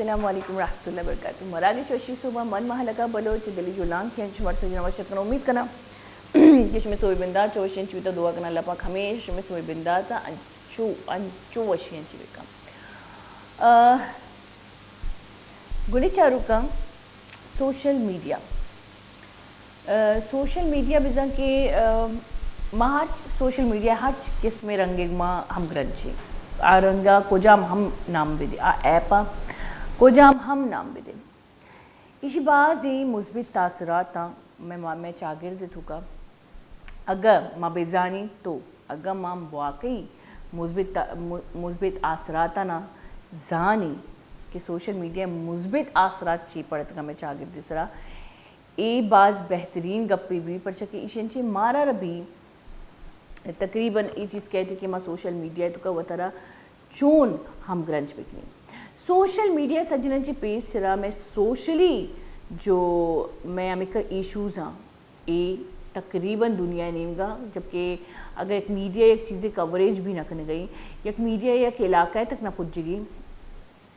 السلام علیکم ورحمۃ اللہ وبرکاتہ۔ مراگش وشی صبح، من مہلکہ بلوچ، دلی جولانک ہیں شمار سجنا وشت کنا۔ امید کنا کہ شمے سوئی بندات چوشیں، چوتا دعا کنا لپا کھمیش شمے سوئی بندات انچو، انچو وشی انچی بکن۔ آہ، گلی چاروکاں سوشل میڈیا۔ آ، سوشل میڈیا بزاں کہ، آ، ما ہرچ سوشل میڈیا ہرچ قسمیں رنگے ما ہمگرنچیں۔ آ رنگا کجام ہم نام بدے، آ ایپا کجام ہم نام بدے۔ ایشی بازیں مثبت تاثراتاں مئے، مئے چاگرد توکا۔ اگہ ما بزانیں تو، اگہ ما واقعی مثبت تا-، م-، مثبت آثراتانا زانیں کہ سوشل میڈیا مثبت آثرات چی پڑتگا مئے چاگردی سرا، اے باز بہترین گپے بی، پرچا کہ ایشی انچیں مارا ربی تقریباً اے چیز کہتی کہ ما سوشل میڈیا توکا وترا چون ہمگرنچ بکنیں۔ سوشل میڈیا سجناں چی پیش چرا مئے سوشلی جو مئے ہمکہ ایشوز ہاں، اے تقریباً دنیا نیمگا، جبکہ اگر یک میڈیا یک چیزے کوریج بھی نہ کنگئی، یک میڈیا یک علاقہ تک نہ پجگی،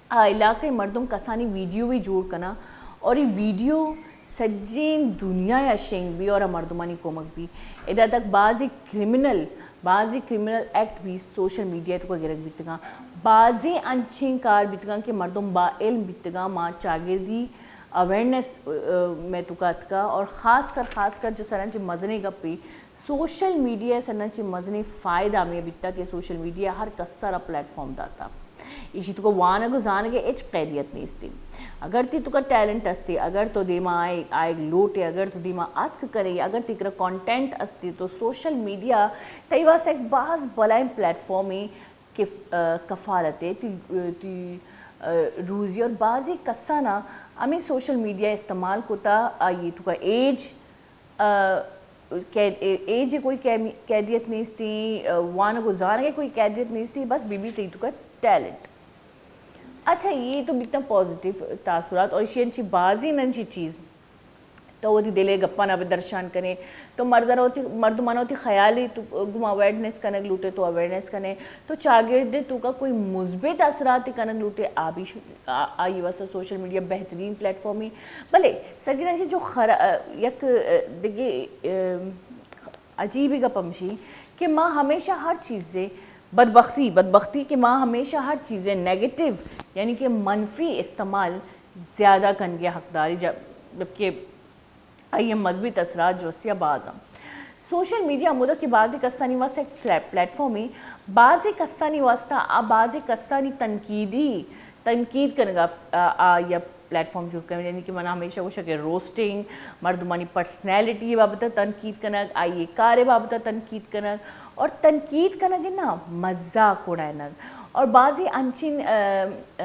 آ علاقہ مردم کسانی ویڈیو بھی جوڑ کنا اور یہ ویڈیو سجین دنیا یا شنگ بھی اور مردمانی کمک بھی۔ ادا تک بعضی کرمنل، بعضی کرمنل ایکٹ بھی سوشل میڈیا توکا گرگ بیتگاں، بعضی انچیں کار بیتگاں کہ مردم با علم بیتگاں، ما چاگردی اویئرنس، آ، آ، مئے توکا اتکا اور خاص کر، خاص کر جو سرانچ مزنیں گپے سوشل میڈیا سرانچ مزنیں فائدہ ہمے بیتا کہ سوشل میڈیا ہر کس سرا پلیٹ فارم داتا۔ ایشی توکا وانگ و زانگ ہچ قیدیت نیستی۔ اگر تی توکا ٹیلنٹ استی، اگر تو دیما آئے، آئیگ لوٹے، اگر تو دیما اتک کرے، اگر تی کرا کانٹینٹ استی تو سوشل میڈیا تئی واسطہ ایک باز بلائیں پلیٹ فارمے کہ، آ، کفالت ہے، تی، تی، آ، روزی اور بعضی کسانا ہمیں سوشل میڈیا استعمال کتا، آئیے توکا ایج، آ، قید-، ایج کوئی قیمی-، قیدیت نیستی، آ، وانگ و زانگ کوئی قیدیت نیستی، بس بی بی تئی توکا ٹیلنٹ۔ اچھا، یہ تو بیتا پازیٹیو تاثرات اور ایشی انچی بازی ننچی چیز۔ تو وتی دل ء گپاں ء بہ درشان کنے، تو مرداں وتی، مردماں وتی خیال ء تو گوں اویئرنس کنگ لوٹے، تو اویئرنس کنے، تو چاگرد ء توکا کوئی مثبت اثرات کنگ لوٹے، آ بھی شو-، آ-، آئی واسطہ سوشل میڈیا بہترین پلیٹ فارم ہے۔ بلے سجناں جی جو خرا-، یک دگہ، ام، عجیبی گپ ہمشی کہ ما ہمیشہ ہر چیزے بدبختی، بدبختی کہ ما ہمیشہ ہر چیزے نیگیٹو، یعنی کہ منفی استعمال زیادہ کنگے حقداری، جب-، جبکہ آئی ء مثبت اثرات جو استی آ باز انت۔ سوشل میڈیا ہمودا کہ بعضی کسانی واسطہ ایک پلیٹ، پلیٹ فارمے، بعضی کسانی واسطہ آ بعضی کسانی تنقیدی، تنقید کنگا، آ، آ، یا پلیٹ فارم جوڑ کنگ، یعنی کہ من ہمیشہ گوشاں کہ روسٹنگ، مردمانی پرسنالٹی بابت تنقید کنگ، آئی کار بابت تنقید کنگ، اور تنقید کنگ نا مزاق اڑائنگ، اور بعضی انچین، آ، آ،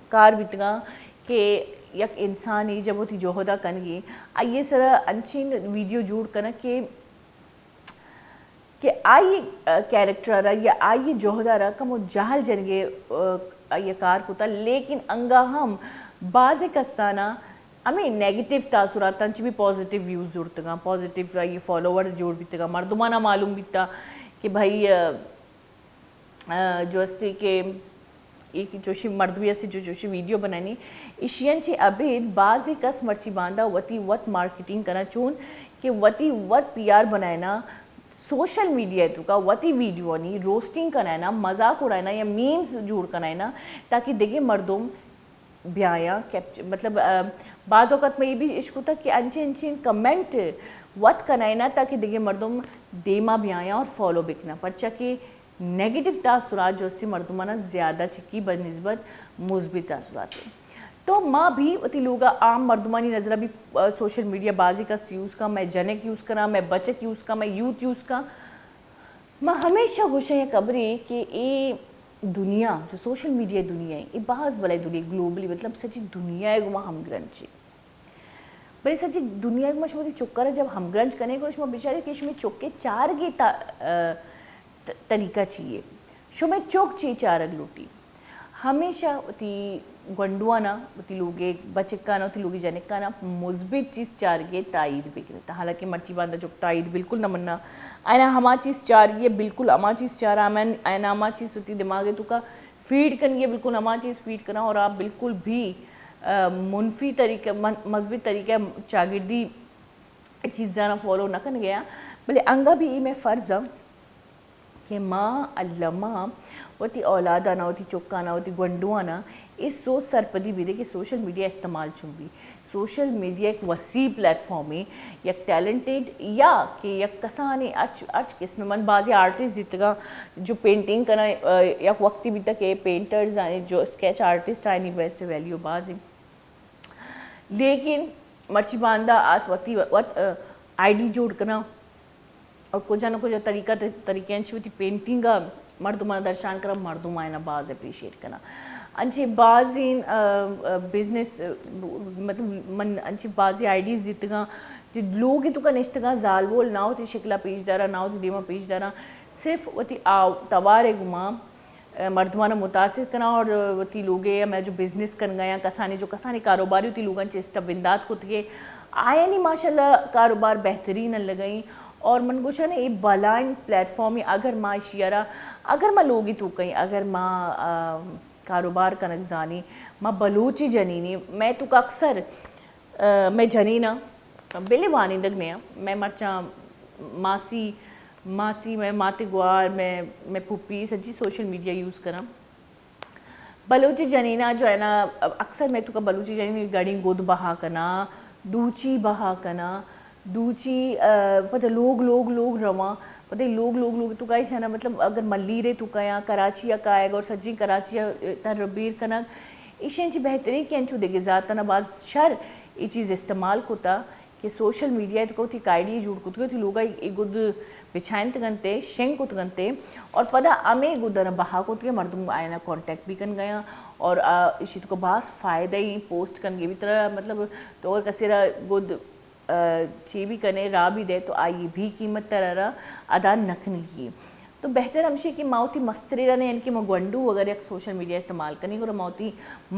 کار بیتگاں کہ یک انسانے جب وتی جہدا کنگی، آئی سرا انچین ویڈیو جوڑ کنگ کہ، کہ آئی، آ، کیریکٹر را یا آئی جہدا را کمو جہل جنگے، آ، آئی کار کتا، لیکن انگا ہم بعض کسانا ہمیں نیگیٹو تاثراتاں چی بھی پازیٹیو ویوز جوڑتگاں، پازیٹیو آئی فالوورز جوڑ بیتگاں، مردمانا معلوم بیتا کہ بھائی، آ، آ، جو استی کہ ایک چوشی مردمی استی جو چوشی ویڈیو بنانی، ایشیان چی ابید بعضی کس مرچی باندا وتی وت مارکیٹنگ کنا چون کہ وتی وت پی آر بنائینا، سوشل میڈیا توکا وتی ویڈیوانی روسٹنگ کنائینا، مذاق اڑائینا یا میمز جوڑ کنائینا تاکہ دگہ مردم بیایاں کیپچر، مطلب، آ، بعض اوقات میں یہ بھی اشکتا کہ انچین انچین کمنٹ وت کنائینا تاکہ دگہ مردم دیما بیایاں اور فالو بکنا، پرچا کہ نیگیٹو تاثرات جو استی مردمانا زیادہ چکی بہ نسبت مثبت تاثرات ہیں۔ تو ما بھی وتی لوگا عام مردمانی نظرہ بھی، آ، سوشل میڈیا بعضی کس یوز کا، میں جنک یوز کنا، میں بچک یوز کا، میں یوتھ یوز کا۔ ما ہمیشہ گوشاں یک خبرے کہ اے دنیا، جو سوشل میڈیا دنیا ہے، اے باز بلائیں دنیا گلوبلی، مطلب سچی دنیا ہے گما ہمگرنچی۔ بلے سچی دنیا گما شما وتی چکر جب ہمگرنچ کنے کرو، شما بچارے کہ شما چکے چارگی تا-، آ، ت-، طریقہ چی ہے؟ شما چک چی چارگ لوٹی؟ ہمیشہ وتی گونڈوانا، وتی لوگے بچکانا، وتی لوگے جنکانا مثبت چیز چارگے تائید بکنت۔ حالانکہ مرچی باندا چک تائید بالکل نہ منا۔ اینا ہما چیز چارگی ہے، بالکل ہما چیز چارا من، اینا ہما چیز وتی دماغے توکا فیڈ کنگی، بالکل ہما چیز فیڈ کناں اور آپ بالکل بھی، آ، منفی طریقہ، من-، مثبت طریقہ چاگردی چیزاں فالو نہ کنگے آں، بلے انگا بھی اے مئے فرض آں کہ ما الما وتی اولادانا، وتی چکانا، وتی گونڈوانا اے سوچ سرپدی بیدے کہ سوشل میڈیا استعمال چون بی۔ سوشل میڈیا یک وسیع پلیٹ فارمے، یک ٹیلنٹڈ یا کہ یک کسانیں ہرچ، ہرچ قسم، من بازیں آرٹسٹ دیتگاں جو پینٹنگ کناں، آ، یک وقتی بیتگ کہ پینٹرز آنی جو اسکیچ آرٹسٹ آنی ویسے ویلیو بازیں۔ لیکن مرچی باندا آس وتی وت، آ، آئی ڈی جوڑ کناں اور کجا نہ کجا طریقہ، طریقے انچی وتی پینٹنگ ء مردماں درشان کناں، مردم آئینا باز اپریشیٹ کناں۔ انچی بازیں، آ، آ، بزنس، آ، مطلب من انچی بازیں آئی ڈیز دیتگاں کہ لوگ توکا نشتگاں، زالبول نہ وتی شکلا پیش داراں، نہ وتی دیما پیش داراں، صرف وتی آ توارے گما مردماں متاثر کناں اور وتی لوگے ہمے جو بزنس کنگا یا کسانی جو کسانی کاروباری وتی لوگاں چہ اسٹا بندات کتگے، آیانی ماشاءاللہ کاروبار بہترین لگئیں۔ اور من گوشاں اے بلائیں پلیٹ فارمے، اگر ما اشیارا، اگر ما لوگی توکئیں، اگر ما، آ، کاروبار کنگ زانی، ما بلوچی جنینی، مئے توکا اکثر آ، مئے جنین آں، بلے وانندگ نہ آں۔ مئے مرچاں ماسی، ماسی، مئے ماتے گوار، مئے، مئے پھپی، سجی سوشل میڈیا یوز کناں۔ بلوچی جنین آں جو ہے نا، اکثر مئے توکا بلوچی جنین گڑیں گد بہا کناں، دوچی بہا کناں، دوچی، آ، پدا لوگ، لوگ، لوگ رواں۔ پدا لوگ، لوگ، لوگ توکا ایشانا مطلب اگر ملیرے توکا یا کراچی آ کائیگ اور سجی کراچی آ تر بیر کنگ، ایشی انچی بہترین کہ انچو دگہ ذاتانا باز شر اے چیز استعمال کتا کہ سوشل میڈیا ء توکا وتی آئی ڈی جوڑ کتگ، وتی لوگا اے گد بچائینتگ انت، شنگ کتگ انت اور پدا ہمے گدانا بہا کتگ کہ مردم آیانا کانٹیکٹ بھی کنگا آں اور آ، ایشی توکا باز فائدہ ای پوسٹ کنگے بھی ترا مطلب تو اگر کسے را گد آ، چے بھی کنے، راہ بھی دے تو آئی بھی قیمت ترا را ادا نہ کنگی۔ تو بہتر ہمشی کہ ما وتی مسترینانے، یعنی کہ ما گونڈو اگر یک سوشل میڈیا استعمال کنی، گڑا ما وتی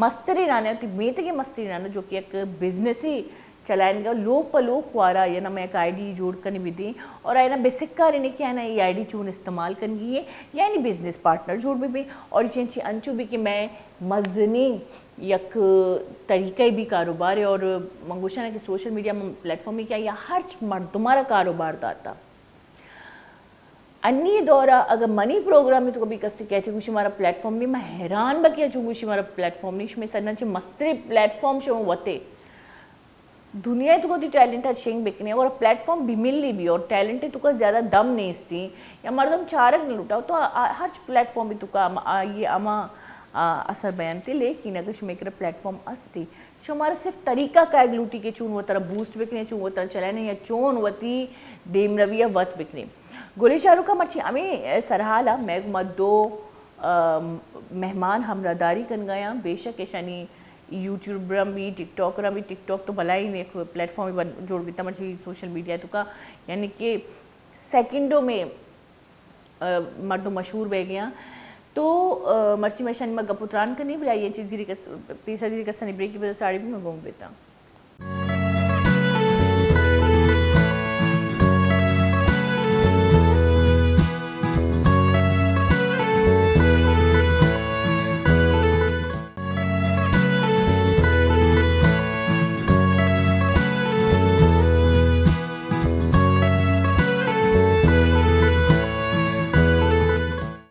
مسترینانے، وتی میتگے مسترینانے جو کہ یک بزنسی چلائینگا لوگ پہ لوگ خوارا یا نہ ما یک آئی ڈی جوڑ کنی بدیں اور آئینا بہ سکارینی کہ آئینا اے آئی ڈی چون استعمال کنگی ہے، یعنی بزنس پارٹنر جوڑ بہ بیں اور چین چی انچو بھی کہ مئے مزنیں یک طریقہ بھی کاروبار ہے اور من گوشاں کہ سوشل میڈیا پلیٹ فارم ہے کہ آئی ہرچ مردمارا کاروبار داتا۔ انی دورا اگر منی پروگرام تو کبھی کسی کہتی گوشی مارا پلیٹ فارم نہیں، میں حیران بکیا چون گوشی مارا پلیٹ فارم نہیں، شمی سرنا چے مسترے پلیٹ فارم شما وتے۔ دنیا ء توکا وتی ٹیلنٹ ء شنگ بکنے اور پلیٹ فارم بہ ملی بھی اور ٹیلنٹ ء توکا زیادہ دم نیستی یا مردم چارگ نہ لوٹا تو آ، آ، ہرچ پلیٹ فارم ء توکا ہم، آئی ہما، آ، اثر بیان تے، لیکن اگر شمے کرا پلیٹ فارم استی، شمارا صرف طریقہ کائگ لوٹی کہ چون وترا بوسٹ بکنے، چون وترا چلائنے یا چون وتی دیمروی ء وت بکنے۔ گلیں شاہ رخ ء مرچی ہمیں سرحال ء مئے گما دو، آ، مہمان ہمراہداری کنگا آں، بے شک ایشانی یوٹیوبراں بھی، ٹک ٹاکراں بھی، ٹک ٹاک تو بلائیں یک پلیٹ فارم بن-، جوڑ بیتا مرچی سوشل میڈیا توکا، یعنی کہ سیکنڈوں میں، آ، مردم مشہور بہ گیا۔ تو، آ، مرچی میں شنی ما گپ و تران کنی، بلے آئی چیزی ریکس-، پیسا دی ریکسانی بریکی بدا ساڑی بھی میں گم بیتا۔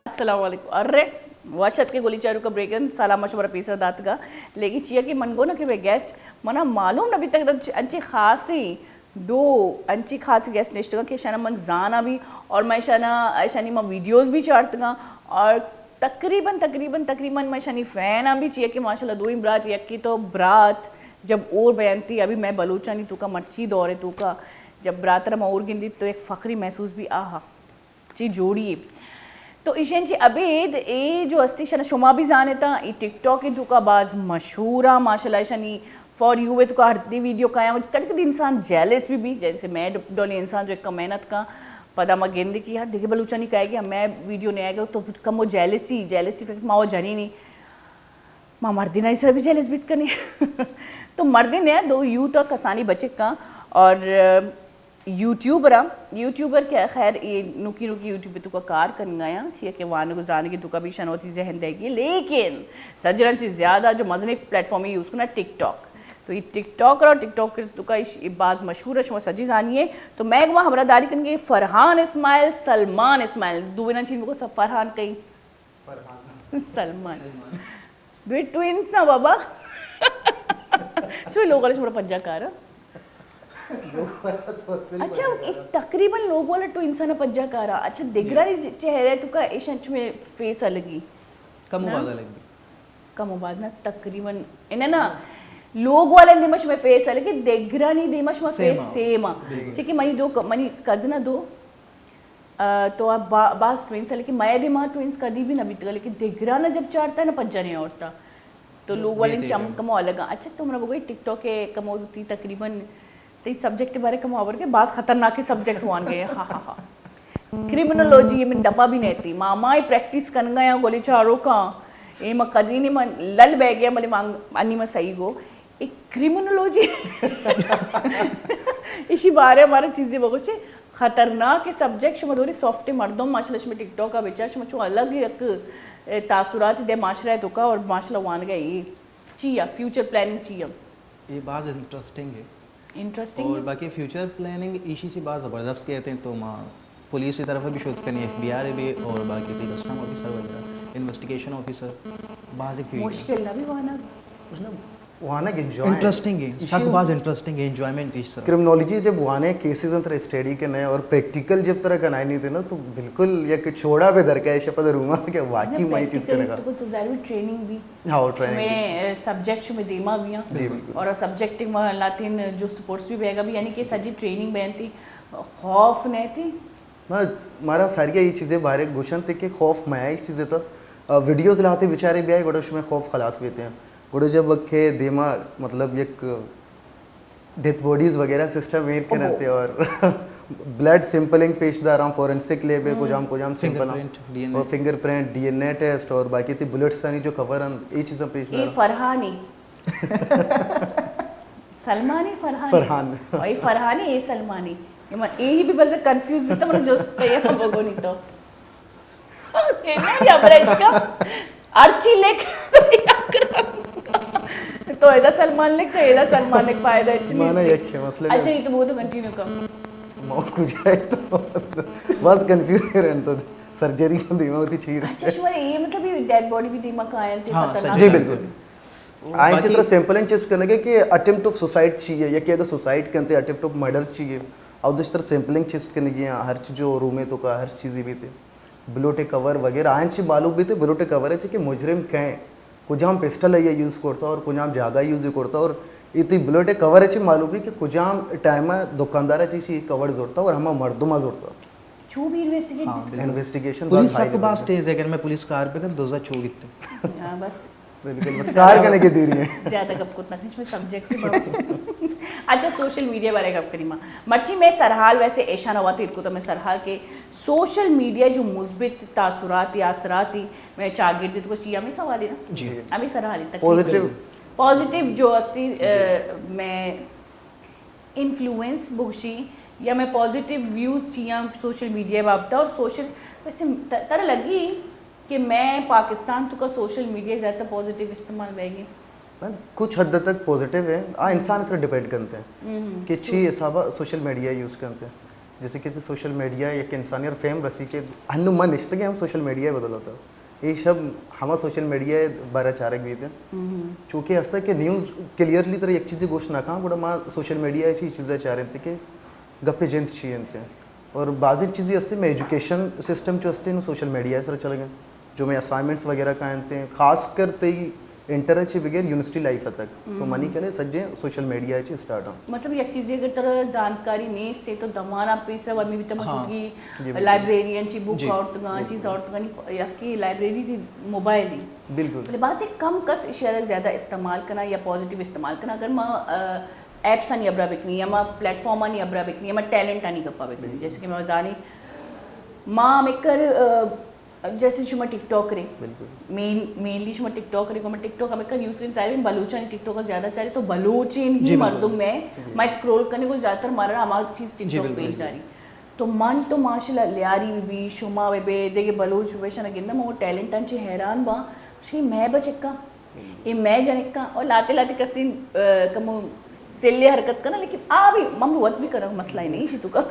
السلام علیکم۔ ارے، وش اتکے گلی چاروک ء بریگن، سلام ما شمارا پیسر داتگا۔ لیکن چیا کہ من گو نا کہ مئے گیسٹ، منا معلوم نہ بیتگ انچ-، انچیں خاصیں دو انچیں خاصیں گیسٹ نشتگاں کہ اشانا من زاناں بھی اور من اشانا، اشانی من ویڈیوز بھی چارتگاں اور تقریباً، تقریباً، تقریباً من اشانی فین آں بھی، چیا کہ ماشاءاللہ دوئیں برات، یکے تو برات جب اور بینتی، ابھی مئے بلوچانی توکا مرچی دور توکا جب براترا ما اور گندیت تو یک فخری محسوس بھی آہا۔ چی جوڑی اے۔ تو ایشی انچی ابید اے جو ہستی شنا شما بھی زانتا، اے ٹک ٹاک توکا باز مشہور آ، ماشاءاللہ ایشانی فار یو اے توکا ہر دی ویڈیو کایا، کدی کدی انسان جیلس بھی بھی، جیسے میں ڈولی انسان جو ایک محنت کا پدا ما گندے کہ یار دیگہ بلوچانی کائے گیا، میں ویڈیو نہیں آئے گا تو کم وہ جیلسی، جیلسی فکر ما وہ جنی نہیں۔ ما مردین آئی سر بھی جیلس بیت کنی۔ تو مردین ہے دو یوتھ کسانی بچک کا اور یوٹیوبر آں، یوٹیوبر کہ خیر اے نوکی نوکی یوٹیوب توکا کار کنگا آں، چیا کہ وانگ و زانگ توکا بھی شنوتی ذہن دے گی، لیکن سجرن چی زیادہ جو مزنی پلیٹ فارم یوز کنا ٹک ٹاک۔ تو یہ ٹک ٹاک اور ٹک ٹاک توکا اش باز مشہور ہے، شما سجی زانیے۔ تو میں گما ہمراہ داری کنگے فرحان اسماعیل، سلمان اسماعیل، دوینا چین بگو سب فرحان کئی؟ سلمان۔ دوی ٹوئنس نا بابا۔ شو لوگ والے شمارا پجا کارا۔ اچھا، تقریباً لوگ والا ٹوئنس نا پجا کارا۔ اچھا، دگرانی چہرے توکا ایشان چمے فیس الگی؟ کم و باز الگ بھی۔ کم و باز نا، تقریباً انہ نا، لوگ والے دیما شمے فیس الگی، دگرانی دیما شما فیس سیم آ۔ چکہ منی دو ک-، منی کزن دو آ، تو آ با-، باز ٹوئنس، لیکن مئے دیما ٹوئنس کدی بھی نہ بیتگا، لیکن دگرانا جب چارتا ہے نا پجا نہیں آورتا۔ تو لوگ والے چم کمو الگ آں۔ اچھا، تو منا بگوئی ٹک ٹاک ہے کمو تی تقریباً تی سبجیکٹ بارے کمو آور کے باز خطرناک سبجیکٹ وان گئے۔ ہا ہا ہا۔ کرمنولوجی من دپا بھی نہیں تھی۔ ماما پریکٹس کنگا یا گولی چارو کا۔ اے ما کدی نہیں من لل بہ گیا، بلے مان-، انی ما صحیح گو۔ اے کرمنولوجی، ایشی بارے ہمارا چیزیں بگوشے، خطرناک سبجیکٹ۔ شما دوری سافٹ مردم، ماشاءاللہ شما ٹک ٹاک آ بچار، شما چو الگ یک، اے، تاثرات دے معاشرہ توکا اور ماشاءاللہ وانگا اے چی یا فیوچر پلاننگ چی یا؟ یہ باز انٹرسٹنگ ہے۔ انٹرسٹنگ اور ہے۔ باقی فیوچر پلاننگ ایشی چی باز زبردست کہتے ہیں، تو ما پولیس کی طرف بھی شوت کنی، ایف بی آر بھی، اور باقی تی کسٹم آفیسر وغیرہ، انویسٹیگیشن آفیسر، باز ایک فیلڈ ہے۔ مشکل نہ بھی وانگ؟ مطلب، وانگ انجوائے۔ انٹرسٹنگ ہے، ایشی سک باز انٹرسٹنگ ہے، انجوائمنٹ اس طرح۔ کرمنولوجی جب وانے کیسز انت اسٹڈی کے نئے اور پریکٹیکل جب طرح کنائے نہیں تھے نا، تو بالکل یک چھوڑا پہ درکائے شپد روما کہ واقعی میں یہ چیز پریکٹیکل کرنے کا۔ تو کچھ ظاہر بھی ٹریننگ بھی۔ ہاں، وہ ٹریننگ بھی۔ شمے، اے، سبجیکٹ شمے دیما بھی ہیں۔ جی، بالکل۔ اور سبجیکٹ ما لاتین جو سپورٹس بھی بیگا بھی، یعنی کہ سجی ٹریننگ بینتی، خوف نہیں تھی۔ نہ، مارا ساریا یہ چیزیں بارے گوشن تھے کہ خوف میا اس چیزیں تو، آ، ویڈیوز لاتے بیچارے بھی آئے، گوڑا شمے خوف خلاص بیتے ہیں۔ گوڑا جب وقت کے دیما، مطلب، یک ڈیتھ باڈیز وغیرہ سسٹم ایر کرتے اور بلڈ سیمپلنگ پیش داراں، فورنسک لیب ہے، کجام کجام سیمپل، اور finger print, D N A test, اور باقی تی بلڈز آنی جو کور ہیں، یہ چیزیں پیش اے داراں۔ فرحانی۔ سلمانی فرحانی؟ فرحان۔ اے فرحانی، اے سلمانی۔ اے من، اے ہی بھی بس کنفیوز بیتا، من جست کیا بگونی تو۔ اے من یا برش کا، ہرچی لکھ۔ تو ادا سلمان لکھ، چاہے ادا سلمان لکھ، فائدہ اچ نہیں۔ مانا یک ہے، مسئلہ اچھا، نہیں۔ یہ تو بہت کنٹینیو کر۔ ما کجا ہے تو بس کنفیوز رہن تو سرجری دیما ہوتی چیز۔ اچھا، شمارے یہ مطلب یہ ڈیڈ باڈی بھی دیما کائن تھے، ہاں، خطرناک۔ جی، بالکل۔ آئیں چی طرح سیمپلیں چیز کنگے کہ اٹیمپٹ آف سوسائڈ چی ہے، یا کہ اگر سوسائڈ کنتے اٹیمپٹ آف مرڈر چی ہے، او دوشتر سیمپلیں چیز کنگی ہیں، ہر چیز جو رومے توکا ہر چیزی بھی تھے، بلوٹے کور وغیرہ آئیں چی معلوم بھی تھے، بلوٹے کور ہے چی کہ مجرم کہیں، کجام پسٹل ہے یہ یوز کرتا اور کجام جاگہ یوز کرتا، اور یہ تھی بلوٹے کور ہے چی معلوم بھی کہ کجام ٹائم دکاندار ہے چی چی کور زورتا اور ہما مردمہ زورتا۔ چو بھی انویسٹیگیٹ ہاں، بھی۔ بالکل۔ انویسٹیگیشن پولیس بہت ہائی سک لیول باس پہ۔ تیز ہے، اگر میں پولیس کار پہ کر دوزہ چو گتے۔ ہاں، بس۔ بالکل، بس کار کرنے کے دے رہی ہے۔ زیادہ گپ کرنا تھی، اس میں سبجیکٹ ہی بہت۔ اچھا، سوشل میڈیا بارے گپ کریما۔ مرچی میں سرحال ویسے ایشان ہوا تھی کو تو میں سرحال کے سوشل میڈیا جو مثبت تاثرات یا اثرات ہی میں چاگرد کو چی ہمیں سوال ہے نا؟ جی۔ ہمیں سرحال تک پازیٹیو۔ پازیٹیو جو استی، جی۔ اے، میں انفلوئنس بگشی یا میں پازیٹیو ویوز چیاں سوشل میڈیا بابتا اور سوشل، ویسے ت-، ترا لگی کہ میں پاکستان تو کا سوشل میڈیا زیادہ پازیٹیو استعمال بہ گی؟ میم، کچھ حد تک پازیٹیو ہے، آ انسان اس پر ڈیپینڈ کرتے ہیں کہ چی حساب سوشل میڈیا یوز کرتے ہیں۔ جیسے کہ سوشل میڈیا یک انسانی اور فیم رسی کہ ہنو من نشتگے ہم سوشل میڈیا بدل ہوتا ہے۔ یہ شب ہما سوشل میڈیا بارہ چارگ بیت ہیں۔ چونکہ ہستا کہ نیوز کلیئرلی طرح یک چیزی گوشت نہ کھاں، گڑا ما سوشل میڈیا چی چیزیں چاریں تھے کہ گپے جند چی انت ہیں۔ اور بعضی چیزی ہستے میں ایجوکیشن سسٹم چو ہستے نو سوشل میڈیا سر چلے گئے۔ جو میں اسائنمنٹس وغیرہ کا انت ہیں، خاص کر تے انٹر چی بغیر یونیورسٹی لائف تک۔ تو منی کنے سجے سوشل میڈیا چی سٹارٹ ہوں۔ مطلب یک چیزی اگر ترا جانکاری نہیں سے تو دمانا پیسہ ورمی بیتا ہاں۔ مشکی جی، بالکل۔ لائبریریاں چی بک جی۔ آورتگاں، بالکل۔ چیز آورتگاں، یا کہ لائبریری دی موبائل ہی۔ بالکل۔ بلے بازیں کم کس اشی ء را زیادہ استعمال کناں یا پازیٹیو استعمال کناں۔ اگر ما، آ، ایپس آنی ہبرا بکنی یا ما پلیٹ فارم آنی ہبرا بکنی یا ما ٹیلنٹ آنی گپا بکنی، جیسے کہ ما زانی ما ہمکر، آ، جیسے شما ٹک ٹاک رے، بالکل۔ مین مینلی شما ٹک ٹاک رے، گو میں ٹک ٹاک ہمیں کن یوز کریں، ظاہر ہے بلوچانی ٹک ٹاک زیادہ چارے، تو بلوچین ہی جی، بالکل۔ مردم میں، جی۔ مائی اسکرول کرنے کو زیادہ تر مارا ہما چیز ٹک جی، ٹاک بالکل۔ پیش داری۔ تو من تو ماشاءاللہ لیاری بی، شما بے بے، دیگه بلوچ بے شنا گندم، وہ ٹیلنٹ انچی حیران با، شی میں بچکا، اے میں جنکا، اور لاتے لاتے کسین، آ، کمو سلے حرکت کنا، لیکن آ بھی، من بھی وت بھی کنا، مسئلہ ہی نہیں شی تو کا۔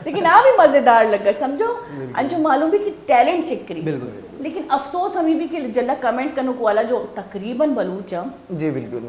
لیکن آ بھی مزیدار لگا، سمجھو؟ بالکل۔ انچو معلوم بھی کہ ٹیلنٹ چکری۔ بالکل۔ لیکن افسوس ہمیں بھی کہ جلا کمنٹ کنوک والا جو تقریباً بلوچ ہیں۔ جی، بالکل۔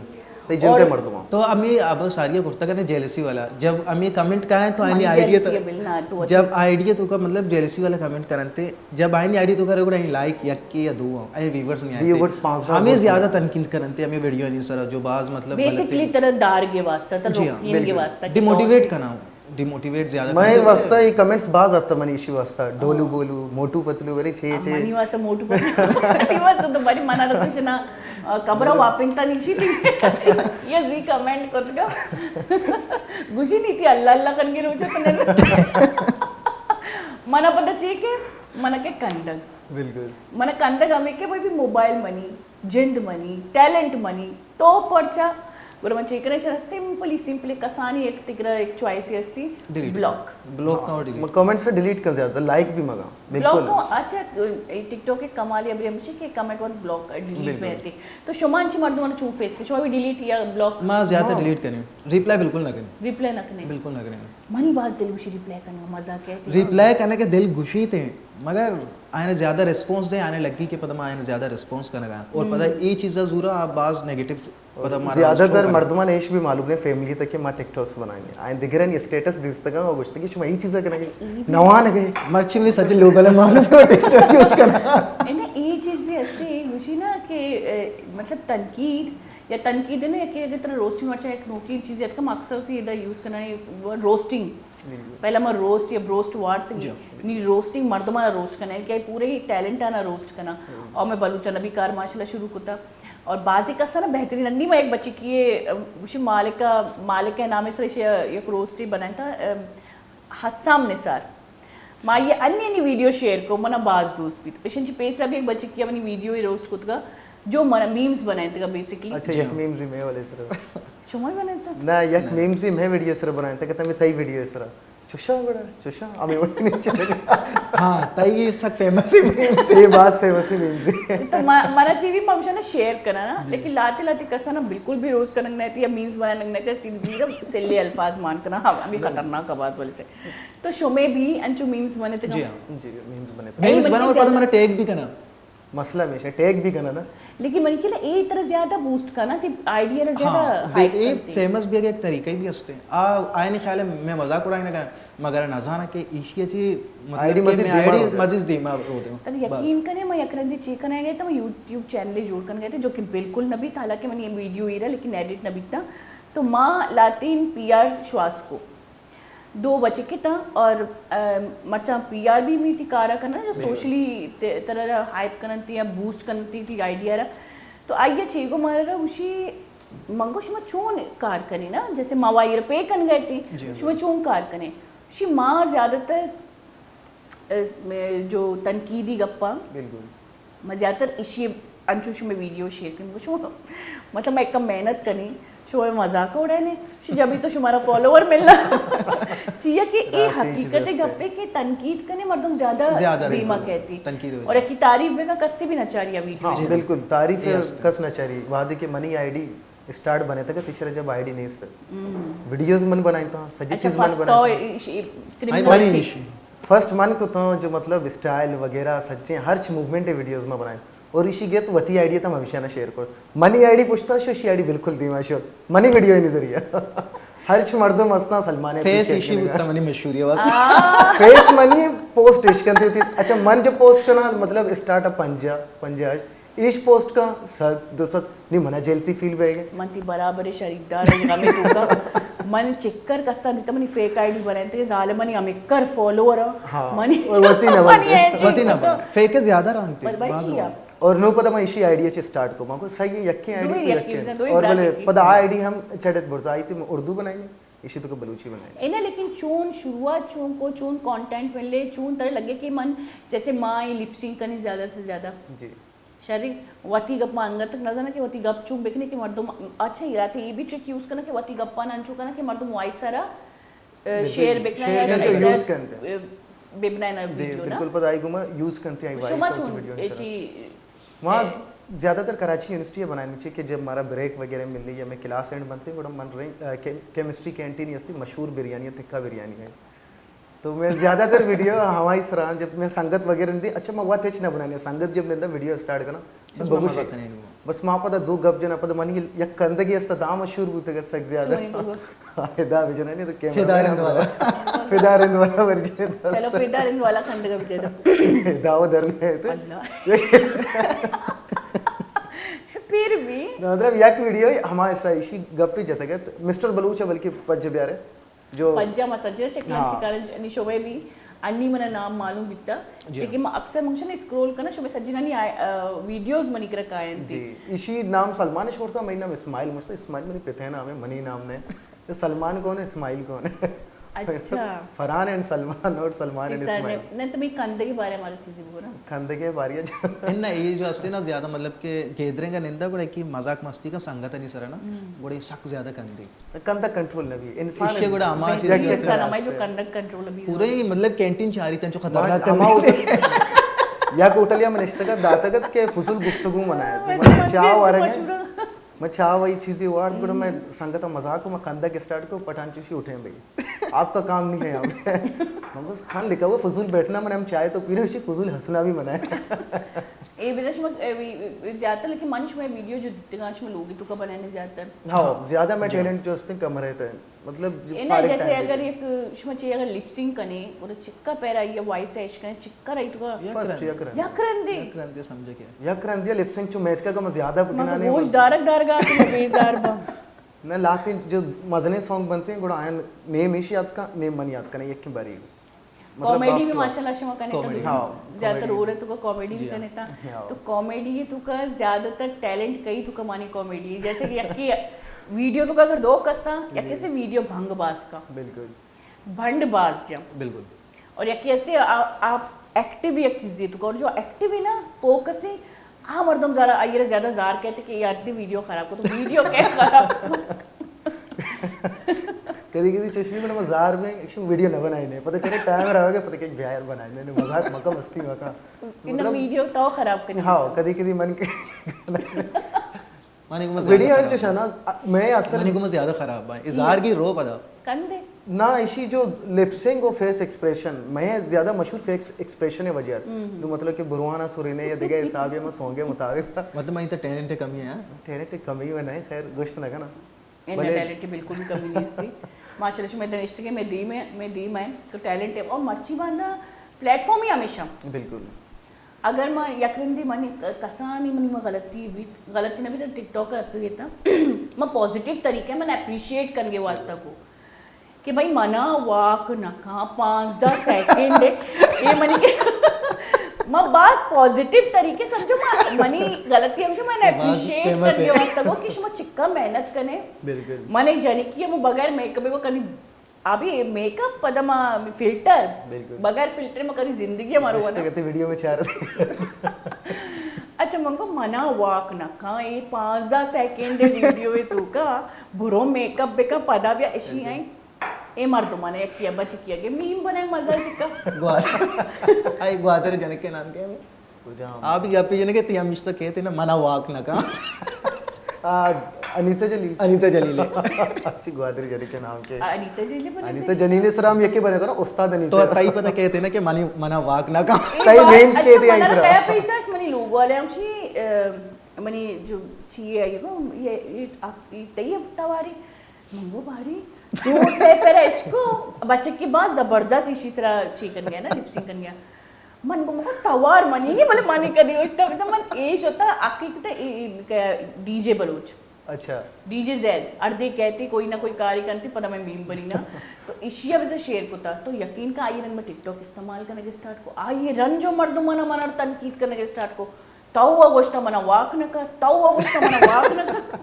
تئی جند اور مردم ہیں۔ تو ہمیں اب ساریا کرتا کہتے جیلسی والا۔ جب ہمیں کمنٹ کہا ہے تو ہمیں آئیڈیا جیلسی تو، ہے، بل نہ تو جب آئیڈیا تو کا مطلب جیلسی والا کمنٹ کرنتے، جب آئیں آئیڈی تو کرے گڑا لائک یکے یا دو ہیں، اے ویورز نہیں آئے۔ ویورز پانزدہ، ہمیں زیادہ تنقید کرنتے ہمیں ویڈیو نہیں سر، جو باز مطلب غلط بیسکلی ہے۔ طرح دار کے واسطہ، طرح جی ہاں، روکین کے بالکل۔ واسطہ کہ ڈیموٹیویٹ دوست کرنا ہو، ڈیموٹیویٹ زیادہ میں کرنا۔ واسطہ یہ کمنٹس باز آتا منی اسی واسطہ، ڈولو ہاں۔ بولو، موٹو پتلو، بری چے چے۔ منی واسطہ موٹو پتلو، منی واسطہ تو بری منا تو کچھ نہ، آ، کبرا واپنگ تا نہیں تھی۔ یہ زی کمنٹ کرتا۔ گوشی نہیں تھی اللہ اللہ کر کے روچا تنے۔ منا پتہ چی کہ منا کہ کندگ۔ بالکل۔ منا کندگ ہمیں کہ بھائی بھی موبائل منی، جند منی، ٹیلنٹ منی، تو پرچا؟ گڑا من چیکرے شرا سمپلی، سمپلی کسانی ایک تگرا ایک چوائس ہستی، ڈیلیٹ۔ بلاک۔ بلاک ہاں، اور ڈیلیٹ۔ میں کمنٹ سے ڈیلیٹ کر زیادہ، لائک بھی مگا۔ بلاک بالکل۔ کو اچھا، ٹک ٹاک کے کمال یا بری ہمشی کہ کمنٹ وقت بلاک، ڈیلیٹ بالکل۔ میں تھی۔ تو شما انچی مردم چون فیس کہ شما بھی ڈیلیٹ یا بلاک؟ ما زیادہ ہاں۔ ڈیلیٹ کریں، ریپلائی بالکل نہ کریں۔ ریپلائی نہ کریں۔ بالکل نہ کریں۔ منی باز دل گوشی ریپلائی کنگا، مزاک ء تئی۔ ریپلائی کنگ ء دل گوشیت، مگر آیاں زیادہ ریسپانس دے، آیاں لگی کہ پدا ما آیاں زیادہ ریسپانس کنگا اور پدا ہم۔ اے چیزا زورا آ باز نیگیٹو پدا مارا زیادہ تر مردمان ایش بھی معلوم نہیں فیملی تک کہ ما ٹک ٹاکس بنائیں۔ آیاں دگرانی اسٹیٹس دیستگا اور گوشتگی شما اے چیزا کنگے، اچھا، اے بھی نوانگے۔ مرچی منی سجے لوگل معلوم ہے ٹک ٹاک یوز کرنا۔ نہیں، اے چیز بھی ہستی، گوشی نا کہ، اے، مطلب تنقید یا تنقید نہ کہ اگر ترا روسٹنگ مرچا ایک نوکین چیز اتکا، ما اکثر وتی ادا یوز کناں، روسٹنگ۔ بالکل۔ پہلا ما روسٹ یا بروسٹ وارت جی۔ نی روسٹنگ مردمانا روسٹ کناں کہ پورے ٹیلنٹ آنا روسٹ کناں۔ ہم۔ اور میں بلوچ نبی کار ماشاءاللہ شروع کتا۔ اور بعضی کسانا بہترین انی ما ایک بچی کیے، ام، گوشی مالکہ، مالکہ نام سر ایشی یک روسٹی بنائیں تا، ام، حسام نثار۔ ما یہ انی انی ویڈیو شیئر کو، منا باز دوست بیت۔ اشن چی پیسا بھی ایک بچی کیا منی ویڈیو ہی روسٹ کتگا، جو منا میمز بنائیں تگا بیسکلی۔ اچھا، جی یک ہاں۔ میمز ہی میں والے سر۔ شما ہی بنائیں تا؟ نہ، یک نہیں۔ میمز ہی میں ویڈیو سر بنائیں تگا، تمہیں تئی ویڈیو سر۔ چوشا گڑا، چوشا، ہمیں وقت نہیں چلے گا۔ ہاں، تئی یہ سک فیمس ہی میمز۔ یہ باز فیمس ہی میمز۔ تو ما-، منا چی بھی ممشا نا شیئر کرنا نا، جی۔ لیکن لاتے لاتے کسانا بالکل بھی روسٹ کنگ نہیں تھی یا میمز بنائیں نہیں تھی، سیدھی سیدھی سلے الفاظ مان کنا، ہم-، ہمیں خطرناک آواز والے سے۔ تو شمے بھی انچو میمز بنے تھے؟ جی ہاں۔ جی، میمز بنے تھے۔ میمز بنا اور پتہ مارا ٹیگ بھی کنا۔ مسئلہ ہمیشہ ٹیگ بھی کنا نا۔ لیکن من کہ اے طرح زیادہ بوسٹ کنا کہ آئیڈیا زیادہ ہاں، ہائپ اے کرتے۔ فیمس بھی ایک طریقہ بھی ہستے۔ آ، آئین خیال ہے میں مذاق اڑائیں لگا، مگر نہ زانا کہ ایشی چی مطلب آئیڈی کہ مزید میں دیما آئیڈی رو دے۔ مزید دیما رو دے۔ تر بس۔ یقین کنے، میں یک رندی چی کنے گئے تو میں یوٹیوب چینل جوڑ کن گئے تھے، جو کہ بالکل نہ بھی تھا، حالانکہ من یہ ویڈیو ہی رہا، لیکن ایڈٹ نہ بیتا۔ تو ماں لاتین پی آر شواس کو دو بچکے تاں اور، آ، مرچاں پی آر بھی میتی کارا کناں جو جی۔ سوشلی تے-، طرح را ہائپ کننتی یا بوسٹ کننتی تھی آئیڈیا را۔ تو آئیے چیگو مارا را گوشی، منگو شما چون کار کنی نا، جیسے ما وائی را پے کن گئے تھی، جی۔ شما چون کار کنے؟ شی ما زیادہ تر، آ، جو تنقیدی گپاں، بالکل۔ ما زیادہ تر اشی انچو شمے ویڈیو شیئر کنم۔ شما، مطلب، میں کم محنت کنی، شما مذاق اڑائنے، شی جبھی تو شمارا فالوور ملنا۔ چیا کہ اے راست ہی چیز حقیقت ہستے۔ گپے کہ تنقید کنے مردم زیادہ زیادہ دیما بالکل۔ کہتی۔ تنقید ہوئی۔ اور اکی تعریف بے کا کسی بھی نہ چاہ رہی ویڈیو ہاں، جی۔ بالکل، تعریف یس۔ کس نہ چاہ رہی۔ وعدے کہ منی آئی ڈی اسٹارٹ بنے تک تیشرا جب آئی ڈی نہیں استا۔ ہم۔ ویڈیوز من بنائیں تھا، سجی اچھا، چیز من فرسٹ بنائیں تو تھا۔ اش-، اے، آئی کرمنل منی شی۔ فرسٹ من کو تو جو مطلب اسٹائل وغیرہ سچیں ہر چ موومنٹ ویڈیوز ما بنائیں۔ اور اسی گیت وتی آئی ڈی تا ما بچانا شیئر کر۔ منی آئی ڈی پوچھتا شو، اسی آئی ڈی بالکل دیما شو۔ منی ویڈیو ہی نہیں ذریعہ۔ ہر چ مردم استا سلمان فیس اپریشیٹ ایشی کرے گا۔ بوتا منی مشہوری ہے واسطہ۔ آ۔ فیس منی پوسٹ اش کنتے ہوتی۔ اچھا، من جو پوسٹ کنا، مطلب اسٹارٹ اپ پنجا، پنجا ایش پوسٹ کا صد، دو صد، نہیں منا جیلسی فیل بے گئے۔ من تی برابر شریکدار ہوں، غم تو کا۔ من چکر کسا دیتا، منی فیک آئی ڈی بنائیں تے، ظالم منی ہمیں کر فالوور ہاں۔ ہاں۔ منی اور وتی نہ بنتے۔ منی ہے چی وتی نہ تو۔ بن۔ فیک زیادہ رہنتے، بر بر بعض چی لوگ۔ ہے؟ اور نو پتا من اسی آئی ڈی چ اسٹارٹ کو، من کو صحیح ہے، یکی آئی ڈی دوئی تو یکی یکی۔ زن، دوئی اور برا بولے یکی۔ پدا آئی ڈی ہم چڑت برزائی تھی، اردو بنائی۔ ایشی تو کہ بلوچی بنائے۔ اے نا، لیکن چون شروعات چون کو، چون کانٹینٹ ملے، چون ترے لگے کہ من جیسے ما اے لپ سنک کنی زیادہ سے زیادہ۔ جی۔ شری وتی گپ ما انگت تک نہ زانا کہ وتی گپ چون بکنے کہ مردم، اچھا، اے راتے اے بھی ٹرک یوز کرنا کہ وتی گپاں انچو کرنا کہ مردم وائس سرا، اے، بالکل۔ شیئر بکنا شیئر یا کرنا، شاید یوز کرنا۔ اے، ببنائے نا بے-، ویڈیو نا۔ بالکل، پتہ آئی گما یوز کرتے ہیں، شما وائس اور چون ویڈیو اے انشاءاللہ۔ چی-، ما زیادہ تر کراچی یونیورسٹی ءَ بنائینی چی کہ جب مارا بریک وغیرہ ملی یا میں کلاس اینڈ بنتے گڑا من رہی، آ، کے-، کیمسٹری کینٹین ہستی مشہور بریانی ہے، تکا بریانی ہے۔ تو میں زیادہ تر ویڈیو ہمائی سرا، جب میں سنگت وغیرہ نہیں دی، اچھا، میں وقت ہچ نہ بنانے، سنگت جب نندا ویڈیو اسٹارٹ کرنا، بس بگوش۔ بس ما پدا دو گپ جنا، پدا منی یک کندگی است، دا مشہور بوتگ ات سک زیادہ۔ چونی بگو۔ ادا بجنانی تو کیمرہ فدا رند والا۔ فدا رند والا ورجے۔ چلو، فدا رند والا کندگا بجے دو۔ داو در نہیں تو۔ اللہ۔ پھر بھی۔ مطلب، یک ویڈیو ہما ایسا ایشی گپی جتگت، مسٹر بلوچ ہے بلکہ پج بیارے۔ جو پنجاب ءَ سجّہ چکلان ہاں۔ چکارن نی شمئے بھی انی منا نام معلوم بیتا۔ جی۔ چہ کہ ما اکثر منگشن اسکرول کنا، شمئے سجّینانی آ-، آ، ویڈیوز منی کرا کاینت۔ جی، ایشی نام سلمان شورتا، منی نام اسماعیل مشتا، اسماعیل منی پتہ نام ہے، منی نام نے۔ سلمان کون ہے، اسماعیل کون ہے؟ اچھا۔ فرحان اینڈ سلمان اور سلمان اینڈ اسماعیل۔ نہ تو میں کندے کے بارے ہمارے چیزیں بگو نا۔ کندے کے بارے جا۔ نہ، یہ جو ہستے نا زیادہ مطلب کہ گیدرنگ نندا گڑا کہ مذاق مستی کا سنگت نہیں سرا نا، ہم۔ گڑا یہ سک زیادہ کندے۔ کندگ کنٹرول نہ بی، انسان ایشی گڑا ہما چیز یک انسان ہمائی جو کندگ کنٹرول بی۔ پورے مطلب کینٹین چاری تن چو خطرناک ہما کندگ۔ ہوٹل، یک ہوٹل یا من اشتگا داتگت کہ فضول گفتگو منائے۔ بس من چاہ وارگ ہے۔ من چاہ وئی چیزی وارد گڑا میں سنگت مذاق کو، میں کندگ اسٹارٹ کو، پٹھان چوشی اٹھیں بھائی، آپ کا کام نہیں ہے یہاں پہ۔ من بس خان لکھا ہوا فضول بیٹھنا، من ہم چائے تو پی رہے، فضول ہنسنا بھی منائے۔ اے بدا شما، اے، وی-، وی-، زیادہ تر، لیکن من شما ویڈیو جو دیتگاں، شما لوگی تو کا بنانے زیادہ تر۔ ہاں، زیادہ میں ٹیلنٹ جو استیں کم رہتا ہے۔ مطلب، جو اے نا، فارغ جیسے ٹائم اگر پہ۔ ایک شما چے اگر لپ سنک کنے، اور چکا پیرا یہ وائس ہے، اشکنے، چکا رہی تو کا یک فرسٹ رند۔ یک رند۔ یک رندے۔ یک رندے سمجھے کیا؟ یک رندے لپ سنک چو میچ کا کم زیادہ من تو بکنانے گوش بس۔ دارک دارگا تو بیزار با۔ نہ، لاتیں جو مزنیں سانگ بنتے ہیں، گڑا آیاں نیم ایشی یاد کا، نیم من یاد کنے، یکیں باری۔ مطلب کامیڈی بھی ماشاءاللہ شما کنے تا۔ کامیڈی۔ ہاں، زیادہ تر کامیڈی۔ اور تو کا کامیڈی بھی جی ہاں۔ کنے تا۔ ہاں۔ تو کامیڈی تو کا زیادہ تر ٹیلنٹ کئی تو کا مانی کامیڈی۔ جیسے کہ یکی ویڈیو تو کا اگر دو کسا، جی۔ یکی سے ویڈیو بھنگ باز کا۔ بالکل۔ بھنڈ باز جا۔ بالکل۔ اور یکی ہستے آ-، آپ ایکٹیو یک چیزی تو کا، اور جو ایکٹیو ہے نا، فوکس ہے، آ مردم زیادہ، آئی را زیادہ زار کہتے کہ یار دی ویڈیو خراب کو، تو ویڈیو کیا خراب کو؟ کدی کدی چشمی من زار میں ایک ویڈیو نہ بنائی نے، پتہ چلے ٹائم رہا گیا، پتہ کہ بیار بنائی نے، مذاق مکا مستی مکا۔ ان مطلب ویڈیو تو خراب کرنی۔ ہاں، کدی کدی من کے مانی گوما زیادہ ویڈیو خراب انچش ہے نا، میں اصل مانی گوما زیادہ خراب ہے۔ اظہار کی رو پدا۔ کندے۔ نا، ایشی جو لپ سنک و فیس ایکسپریشن، میں زیادہ مشہور فیس ایکسپریشن ہے وجہ۔ ہم۔ نو مطلب کہ بروانا سرینے یا دیگہ حساب یا میں سونگے مطابق۔ مطلب، میں تو ٹیلنٹ کمی ہے۔ ٹیلنٹ کمی ہے نہیں، خیر، گوشت نہ کنا۔ اے نہ، بلے ٹیلنٹ بالکل بھی کمی نہیں تھی۔ ماشاءاللہ، شما دنشتگے میں دیم ہے، میں دیم ہے، تو ٹیلنٹ ہے۔ اور مرچی باندا پلیٹ فارم ہی ہمیشہ۔ بالکل۔ اگر ما یک رندی منی ک-، کسانی منی ما غلطی بیت، غلطی نہ بیت، ٹک ٹاک ءَ اتکگیت، ما پازیٹیو طریقے من اپریشیٹ کنگے واسطہ کو کہ بھائی منا واک نہ کھاں، پانزدہ سیکنڈ ہے، اے منی کہ ما باز پازیٹیو طریقے سمجھو، ما منی غلطی ہمیشہ من باز اپریشیٹ فیمس کنگے ہے۔ واسطہ کو کہ شما چکا محنت کنے۔ بالکل۔ من ایک جنکی ہم بغیر میک اپ وہ کدی ابھی میک اپ پدا ما فلٹر، بالکل۔ بغیر فلٹر ما کدی زندگی ہمارا ہوا نا۔ رشتے کہتے ویڈیو میں چار۔ اچھا، من کو منا واک نہ کھاں، اے پانزدہ سیکنڈ ویڈیو ہے تو کا، برو میک اپ بکا پدا بیا اشی بالکل۔ آئیں۔ اے مردمان ہے کیا بچ کیا کہ میم بنے مزہ چکا۔ گوادر۔ آئی گوادر جنک کے نام کیا ہے؟ کجام؟ آپ ہی گپی جنے کہ تی ہمیش تو کہتے نا، منا واک نہ کھاں۔ آ، انیتا جلیل۔ انیتا جلیل ہے۔ اچھی گوادری جلیل کے نام کے۔ آ، انیتا جلیل بنے انیتا تھے۔ جلیل سر ہم یکی بنے تھا نا، استاد انیتا۔ تو تائی پتہ کہتے نا کہ منی، منا واک نہ کھاں۔ اے تائی بات، مینس اچھا، کہتے ہیں منا سر۔ کیا پیش داشت منی لوگ والے ہم چی، اے، منی جو چی ہے، یہ، یہ، یہ، آپ، یہ تائی تواری منگو باری دوست ہے پر اشکو بچک کے باز زبردست ایشی سرا چی کن گیا نا، لپ سنک کن گیا۔ من گو مکو توار منی نہیں، بلے منی کدی اشتا بس من ایش ہوتا حقیقت اے، اے، کہ ڈی جے بلوچ۔ اچھا۔ ڈی جے زید، اردے کہتے کوئی نہ کوئی کاری کنتی، پدا میں میم بنی نا۔ تو ایشی اب سے شیئر کتا، تو یقین کا آئیے رنگ میں ٹک ٹاک استعمال کرنے کے سٹارٹ کو، آئیے رنگ جو مردم منا، منا تنقید کرنے کے سٹارٹ کو، تو وہ گوشتا منا واک نہ کر، تو وہ گوشتا منا واک نہ کر۔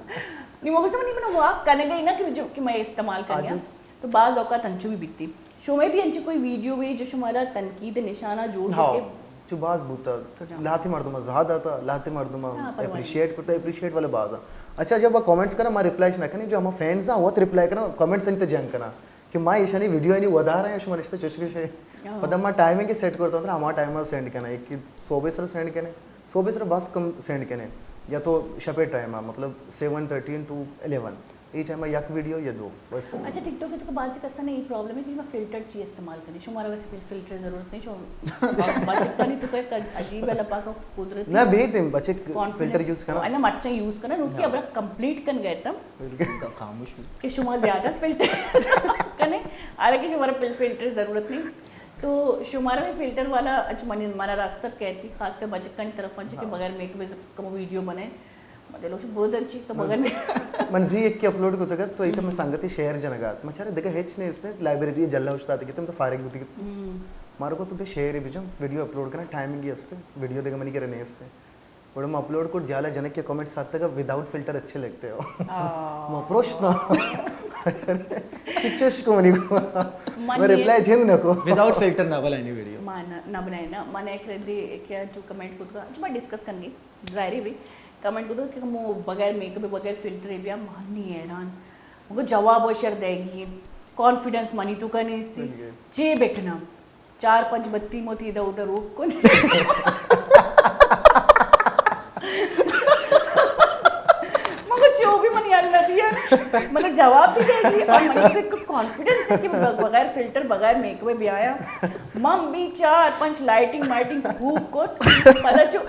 نہیں، وہ گوشتا منی منا واک کرنے گئی نا کہ جو، کہ میں استعمال کر گیا۔ عاجز۔ تو بعض اوقات انچو بھی بیتی۔ شمئے بھی انچو کوئی ویڈیو بھی جو شمارا تنقید نشانہ جوڑ ہاں، بیتے؟ چو باز بوتا۔ کجام؟ لہتے مردم زہا داتا، لہتے مردم ہاں، پرواہ نہیں۔ اپریشیٹ کرتا، اپریشیٹ والے باز ہیں۔ اچھا، جب وہ کمنٹس کرنا، ما ریپلائیش نہ کریں، جو ہما فینز ہیں، وہ تو ریپلائی کرنا، کمنٹس انت جنگ کرنا کہ ما ایشانی ویڈیو نہیں ودار ہیں، شما نشتا چش کش ہے۔ ہاں۔ پدا ما ٹائمنگ سیٹ کرتا تھا، ہما ٹائم سینڈ کرنا، ایک کہ صوبے سر سینڈ کریں، صوبے سر بس کم سینڈ کریں، یا تو شپے ٹائم، مطلب seven thirty two eleven. A time یک ویڈیو یا دو بس۔ اچھا، ٹک ٹاک تو بازی کسا نے اے پرابلم ہے کہ شما فلٹر چی استعمال کریں، شمارا ویسے فل-، فلٹر ضرورت نہیں، شما بچک کنی تو کہ عجیب ہے، اللہ پاک قدرت نہ بیت ہیں بچے کانفیڈنس فلٹر یوز کرنا۔ اللہ مرچاں یوز کرنا، نوکی ہاں۔ ابرا کمپلیٹ کن گئے تم۔ بالکل۔ خاموش ہوں۔ کہ شما زیادہ فلٹر کنے، حالانکہ شمارا فل-، فلٹر ضرورت نہیں۔ تو شمارا بھی فلٹر والا اچ منی، منا را اکثر کہتی، خاص کر بچکانی طرف انچ کہ ہاں۔ بغیر میک اپ کم ویڈیو بنے۔ مطلب، لوگ برو در چی تو بغیر میں۔ من زی ایک کے اپلوڈ کو تک تو ایتا میں سنگتی شیئر جنگات۔ مچارے دیکھا ہیچ نہیں اس نے لائبریری جلا استاد کے تم تو فارغ ہوتی کہ ہم۔ مارو کو تو پہ شیئر ہی بجم، ویڈیو اپلوڈ کرنا ٹائمنگ ہی استے، ویڈیو دیکھا منی کرنے استے۔ اور ہم اپلوڈ کو جالا جنک کے کمنٹ ساتھ تک وداؤٹ فلٹر اچھے لگتے ہو۔ آہ۔ میں پروش نہ۔ شچش کو منی کو۔ من میں یہ ریپلائی جن نہ کو۔ وداؤٹ فلٹر نہ بلائنی ویڈیو۔ ما نہ، نہ بنائے نا۔ من ایک ردی، ایک یا ٹو کمنٹ کو تو، جو میں ڈسکس کرنگی۔ ظاہر ہے بھئی، کمنٹ کو تو کہ مو بغیر میک اپ، بغیر فلٹر بیا، مانی حیران۔ مگو جواب و شر دے گی۔ کانفیڈنس منی تو کنی استی۔ بالکل۔ چے بکنا؟ چار پنچ بتی موتی ادا ادا روک کن۔ مگو چو بھی منی حل نہ دیا۔ مطلب جواب بھی دے گی اور منی تو ایک کانفیڈنس ہے کہ بغیر فلٹر، بغیر میک اپ بیا آیا۔ من بھی چار پنچ لائٹنگ مائٹنگ خوب کت۔ پدا چو،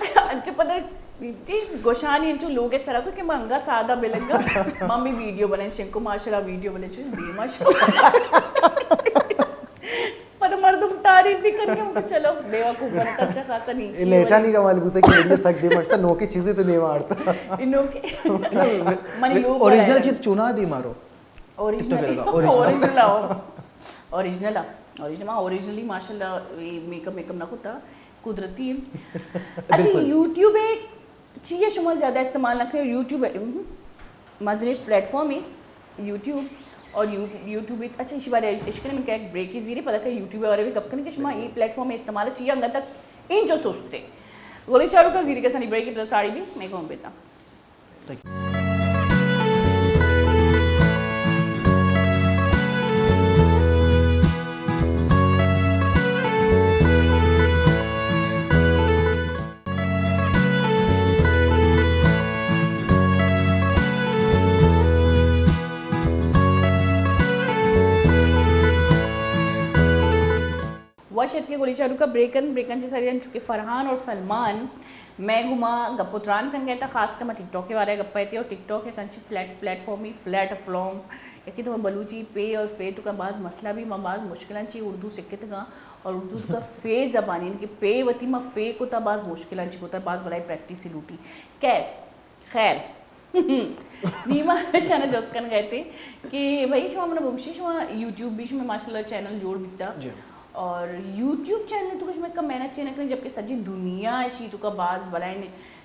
چو پدا چی گوشانی انچو لوگ سرا کو کہ من انگا سادہ بلنگا۔ من بھی ویڈیو بنائیں شنکو، ماشاءاللہ ویڈیو بنے چو بے ماشاءاللہ۔ پدا مردم تعریف بھی کرنے ہم کہ چلو بے وقوف بنتا، اچھا خاصا نہیں۔ اے لیٹانی کمال بوتا کہ ویڈیو سک دے مشتا، نوکی چیزیں تو دے مارتا۔ اے نوکی۔ منی لوگ اوریجنل چیز چونا دی مارو۔ اوریجنل، ٹک ٹاک پہ لگا، اوریجنل۔ اوریجنل آؤ۔ اوریجنل آ۔ اوریجنل ما اوریجنلی ماشاءاللہ اے میک اپ، میک اپ نہ کتا، قدرتی۔ اچھا، بالکل۔ یوٹیوب ہے، چی ہے شما زیادہ استعمال نہ کرے؟ یوٹیوب ہے، ہم، مزنی پلیٹ فارم ہے یوٹیوب اور یو-، یوٹیوب ہے۔ اچھا، اسی بارے اشکنے من کہ ایک بریک ہی زیرے، پتہ کہ یوٹیوب بارے بھی گپ کرنے کہ شما یہ پلیٹ فارم استعمال چی ہے انگا تک انچو سوستے۔ گولی چارو کا زیرے کے سانی بریک، ساری بھی میں کہوں بیتا۔ Thank you. وش اتکے گولی چاروکا بریکن، بریکن چہ ساری انچو کہ فرحان اور سلمان مئے گوما گپ و تران کن گئے تا، خاص کر ما ٹک ٹاک کے بارے گپ ایتے اور ٹک ٹاک یک انچی فلیٹ، پلیٹ فارمی، فلیٹ فارم، یکی تو ما بلوچی پے اور فے تو کا باز مسئلہ بھی، ما باز مشکلان چی اردو سکتگاں اور اردو تو کا فے زبانی، یعنی کہ پے وتی ما فے کو تا باز مشکلان چی کو تا باز بلائی پریکٹس لوٹی۔ خیر، خیر۔ نی ما شانا جست کن گئے تھے کہ بھئی شما منا بگوشی شما یوٹیوب بھی شما ماشاءاللہ چینل جوڑ بیتا۔ جی۔ اور یوٹیوب چینل تو شما کم محنت چینل کریں جبکہ سجی دنیا اشی تو کا باز بلائیں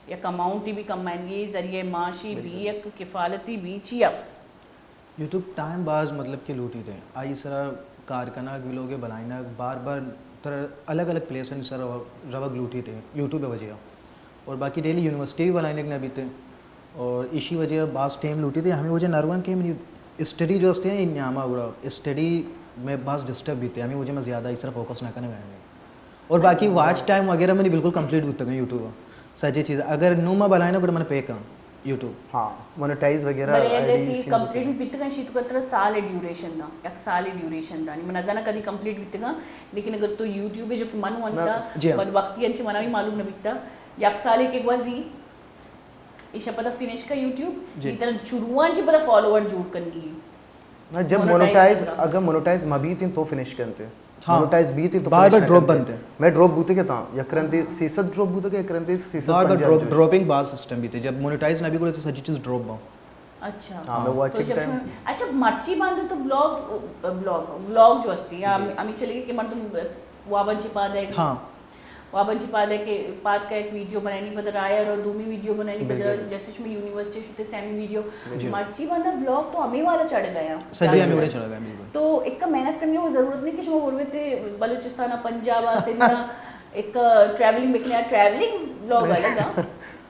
یک اماؤنٹ بھی کمائنگی، ذریعہ معاشی بھی، بالکل۔ یک کفالتی بھی چیا۔ یوٹیوب ٹائم باز مطلب کہ لوٹی تھے۔ آئی سرا کار کنگ، ویلوگ بنائینگ، بار بار تر الگ الگ پلیسانی سرا روگ لوٹی تھے یوٹیوب وجہ۔ اور باقی ڈیلی یونیورسٹی بھی بنائینگ نہ بیتے۔ اور ایشی وجہ باز ٹائم لوٹی تھے۔ ہمیں وجہ نہ روان کہ منی اسٹڈی جو استے ہیں، نیاما گڑا اسٹڈی میں باز ڈسٹرب بیتے۔ ہمیں وجہ میں زیادہ اس طرح فوکس نہ کرنے گئے۔ اور باقی واچ ٹائم وغیرہ منی بالکل کمپلیٹ بوتگ یوٹیوب۔ سجی چیز اگر نو ما بلائیں نا، گڑا من پے کن یوٹیوب۔ ہاں، مونیٹائز وغیرہ بلے اگر آئی ڈی تی سیم کمپلیٹ بوتگ۔ بھی بیتگاں، شی تو کتر سال ڈیوریشن دا، یک سال ڈیوریشن دا۔ نی من نزاناں کدی کمپلیٹ بیتگاں، لیکن اگر تو یوٹیوب جو کہ من ونتا، جی ہاں۔ بدبختی انچ منا بھی معلوم نہ بیتا۔ یک سال کے گوزی، ایشا پتہ فنش کا یوٹیوب، جی۔ نی ترا شروعان چی پتہ فالوور جوڑ کنگی۔ ہاں، جب مونیٹائز مونیٹائز، کرنا۔ اگر مونیٹائز مبیت تو فنش کنتے۔ ہاں۔ مونیٹائز بیت تو بار فنش بار نہ ڈراپ کنتے۔ بنتے۔ میں ڈراپ بوتے کہ تھا، یک رندے سی سد ڈراپ بوتے کہ یک رندے سی سد بار بار پنجاہ ڈراپ، جو۔ ڈراپنگ باز سسٹم بیتے۔ جب مونیٹائز نہ بھی کرے تو سجی چیز ڈراپ باں۔ اچھا۔ ہاں، میں تو واچنگ جب ٹائم۔ سن-، اچھا، مرچی باندے تو بلاگ، بلاگ، ولاگ جو ہستی، یا جی۔ ہمیں چلے کہ مردم وابن چی پا جائے گا۔ ہاں۔ وابن چی پاد ہے کہ پاد کا ایک ویڈیو بنانی پدا رائر اور دومی ویڈیو بنانی پدا، جیسے شما یونیورسٹی شتے سیمی ویڈیو۔ مرچی بندہ ولاگ تو ہمیں والا چڑھ گیا۔ سجی ہمیں وڑے چڑھ گیا، بالکل۔ تو ایک کا محنت کرنے کی ضرورت نہیں کہ شما بولوے تے بلوچستان، پنجاب، سندھ، ایک ٹریولنگ بکنے، ٹریولنگ ولاگ الگ ہے۔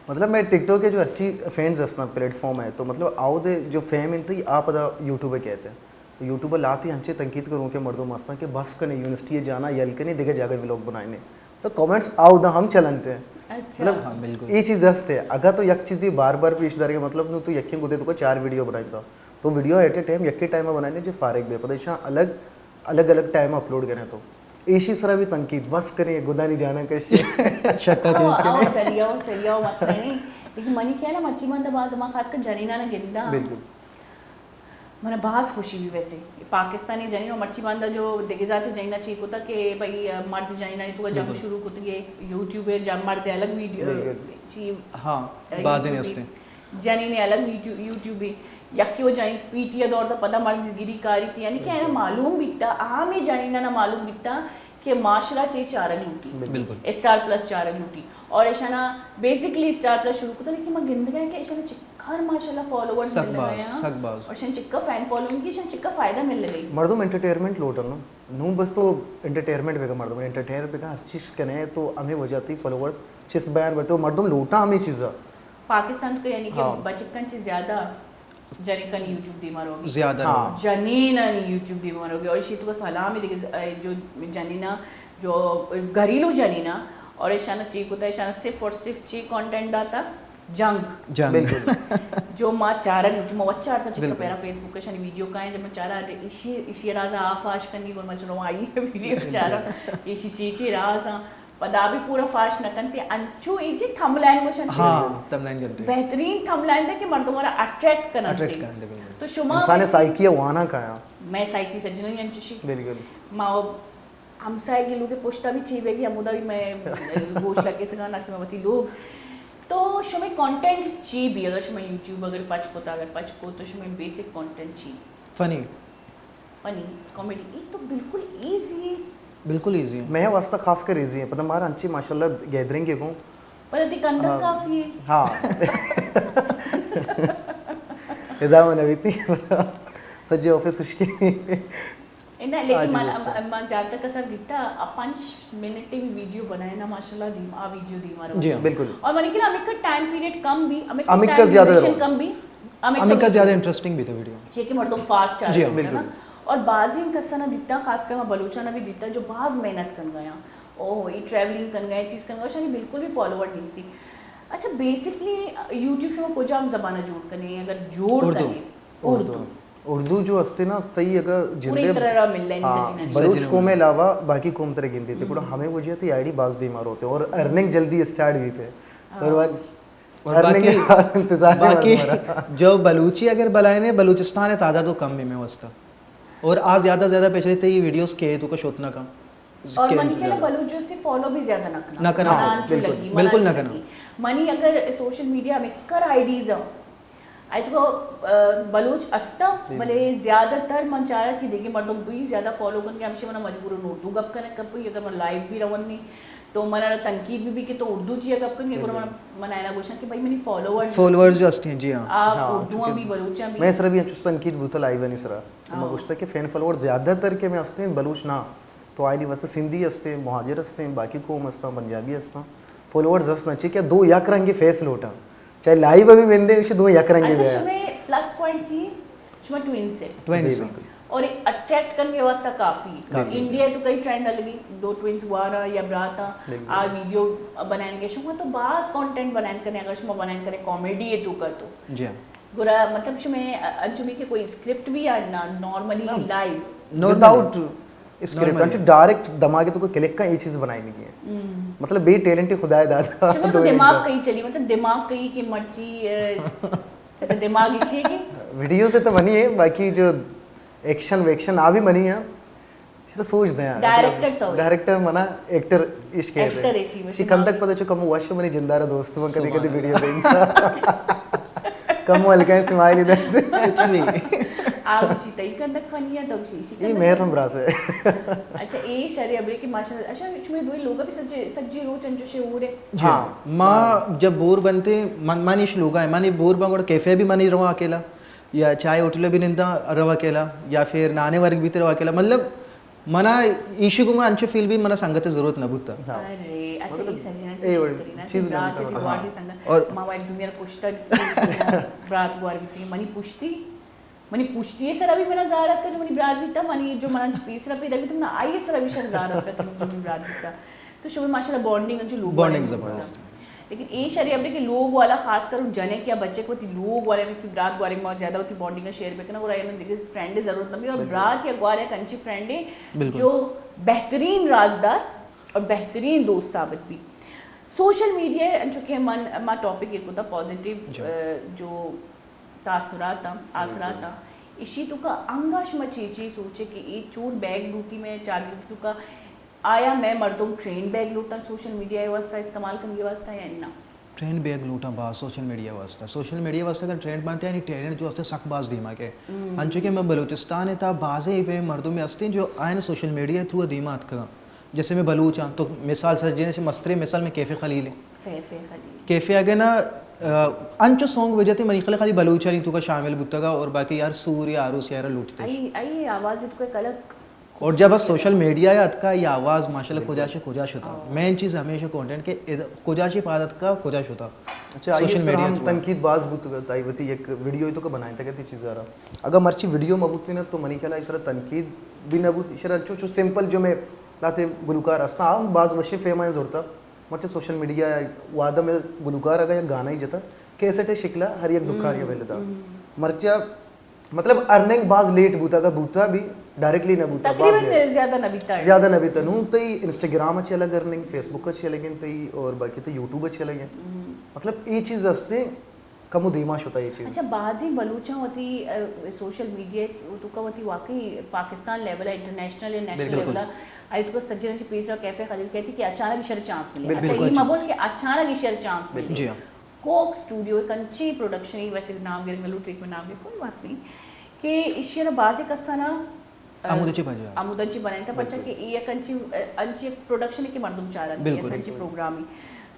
مطلب، میں ٹک ٹاک کے جو ہرچی فینز ہستنا پلیٹ فارم ہے، تو مطلب آؤ دے جو فیم انت، آپ دا یوٹیوب کہتے ہیں۔ یوٹیوب ء لہتے انچیں تنقید کروکیں مردم ہستاں کہ بس کنے، یونیورسٹی ء جانا یل کنے، دگہ جاگہ ولاگ بنائینے۔ تو کمنٹس اودا ہم چلنت۔ اچھا۔ مطلب، ہاں، بالکل۔ اے چیز ہست ہے۔ اگاں تو یک چیزے بار بار پیش دارے، مطلب، نوں تو یکیں گدے توکا چار ویڈیو بنائیتا۔ تو ویڈیو ایٹ اے ٹائم یکے ٹائم ء بنائینے، چہ فارغ بے۔ پدا ایشاں الگ، الگ الگ ٹائم اپلوڈ کریں تو ایشی سرا بھی تنقید، بس کریں، گدانی جانا کشی۔ شٹا چینج کریں۔ چلیو، چلیو، مسئلہ نہیں۔ لیکن منی خیال ہے مرچی بندہ باز، ما خاص کر جنیناں گنداں۔ بالکل۔ منا باز خوشی بی ویسے۔ پاکستانی جنین و مرچی باندا جو دگہ ذات جنینا چی کتا کہ بھئی مرد جنینانی تو جنگ شروع کتگے، یوٹیوب ہے، جا مرد الگ ویڈیو چی، ہاں، بازیں ہستے۔ جنین الگ ویڈیو، یوٹیوب ہے۔ یکی و جنین پی ٹی ء دور دا پدا مرد گری کاری تھی، یعنی کہ اینا معلوم بیتا، عام جنینا معلوم بیتا کہ معاشرہ چی چارگ لوٹی۔ بالکل۔ اسٹار پلس چارگ لوٹی۔ اور ایشانا بیسکلی اسٹار پلس شروع کتا، لیکن ما گندگا کہ ایشانا چکر ماشاءاللہ فالوورز مل گئے ہیں۔ سک باز۔ اور ایشانا چکر فین فالوئنگ کی، ایشانا چکر فائدہ مل گئی۔ مردم انٹرٹینمنٹ لوٹن نا۔ نوں بس تو انٹرٹینمنٹ بکن، مردم انٹرٹین بکن، ہر چیز کنے تو ہمیں وجہ تھی فالوورز چس بیان بڑھتے، مردم لوٹا ہمیں چیزا۔ پاکستان تو یعنی کہ بچکن چی زیادہ جنکانی یوٹیوب دیما روگی۔ زیادہ روگی۔ جنینانی یوٹیوب دیما روگی۔ اور ایشی تو سلام ہے دیگه، جو جنینا، جو گھریلو جنینا، اور ایشانا چی کتا، ایشانا صرف اور صرف چی کانٹینٹ داتا، جنگ۔ جنگ۔ بالکل۔ جو ما چارگ لوٹی، ما وچ چارتا چکا پیرا فیس بک شانی ویڈیو کائیں، جب ما چارا ایشی، ایشی راز آ فاش کنی، گل ما چلو آئی ویڈیو چارا، ایشی چی چی راز آ۔ پدا بھی پورا فاش نہ کنتے، انچو ایک جی تھملائن گوشن۔ ہاں، تھملائن کنتے۔ بہترین تھملائن دے کہ مردم را اٹریکٹ کننتے۔ اٹریکٹ کننتے، بالکل۔ تو شما انسان سائیکی وانا کایا۔ میں سائیکی سجنی انچوشی۔ بالکل۔ ما ہمسائے گی لوگ پشتا بھی چی بیگی، ہمودا بھی میں گوش لگے تھا نا کہ میں وتی لوگ۔ تو شما کانٹینٹ چی بھی، اگر شما یوٹیوب اگر پچ کو تا، اگر پچ کو تو شما بیسک کانٹینٹ چی؟ فنی۔ فنی، کامیڈی، یہ تو بالکل ایزی ہے۔ بالکل ایزی ہے۔ میں واسطہ خاص کر ایزی ہے، پتہ مارا انچی ماشاءاللہ گیدرنگ کے کو۔ پر تی کندگ کافی ہے۔ ہاں۔ ادا من ابھی تھی سجے آفس اس کی۔ نہ، لیکن من، من زیادہ تر کسر دیتا، آ پنچ منٹ بھی ویڈیو بنائے نا، ماشاءاللہ دیم، آ ویڈیو دیم آ رہا۔ جی ہاں۔ بالکل۔ اور من کہ ہمیں کا ٹائم پیریڈ کم بھی، ہمیں کا ہمیں کا ٹائم زیادہ ڈیوریشن کم بھی، ہمیں ہمیں کا زیادہ انٹرسٹنگ بھی تھا ویڈیو۔ چیئے کہ مردم فاسٹ چاہ رہے ہیں نا۔ اور بعضی کسانا دیتا، خاص کر میں بلوچانا بھی دیتا، جو باز محنت کن گیا۔ اوہ، یہ ٹریولنگ کن گیا، چیز کن گیا، شانی بالکل بھی فالوور نہیں سی۔ اچھا، بیسکلی یوٹیوب شما کجام زبان جوڑ کنے، اگر جوڑ کنے؟ اردو۔ اردو جو ہستے نا، تئی اگر جندے، ہاں، بلوچ قوم علاوہ باقی قوم ترے گندے تے، گڑا ہمیں وجہ تے آئی ڈی باز دیما روتے اور ارننگ جلدی اسٹارٹ بھی تے۔ اور اور باقی، باقی جو بلوچی اگر بلائنے، بلوچستان ہے تعداد و کم بھی میں واسطہ۔ اور آ زیادہ زیادہ پیچھے تے یہ ویڈیوز کے تو کا شوت نہ کم۔ اور منی کہنا بلوچ جو استے فالو بھی زیادہ نہ کرنا۔ نہ کرنا۔ بالکل نہ کرنا۔ منی اگر سوشل میڈیا میں کر آئی ڈیز ہیں، آئی تو بلوچ استا، بلے زیادہ تر من چارا کہ دیگه مردم بھی زیادہ فالو کن کے ہمشی منا مجبور اردو گپ کرنے کپی، اگر من لائیو بھی رون نہیں تو من تنقید بھی، بھی کہ تو اردو چیا گپ کن کے، گڑا من، من اینا گوشاں کہ بھائی منی فالوورز، فالوورز جو ہستے ہیں، جی ہاں۔ آپ اردو بھی، بلوچاں بھی۔ میں سر بھی انچو تنقید بوتا لائیو نہیں سرا۔ تو میں گوشتا کہ فین فالوور زیادہ تر کہ میں ہستے ہیں بلوچ نہ، تو آئی ڈی واسطے سندھی ہستے ہیں، مہاجر ہستے ہیں، باقی قوم ہستا، پنجابی ہستا، فالوورز ہستا، چی کہ دو یک رنگی فیس لوٹا، چاہے لائیو بھی بندے، اسے دو یک رنگی۔ اچھا، شمے پلس پوائنٹ چی؟ شما ٹوینس ہے۔ ٹوینس۔ اور اٹریکٹ کرنے واسطہ کافی۔ انڈیا تو کئی ٹرینڈ لگی، دو ٹوینس گوارا یا براتا، آ ویڈیو بنائیں گے، شما تو باز کانٹینٹ بنائیں کرنے، اگر شما بنائیں کرنے کامیڈی ہے تو کا تو۔ جی ہاں۔ گڑا مطلب شمے انچو بھی کہ کوئی اسکرپٹ بھی آ نا، نارملی لائیو۔ وداؤٹ اسکرپٹ، انچو ڈائریکٹ دماغ تو کوئی کلک کا یہ چیز بنائی نہیں ہے۔ مطلب بے ٹیلنٹ خدا داتا۔ شما تو دماغ کہیں چلی، مطلب دماغ کہیں کہ مرچی، اچھا، دماغ اسی ہے کہ ویڈیو سے تو بنی ہے، باقی جو ایکشن ویکشن آ بھی بنی ہے۔ سوچ دیں۔ ڈائریکٹر تو۔ ڈائریکٹر منا ایکٹر عشق ہے۔ ایکٹر عشق ہے۔ کندک پتہ چو کم وش منی جندارا دوست من کدی کدی ویڈیو دیں۔ کم ہلکا سمائل دیں۔ کچھ بھی۔ آ گوشی تئی کندگ فنی ءَ، تو گوشی ایشی اے کندگ مہر فنی۔ ہم براس ءَ۔ اچھا، اے شرے ابرے کہ ماشاءاللہ، اچھا، شمے دوئیں لوگ ءَ بھی سجے، سجے روچ انچوشے ہور ئے؟ جی ہاں، ہاں۔ ما جب بور بنتے، من، من ایش لوگا ہے، من بور باں گڑا کیفے بھی منی رواں اکیلا، یا چائے ہوٹل بھی ننداں رواں اکیلا، یا پھر نانے ورگ بھی رواں اکیلا۔ مطلب، منا ایشی گوما انچو فیل بھی منا سنگت ضرورت نہ بوتا۔ ہاں۔ ارے، اچھا، مطلب، اے سجنا اے چیز وڑی کرنا، چیز نہ برات کرنا۔ دیوار ہاں۔ کی سنگت۔ اور ما ایک دنیا کشتا برات گوار بیتی، منی پشتی منی پشتی ءِ سرا بھی منا زار اتکا جو منی برات بیتا، منی جو منا چہ پیسرا پیداک بیتا، منا آئی ءِ سرا بھی شر زار اتکا کہ جو منی برات بیتا۔ تو شمے ماشاءاللہ بانڈنگ انچو لوگ بانڈنگ والا زبردست۔ لیکن اے شرے ابرے کہ لوگ والا خاص کر جنک یا بچک وتی لوگ والے وتی برات گوارے ما زیادہ وتی بانڈنگ شیئر بکنا، اور ایمن دیگه فرینڈ ضرورت نہ بھی، اور بالکل۔ برات یا گوار یک انچی فرینڈ ہے بالکل۔ جو بہترین رازدار اور بہترین دوست ثابت بھی۔ سوشل میڈیا انچو کہ من، ما ٹاپک ایک ہوتا پازیٹیو، جی۔ اہ، جو تاثرات آں، آثرات آں، ایشی توکا انگا شما چی چی سوچے کہ اے چون بیگ لوٹی مئے چاگرد توکا؟ آیا مئے مردم ٹرینڈ بیگ لوٹاں سوشل میڈیا ءِ واسطہ استعمال کنگی واسطہ یا نہ؟ ٹرینڈ بیگ لوٹاں باز سوشل میڈیا واسطہ۔ سوشل میڈیا واسطہ اگر ٹرینڈ بنتے یعنی ٹیلنٹ جو ہستے سک باز دیما کے۔ ہم۔ انچو کہ مئے بلوچستان ءِ تا بازیں ایپیں مردم ہستے جو آئین سوشل میڈیا تھرو دیما اتکگاں۔ جیسے میں بلوچ آں، تو مثال سجینے سے مستریں مثال میں کیفے خلیل ہیں۔ کیفے خلیل۔ کیفے اگہ نا، آ، انچو سونگ وجہ تے منی خیال خالی بلوچانی توکا شامل بوتگا اور باقی یار سور یا آروس یارا لوٹتے۔ ای، ای آواز تو کوئی کلک۔ اور جب بس سوشل میڈیا یا اتکا یہ آواز ماشاءاللہ بالکل۔ کجا شے کجا شتا۔ ہاں۔ مین چیز ہمیشہ کنٹینٹ کہ اد-، کجا شے پاد اتکا کجا شتا۔ اچھا، آئی سوشل سر میڈیا ہم تھرو۔ تنقید باز بوتگا، تائی وتی یک ویڈیو تو کا بنائیں تک تی چیز آرا۔ اگر مرچی ویڈیو مبوتی نا تو منی خیال ہے سر تنقید بھی نہ بوت، سر انچو چو سمپل جو میں لاتے گلوکار ہستاں، ہم باز وشیں فیمائیں زورتا۔ مرچی سوشل میڈیا وہدا میں گلوکار اگا یک گانا ہی جتا، کیسٹ شکلا ہر یک دکاری ہم، بیلدا۔ ہم۔ مرچی مطلب ارننگ باز لیٹ بوتا، اگا بوتا بھی ڈائریکٹلی نہ بوتا، باز تقریباً لیٹ۔ زیادہ نہ بیتا ہے۔ زیادہ نہ بیتا۔ نو تئی انسٹاگرام اچھے لگے ارننگ، فیس بک اچھے لگے تئی اور باقی تو یوٹیوب اچھے لگے۔ ہم۔ مطلب اے چیز ہستے کمو دیما شتا اے چیز۔ اچھا، بازیں بلوچاں وتی، اہ، سوشل میڈیا توکا وتی واقعی پاکستان لیول ءَ، انٹرنیشنل یا نیشنل بالکل۔ لیول ءَ، آئی توکا سجن چی پیسرا کیفے خلیل کہتی کہ اچانک ایشر چانس ملے۔ بالکل۔ اچھا، یہ مبول کہ اچانک ایشر چانس ملے۔ جی ہاں۔ کوک اسٹوڈیو ایک انچی پروڈکشن ہی، ویسے نام گر ملو ٹریک میں نام گر کوئی بات نہیں، کہ ایشر بازی کسانا ہمودا چہ بنائینتہ۔ ہمودا چہ بنائینتہ، پرچا بالکل۔ کہ اے یک انچیں، انچیں یک پروڈکشنے کہ مردم چارنت، بالکل۔ یک انچیں پروگرامے۔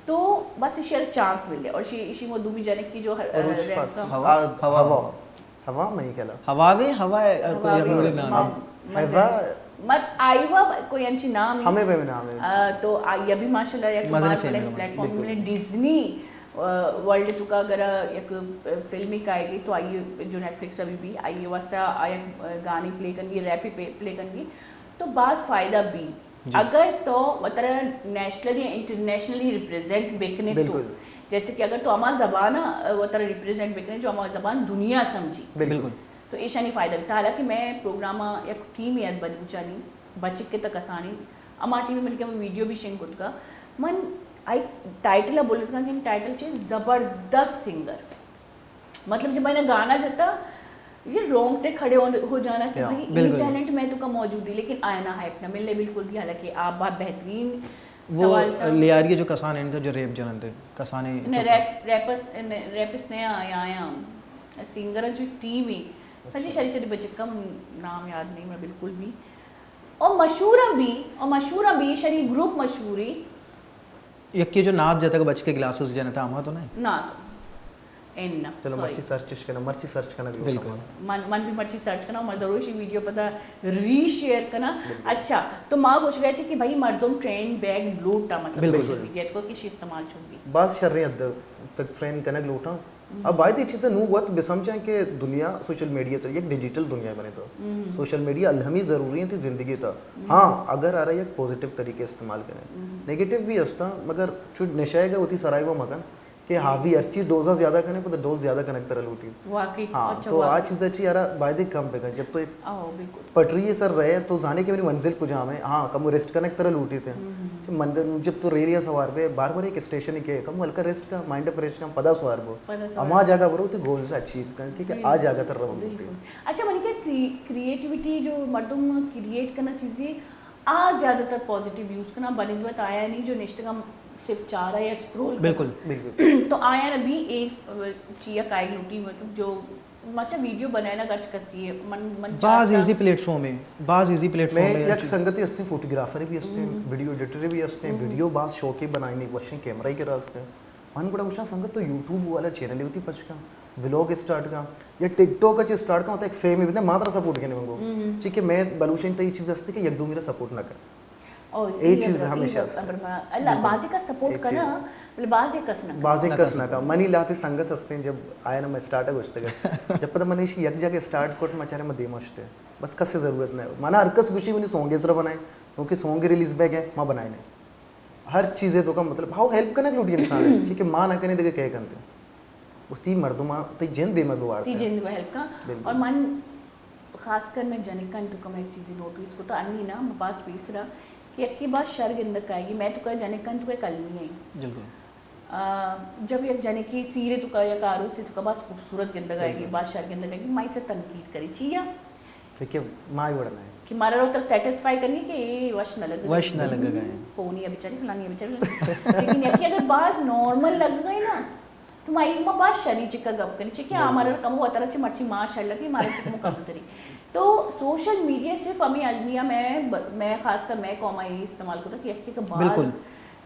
تو بس ایشی ءَ چانس ملے اور ایشی، ایشی ما دومی جنک کی جو، مروچی ریبکا۔ ہوا، ہوا۔ ہوا۔ ہوا منی خیال ءَ۔ ہوا وے، ہوا ہے، ہوا کوئی وے۔ ہموڑے نام ہے۔ ہوا۔ مت آئی ہوا کوئی انچیں نام ہے۔ ہمیں پہ نام ہے۔ آ، تو آئی ابھی ماشاءاللہ یک مزن باز بڑے فلم ہے۔ پلیٹ فارم بالکل۔ میں ڈزنی ورلڈ توکا اگر یک فلمے کائیگی تو آئی جو نیٹ فلکس ابھی بھی آئی واسطہ آیا گانے پلے کنگی، ریپ پلے کنگی تو باز فائدہ بھی۔ جی۔ اگر تو وترا نیشنلی یا انٹرنیشنلی ریپریزنٹ بکنے تو، بالکل۔ جیسے کہ اگر تو ہما زبان وترا ریپریزنٹ بکنے جو ہما زبان دنیا سمجھی۔ بالکل۔ تو ایشانی فائدہ بھی۔ حالانکہ میں پروگرام یک ٹیم یاد بلوچانی بچک کے تک اسانی اما ٹیم من کہ ویڈیو بھی شنگ کتگا۔ من آئی ٹائٹل ءَ بولتگاں کہ ٹائٹل چے زبردست سنگر۔ مطلب جب میں نے گانا جتا، یہ رونگتے کھڑے ہو، ہو جانا کہ یا۔ بھائی، یہ بالکل۔ ٹیلنٹ میں تو کا موجود ہے، لیکن آیا نہ ہائپ نہ ملے بالکل بھی، حالانکہ آپ بہت بہترین وہ توال تھا۔ لیاری جو کسان ہیں، جو ریپ جنن تھے، کسان ہیں، نہیں، چوکا۔ ریپ، ریپس، ریپس نہیں آیا، آیا۔ سنگر جو ٹیم ہے، سچی شری شری بچکم نام یاد نہیں میں بالکل بھی۔ اور مشہور بھی، اور مشہور بھی، شری گروپ مشہور ہے۔ یکے جو ناد جتگ بچکے گلاسز جنتا ہما تو نہیں؟ ناد۔ ان نہ، چلو، سوری۔ مرچی سرچ اش کناں، مرچی سرچ کناں گروپ بالکل۔ ہما۔ من، من بھی مرچی سرچ کناں، من ضرور شی ویڈیو پتا ری شیئر کناں۔ بالکل۔ اچھا، تو ما گوش گئے تھے کہ بھائی مردم ٹرینڈ بیگ لوٹا، مطلب بالکل۔ سوشل میڈیا کو کسی استعمال چون بھی۔ باز شریں حد تک ٹرینڈ کنگ لوٹاں۔ اب باید اے چیزاں نوں وت بہ سمجھاں کہ دنیا سوشل میڈیا تر یک ڈیجیٹل دنیا بنے تو۔ سوشل میڈیا الہمی ضروری انت زندگی تا۔ ہاں، اگر آرا یک پوزیٹیو طریقے استعمال کریں۔ نیگیٹیو بھی ہستا، مگر چو نشہ گا وتی سرائے وہ مکن کہ ہاں۔ ہاوی ہرچی ڈوزا زیادہ کنے، پتہ ڈوز زیادہ کنگ ترا لوٹی۔ واقعی، ہاں، اچھا تو واقعی۔ آ چیز اچھی آرا باید کم بکن۔ جب تو ایک او، بالکل۔ پٹری سر رہے تو زانے کہ منی منزل کجام ہے۔ ہاں، کم ریسٹ کنگ ترا لوٹی تھے۔ من، جب تو ریل یا سوار بے، بار بار ایک اسٹیشن کے کم ہلکا ریسٹ کا، مائنڈ فریش کا، پدا سوار بو۔ پدا سوار۔ اما جگہ برو تو گولز اچیو کن، ٹھیک ہے؟ آ جگہ تر رو۔ بالکل۔ اچھا، منی کہ کری-، کریٹیویٹی جو مردم کریٹ کرنا چیزیں، آ زیادہ تر پازیٹیو یوز کرنا بنسبت آیا نہیں جو نشتگم صرف چارا یا اسکرول کرنا۔ بالکل۔ بالکل۔ تو آیا نہ بھی ایک چیا کائے لوٹی، مطلب جو مچا ویڈیو بنائنا گرچ کسی ہے، من، من باز چاہتا ایزی پلیٹ فارم ہے، باز ایزی پلیٹ فارم میں ہے۔ یک سنگتی ہستیں، فوٹوگرافر بھی ہستیں، ہم۔ ویڈیو ایڈیٹر بھی ہستیں، ہم۔ ویڈیو باز شوقی بنائیں، وشیں کیمرہ کے راستے۔ من گڑا گوشاں سنگت تو یوٹیوب والا چینل ہوتی پچ کا، ولاگ اسٹارٹ کا، یا ٹک ٹاک چ اسٹارٹ کا، ہوتا ایک فیم بھی ما ترا سپورٹ کرنے منگو۔ ہم۔ چی کہ میں بلوچیں تو یہ چیز ہستی کہ یک دو میرا سپورٹ نہ کر۔ او، اے یہ چیز برا، ہمیشہ یہ است۔ برا، اللہ، ہم۔ بازی کا سپورٹ اے کرنا، چیز۔ بلے بازی کس نہ کرنا۔ بازی نہ کس کس نہ کرنا۔ منی لاتے سنگت ہستیں، جب آیا نا میں اسٹارٹ گوشتگ، جب پتہ من ایشی یک جگہ اسٹارٹ کرت، ما چارے ما دیما شتے۔ بس کس سے ضرورت نہیں۔ منا ہر کس گوشی منی سونگ سرا بنائیں، کیونکہ سونگ ریلیز بیگ ہے، ما بنائیں نہیں۔ ہر چیزے تو کا مطلب، ہاؤ ہیلپ کنگ لوٹی انسان ہے، چی کہ ما نہ کنے دگہ کہے کنتے۔ وتی مردماں تئی جند دیما بوارت۔ تئی جند بہ ہیلپ کن۔ بالکل۔ اور من خاص کر میں جنکانی تو کا میں ایک چیزی نوٹس کتا، انی نا، میں باز پیسرا کہ یکی باز شر گندگ آئیگی، میں تو کا جنکانی تو کا ایک المی ہیں۔ بالکل۔ آ، جب یک جنکی سیرے تو کا یا کاروسی تو کا باز خوبصورت گندگ آئیگی، بالکل۔ باز شر گندگ آئیگی، مائی سے تنقید کری۔ چیا؟ لیکن مائی وڑ نہ ہے۔ کہ مارا رو تر سیٹسفائی کرنی کہ یہ وش نہ لگ وش نہ لگا ہے۔ پونی ابھی چلی، فلانی ابھی چلی۔ لیکن یکی اگر باز نارمل لگ گئی نا، تو مائی ما باز شری چکا گپ کنی، چکہ بالکل۔ ہمارا کم ہوا ترا چہ مرچی ماشاءاللہ کہ ہمارا چکہ کم تری۔ تو سوشل میڈیا صرف ہمیں المیہ میں ب-، میں خاص کر میں قوم آئی استعمال کو تھا کہ یک ایک باز بالکل۔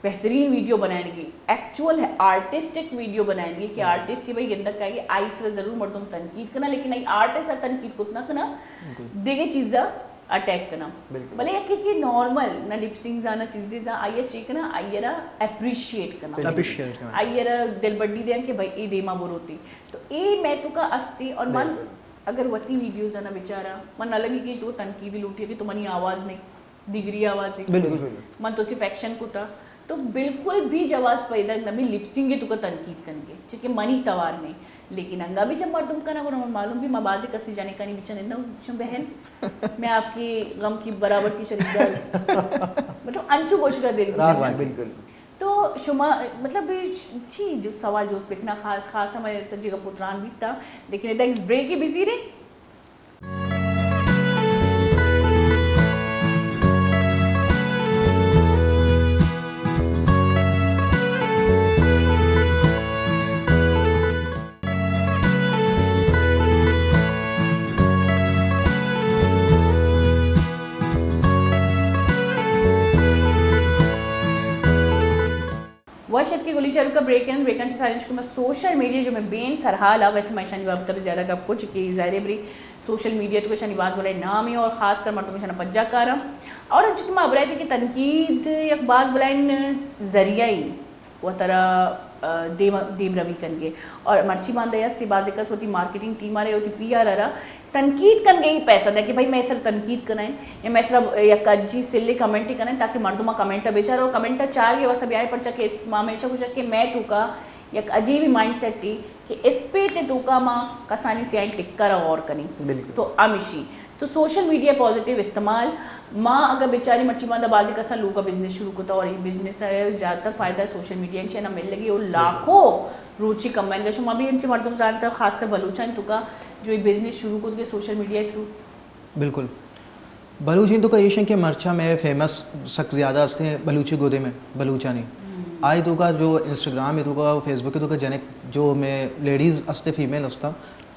بہترین ویڈیو بنائیں گی، ایکچوئل آرٹسٹک ویڈیو بنائیں گی کہ بالکل۔ آرٹسٹ ہی بھائی گندگ کا یہ آئی سر ضرور مردم تنقید کنا، لیکن آئی آرٹسٹ تنقید کت نہ کنا، بالکل۔ دیگه چیزا اٹیک کنا۔ بالکل۔ بلے یکے کہ نارمل نہ لپ سنگ زانا چیزے زا، آئی چی کنا، آئی را اپریشیٹ کنا۔ اپریشیٹ کنا۔ آئی را دل بڈی دیں کہ بھائی اے دیما بروتی۔ تو اے میں تو کا استی اور من بالکل۔ اگر وتی ویڈیوز آنا بچارا، من نہ لگی کہ تو تنقید لوٹی کہ تو منی آواز نہیں، دیگری آوازی۔ بالکل۔ من تو صرف ایکشن کتا۔ تو بالکل بھی جواز پیدا نہ بھی لپ سنگ تو کا تنقید کنگے، چونکہ منی توار نہیں۔ لیکن انگا بھی جب مردم کنا گڑا من معلوم بھی، ما بازی کسی جانے کانی بچن نہ چون بہن، میں آپ کی غم کی برابر کی شریک دار ہوں۔ مطلب انچو گوشگا دل راست گوشگا۔ بالکل۔ تو شما مطلب چی جو سوال جوست بکنا خاص خاص ہمیں سجی کا پتران بیتا، لیکن ادا ایک بریک ہی بزیرے۔ وش اتکے گلی چاروکا بریک ان، بریک ان چہ سالیں چکے ما سوشل میڈیا جو میں بین سرحال آ، ویسے ما ایشانی بابت بھی زیادہ گپ کو، چکے ظاہر ہے بری سوشل میڈیا تو ایشانی باز بلے نام ہے اور خاص کر مردم ایشانا پجا کارا۔ اور چکے ما برائے تھے کہ تنقید یک باز بلائن ذریعہ ہی و ترا، آ، دیم، دیم روی کنگے۔ اور مرچی باندے استی بازی کس وتی مارکیٹنگ ٹیم آ رہے، وتی پی آر آ را تنقید کنگے ہی پیسہ دے کہ بھائی میں سر تنقید کنائیں یا میں سر یک اجی سلے کمنٹ کنائیں تاکہ مردم کمنٹ بیچار اور کمنٹ چار یہ وسا بیائے پرچا کہ اس ما ہمیشہ گوشا کہ میں تو کا یک عجیبی مائنڈ سیٹ تھی کہ اس پہ تے تو کا ما کسانی سیاہیں ٹکر غور کنی۔ بالکل۔ تو ہمیشی تو سوشل میڈیا پازیٹیو استعمال، ما اگر بیچاری مرچی باندا بازی کسا لوگا بزنس شروع کتا اور یہ بزنس ہے زیادہ تر فائدہ سوشل میڈیا انچے نا مل لگی اور لاکھوں روچی کمائن گا۔ شما بھی انچے مردم زانتا، خاص کر بلوچان تو کا جو یہ بزنس شروع کت گئے سوشل میڈیا تھرو۔ بالکل۔ بلوچی تو کا ایش ہیں کہ مرچا میں فیمس سک زیادہ ہستے ہیں بلوچی گودے میں، بلوچانی۔ ہم۔ آئی تو کا جو انسٹاگرام ہے تو کا، فیس بک ہے تو کا جنک جو میں لیڈیز ہستے، فیمیل ہستا،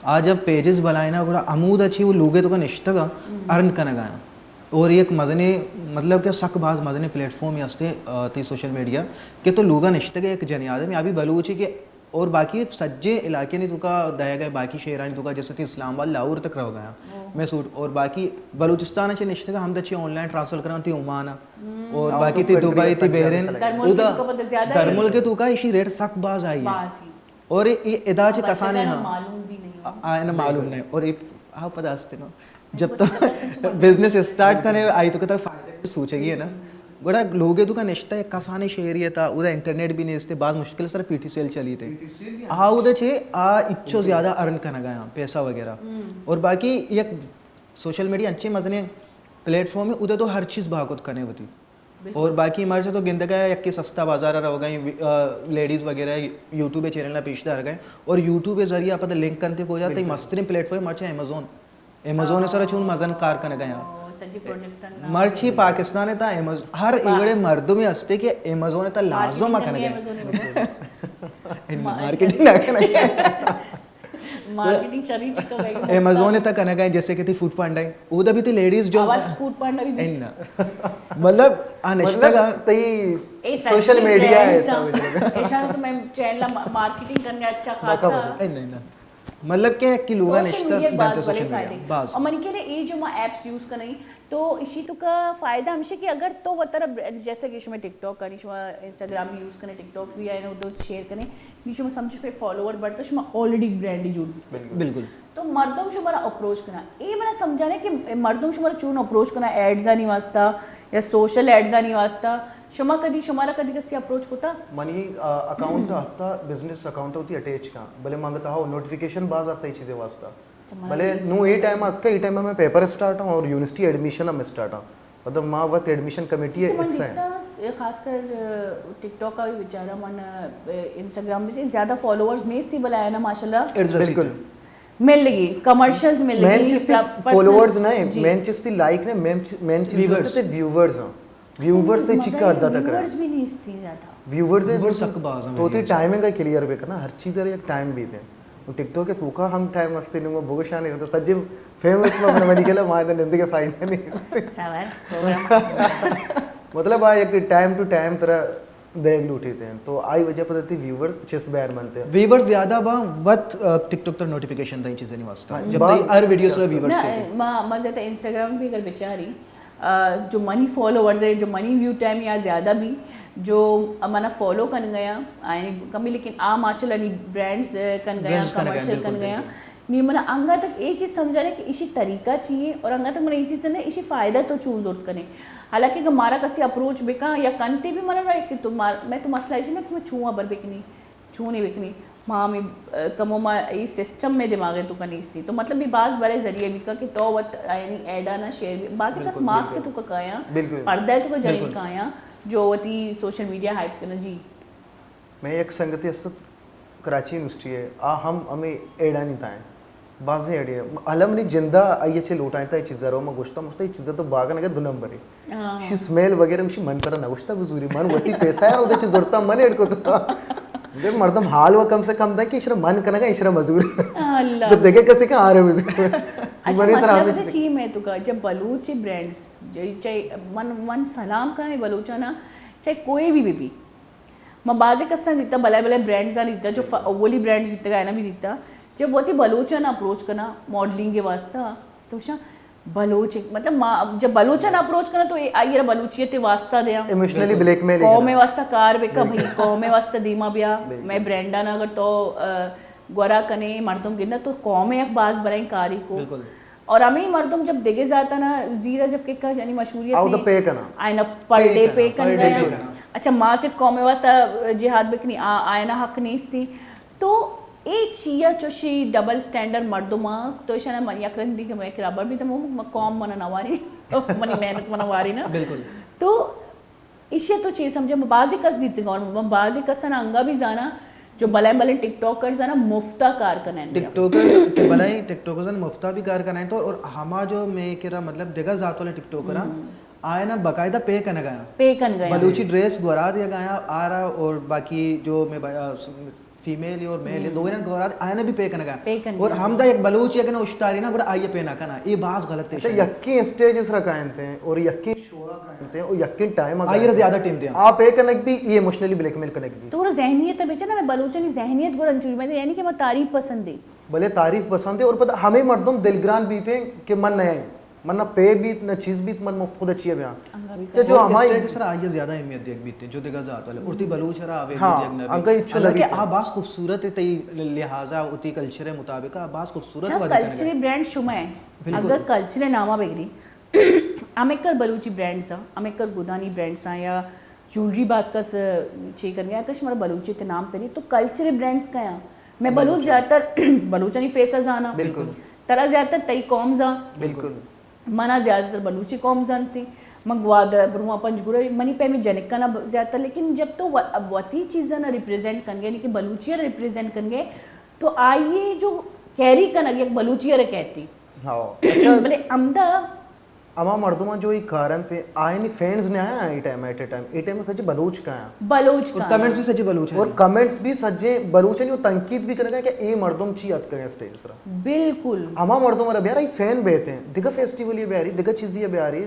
آ جب پیجز بلائنا گڑا عمود اچھی وہ لوگے تو کا نشتگا ہم۔ ارن کنگا۔ اور یک مزنی، مطلب کہ سک باز مزنی پلیٹ فارم ہستے، آ، تی سوشل میڈیا کہ تو لوگا نشتگے یک جنی آدمی ابھی بلوچی کہ اور باقی سجے علاقے نے تو کا دیا گئے، باقی شہرانی تو کا جیسے تی اسلام آباد، لاہور تک رہ گیا۔ ہاں۔ میں سوٹ اور باقی بلوچستان چے نشتگا ہم دچے آن لائن ٹرانسفر کرنا تی عمان آ۔ ہم۔ اور ہاں، باقی تو تی کٹری دبئی، تی سجے بحرین، سلسلہ ہے۔ درملک ادا تو کا پتہ زیادہ ہے۔ درملک تو کا ایشی ریٹ سک باز آئی ہے۔ باز ہی۔ اور یہ ادا چے ہاں، کسانے بس ہاں۔ معلوم بھی نہیں ہو۔ آ، آ، معلوم نہیں۔ اور یہ ہاں پتہ ہستے نا۔ جب تو بزنس اسٹارٹ کرے، آئی تو کتر فائدہ بھی سوچے گی ہے نا۔ گڑا لوگے تو کا نشتہ ہے، کسانے شہری ہے تا، ادا انٹرنیٹ بھی نہیں استے، بعض مشکل سر پی ٹی سی ایل چلی تے۔ آ ادا چے، آ اچو زیادہ ارن کنگا ہیں، پیسہ وغیرہ۔ ہم۔ اور باقی یک سوشل میڈیا انچے مزنے پلیٹ فارم ہے، ادا تو ہر چیز بھاکت کنے ہوتی۔ بالکل۔ اور باقی مرچا تو گندگا ہے، یکی سستا بازار روگا ہیں، آ، لیڈیز وغیرہ یوٹیوب چینل پیش دار گئے۔ اور یوٹیوب ذریعہ پتہ لنک کنتے کو جاتے، بالکل۔ مسترین پلیٹ فارم مرچا امیزون۔ امیزون سر چون مزن کار کنگا ہیں۔ او، سجی پروجیکٹ نا۔ مرچی پاکستان تا امیزون، ہر بس۔ ایوڑے مردمی ہستے کہ امیزون تا لازم مارکیٹنگ کنگا ہیں۔ امیزون ہے۔ مارکیٹنگ نہ کنگا ہیں۔ مارکیٹنگ شری چکا بھائی، ایمیزون تک کنگا ہے، جیسے کہ تئی فوڈ پانڈا ہے، اودا بھی تئی لیڈیز جو آواز فوڈ پانڈا بھی بیت۔ مطلب آ نشتگا۔ تئی سوشل میڈیا ہے۔ ایشاں تو میں چینل مارکیٹنگ کرنے اچھا خاصا۔ مطلب کہ کہ لوگا نشتہ بنتے سوشل میڈیا۔ باز۔ اور من کے لیے یہ جو ما ایپس یوز کریں، تو اشی تو کا فائدہ ہمشہ کہ اگر تو وترا، جیسے کہ شما ٹک ٹاک کریں، شما انسٹاگرام بھی یوز کریں، ٹک ٹاک بھی آئے نا، ادھر شیئر کریں، نی شما سمجھو کہ فالوور بڑھتا، شما آلریڈی برانڈ جوڑ۔ بالکل۔ تو مردم شما را اپروچ کنا، اے منا سمجھانے کہ مردم شما را چون اپروچ کنا، ایڈز آنی واسطہ یا سوشل ایڈز آنی واسطہ، شما کدی، شما را کدی کسی اپروچ کتا؟ منی اکاؤنٹ ہتا، بزنس اکاؤنٹ ہوتی اٹیچ کا، بلے مانگتا ہو نوٹیفیکیشن باز آتا ہے چیزیں واسطہ۔ بلے نوں اے ٹائم اتکا، اے ٹائم ءَ میں پیپر اسٹارٹ آں اور یونیورسٹی ایڈمیشن ہم اسٹارٹ آں۔ مطلب ما وت ایڈمیشن کمیٹی ءِ حصہ ہیں۔ خاص کر ٹک ٹاک کا بھی بیچارہ من، انسٹاگرام میں زیادہ فالوورز نیستی بلے آئینا ماشاءاللہ۔ بالکل۔ مل گی، کمرشلز مل گی۔ مین چیز تئی فالوورز نہ ہیں، مین چیز تئی لائک نہ، مین چیز دوست تئی ویورز ہیں۔ ویورز تئی چیکا حد تک رہا؟ ویورز بھی نہیں تھی زیادہ۔ ویورز سک باز ہیں۔ تو تئی ٹائمنگ کا کلیئر بکنا، ہر چیز ءَ یک ٹائم بیت۔ ٹک ٹاک ءِ توکا ہم ٹائم است، نوں بگوشانے تو سجے فیمس ما بنا منی کلا ما نندگے فائدہ نہیں۔ مطلب آ یک ٹائم ٹو ٹائم ترا دیگ لوٹیت ہیں، تو آئی وجہ پدا تئی ویورز چست بیر بنت ہیں۔ ویورز زیادہ با وت ٹک ٹاک تر نوٹیفیکیشن دیں چیزیں واسطہ۔ جب ہر ویڈیو سر ویورز۔ ما زیادہ انسٹاگرام بھی اگر بچاری جو منی فالوورز ہیں، جو منی ویو ٹائم یا زیادہ بھی، جو منا فالو کن گیا، آئیں کمی، لیکن آ ماشاءاللہ نی برانڈز کن گیا، کمرشل کن گیا۔ نی منا انگا تک اے چیز سمجھا رہے کہ ایشی طریقہ چی ہے اور انگا تک منا اے چیز نے ایشی فائدہ تو چون زورت کنے۔ حالانکہ اگر مارا کسی اپروچ بکا یا کنتے بھی منا رہا کہ تو مار-، میں تو مسئلہ ایشی نہ کہ میں چون ابر بکنی۔ چونی بکنی؟ ما ہمیں، کمو ما ای سسٹم میں دماغے تو کنیستی۔ تو مطلب بھی باز بڑے ذریعے بھی کا کہ تو وت یعنی ایڈا نا شیئر بھی، بازی کس ماسک تو کا کایا، پردہ تو کا جنین کایا، جو وتی سوشل میڈیا ہائپ کنا۔ جی۔ میں یک سنگتی است کراچی یونیورسٹی ہے، آ ہم ہمیں ایڈانی تائیں۔ بازیں اڑے الم نی جندا آئی چے لوٹائیں تا چیزا رو، ما گوشتا مشتا چیزا تو باغ نگے دو نمبر ہے۔ شی سمیل وغیرہ مشی من ترا نگوشتا بزوری، من وتی پیسہ یار اودے چے زورتا من ایڈ کو تو۔ دے مردم حال و کم سے کم دا کہ اشرا من کنگا اشرا مزور۔ اللہ۔ تو دیگه کسی کا آرے مزور۔ اچھا، مسئلہ پتہ چی میں تو کا، جب بلوچ برانڈز، چاہے من، من سلام کہیں بلوچانا، چاہے کوئی بھی بھی، ما بازیں کساں دیتا، بلے بلے برانڈز آں دیتا، جو اولی برانڈز بیتگ آئینا بھی دیتا۔ جب وتی بلوچاں اپروچ کنا ماڈلنگ کے واسطہ، تو شا بلوچ، مطلب ما جب بلوچاں اپروچ کنا تو آئی را بلوچیت واسطہ دیا، ایموشنلی بلیک میل، قوم واسطہ کار بکا بھائی، قوم واسطہ دیما بیا۔ میں برانڈاں اگر تو گورا کنے مردم گندا تو قوم ایک باز بلائیں کاری کو۔ اور ہمیں مردم جب دگہ ذاتانا زیرا جب کہ کا یعنی مشہوریت آؤ تو پے کنا۔ آئینا پر ڈے پے کن گیا۔ اچھا، ما صرف قوم واسطہ جہاد بکنی، آ-، آئینا حق نیستی۔ تو اے چیا چوشی ڈبل سٹینڈرڈ مردم آ، تو اشانا من یک رندی کہ میں کرابر بھی تمو، قوم منا نواری، منی محنت منا واری نا۔ بالکل۔ تو ایشی تو چی سمجھے، من بازی کس دیتگاں اور من بازی کسانا انگا بھی زانا جو بلائیں بلائیں ٹک ٹاکرز آنا مفتا کار کنن۔ ٹک ٹاکر بلائیں ٹک ٹاکرز آنا مفتا بھی کار کنن تو، اور ہما جو میں کرا مطلب دگہ ذات والے ٹک ٹاکر آئینا باقاعدہ پے کنگا، پے کن گیا، بلوچی ڈریس گورا دیا گیا آرا، اور باقی جو میں فیمیل اور میل دوئیں گورا آئینا بھی پے کنگا۔ پے کن اور ہم دا یک بلوچ یک نہ اشتاری نا گڑا آئیے پے نہ کنا، یہ باز غلط ہے۔ اچھا، یکی اسٹیج اس رکھائیں تھے اور یکی شورا کائیں تھے اور یکی ٹائم آئیے زیادہ ٹائم دیا۔ آپ اے کنک بھی، یہ ایموشنلی بلیک میل کنک بھی۔ تو ذہنیت ہے بیچے نا، میں بلوچانی ذہنیت گور انچوش میں یعنی کہ میں تعریف پسند ہے۔ بلے تعریف پسند ہے اور پتہ ہمیں مردم دلگران بھی تھے کہ من نہیں، من نہ پے بیت، نہ چیز بیت، من مفت خود اچھی بیاں۔ چہ جو ہمائی اسٹیج سر آئیے زیادہ اہمیت دیگ بیت، جو دگہ ذات والے۔ اور تی بلوچ را آوے دیگ نہ بیت۔ حالانکہ آ باز خوبصورت ہے، تی لہذا و تی کلچر مطابق آ باز خوبصورت۔ کلچر برانڈ شما ہے۔ اگر کلچر نامہ بگری، ہمیں کر بلوچی برانڈز ہیں، ہمیں کر گدانی برانڈز ہیں یا جولری باز کس چے کر گیا کہ شمارا بلوچی تے نام پری تو کلچر برانڈز کا ہیں۔ میں بلوچ زیادہ تر بلوچانی فیس زانا۔ بالکل۔ ترا زیادہ تر تئی قوم زان۔ بالکل۔ منا زیادہ تر بلوچی قوم زانتی۔ من گوادر، برواں، پنجگور، منی پیمی جنکانا زیادہ تر، لیکن جب تو و-، اب وتی چیزانا ریپریزنٹ کن گئے، یعنی کہ بلوچی ریپریزنٹ کن گئے، تو آئیے جو کیری کنگ یک بلوچی رے کہتی۔ ہاں۔ بلے ہمدا ہما مردماں جو ای کارنت، آیانی فینز نہ آیاں ای ٹائم، ایٹ اے ٹائم، ای ٹائم سجے بلوچ کایاں۔ بلوچ اور کایاں۔ کمنٹس بھی سجے بلوچ ہیں۔ اور کمنٹس بھی سجے بلوچ ہیں، وہ تنقید بھی کرگا کہ اے مردم چی اتکگا اسٹیج سرا۔ بالکل۔ ہما مردم را بیار، ای فین بیت ہیں، دگہ فیسٹیول یہ بیاری، دگہ چیزی یہ بیاری،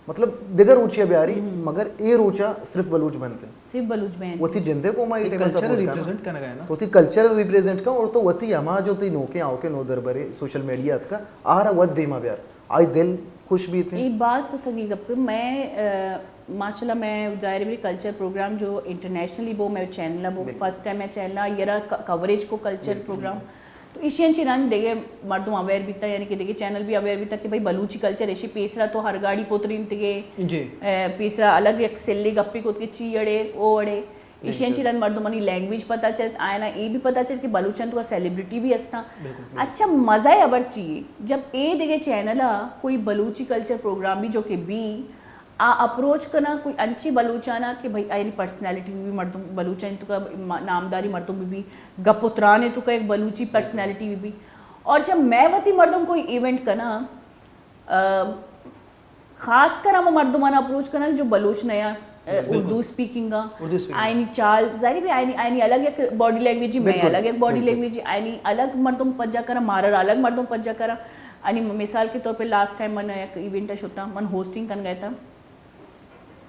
مطلب دگہ روچی یہ بیاری، مگر اے روچا صرف بلوچ بنت ہیں۔ صرف بلوچ بنت۔ وتی جندے کو ما ای ٹائم کلچر سپورٹ کرنا۔ ریپریزنٹ کرگا ہے نا۔ وتی کلچر ریپریزنٹ کن اور تو وتی ہما جو تی نوکیں آوکیں نودربرے سوشل میڈیا اتکا، آرا ود دیما بیار۔ آئی دل خوش بیت۔ اے باز تو سگی گپ۔ میں، آ، ماشاءاللہ، میں ظاہر ہے میری کلچر پروگرام جو انٹرنیشنلی بو، میں چینل بو، بالکل۔ فرسٹ ٹائم میں چینل یرا ک-، کوریج کو کلچر بالکل، پروگرام۔ بالکل۔ تو ایشی انچی رند دیگے مردم اویئر بیتا، یعنی کہ دیگے چینل بھی اویئر بیتا کہ بھائی بلوچی کلچر ایشی پیسرا تو ہر گاڑی پوترین تگے، جی۔ آ، پیسرا الگ یک سلی گپی کو کہ چی اڑے، او اڑے۔ ایشی انچی رند مردمانی لینگویج پتہ چلت، آیانا اے بھی پتہ چلت کہ بلوچان تو سیلیبریٹی بھی ہستاں۔ بالکل، بالکل۔ اچھا، مزہ ہے ابر چی ہے؟ جب اے دیگے چینل آ کوئی بلوچی کلچر پروگرام بھی جو کہ بھی، آ اپروچ کنا کوئی انچی بلوچانا کہ بھئی آیانی پرسنالٹی بھی مردم بلوچان تو کا ما-، نامداری مردم بھی بھی گپ و ترانے تو کا ایک بلوچی پرسنالٹی بھی بھی۔ اور جب میں وتی مردم کوئی ایونٹ کنا، آ، خاص کر ہما مردمانا اپروچ کنگ جو بلوچ نیا، بالکل۔ اردو اسپیکنگ آ، اردو اسپیکنگ۔ آیانی چال، ظاہر ہے بھی آیانی، آیانی الگ یک باڈی لینگویج، میں بالکل، الگ یک باڈی بالکل۔ لینگویج، آیانی الگ مردم پجا کرا، مارا الگ مردم پجا کرا۔ آیانی مثال کے طور پہ لاسٹ ٹائم من یک ایونٹ شتا، من ہوسٹنگ کن گئے تھا۔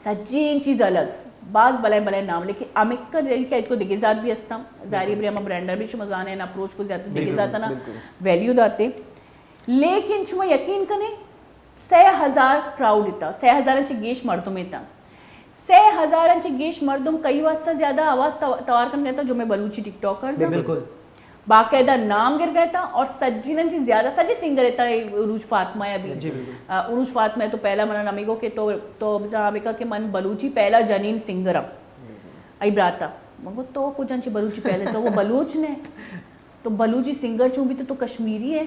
سجین چیز الگ، باز بلائیں بلائیں نام، لیکن امکا دل کہ اتکو دگہ ذات بھی ہستاں۔ ظاہر ہے بالکل۔ بری ہما برانڈر بھی شما زانے، اپروچ کو زیادہ دگہ بالکل، ذاتانا بالکل۔ ویلیو داتے۔ لیکن شما یقین کنے، سئے ہزار کراؤڈ اتا، سئے ہزار انچ گیش مردم اتا۔ سئے ہزار انچ گیش مردم کئی واسطہ زیادہ آواز تو-، توار کن گئے تا جو میں بلوچی ٹک ٹاکرز ہاں۔ بالکل۔ باقاعدہ نام گر گئے تا اور سجین انچ زیادہ سجے سنگر اتا، عروج فاطمہ یا بھی۔ جی، بالکل۔ آ، عروج فاطمہ تو پہلا منا نمیگو کہ تو، تو بزاں بکا کہ من بلوچی پہلا جنین سنگر ہاں۔ ای براتا۔ من گو تو کجا انچ بلوچی پہلے تو وہ بلوچ نے۔ تو بلوچی سنگر چون بھی تو، تو کشمیری ہے۔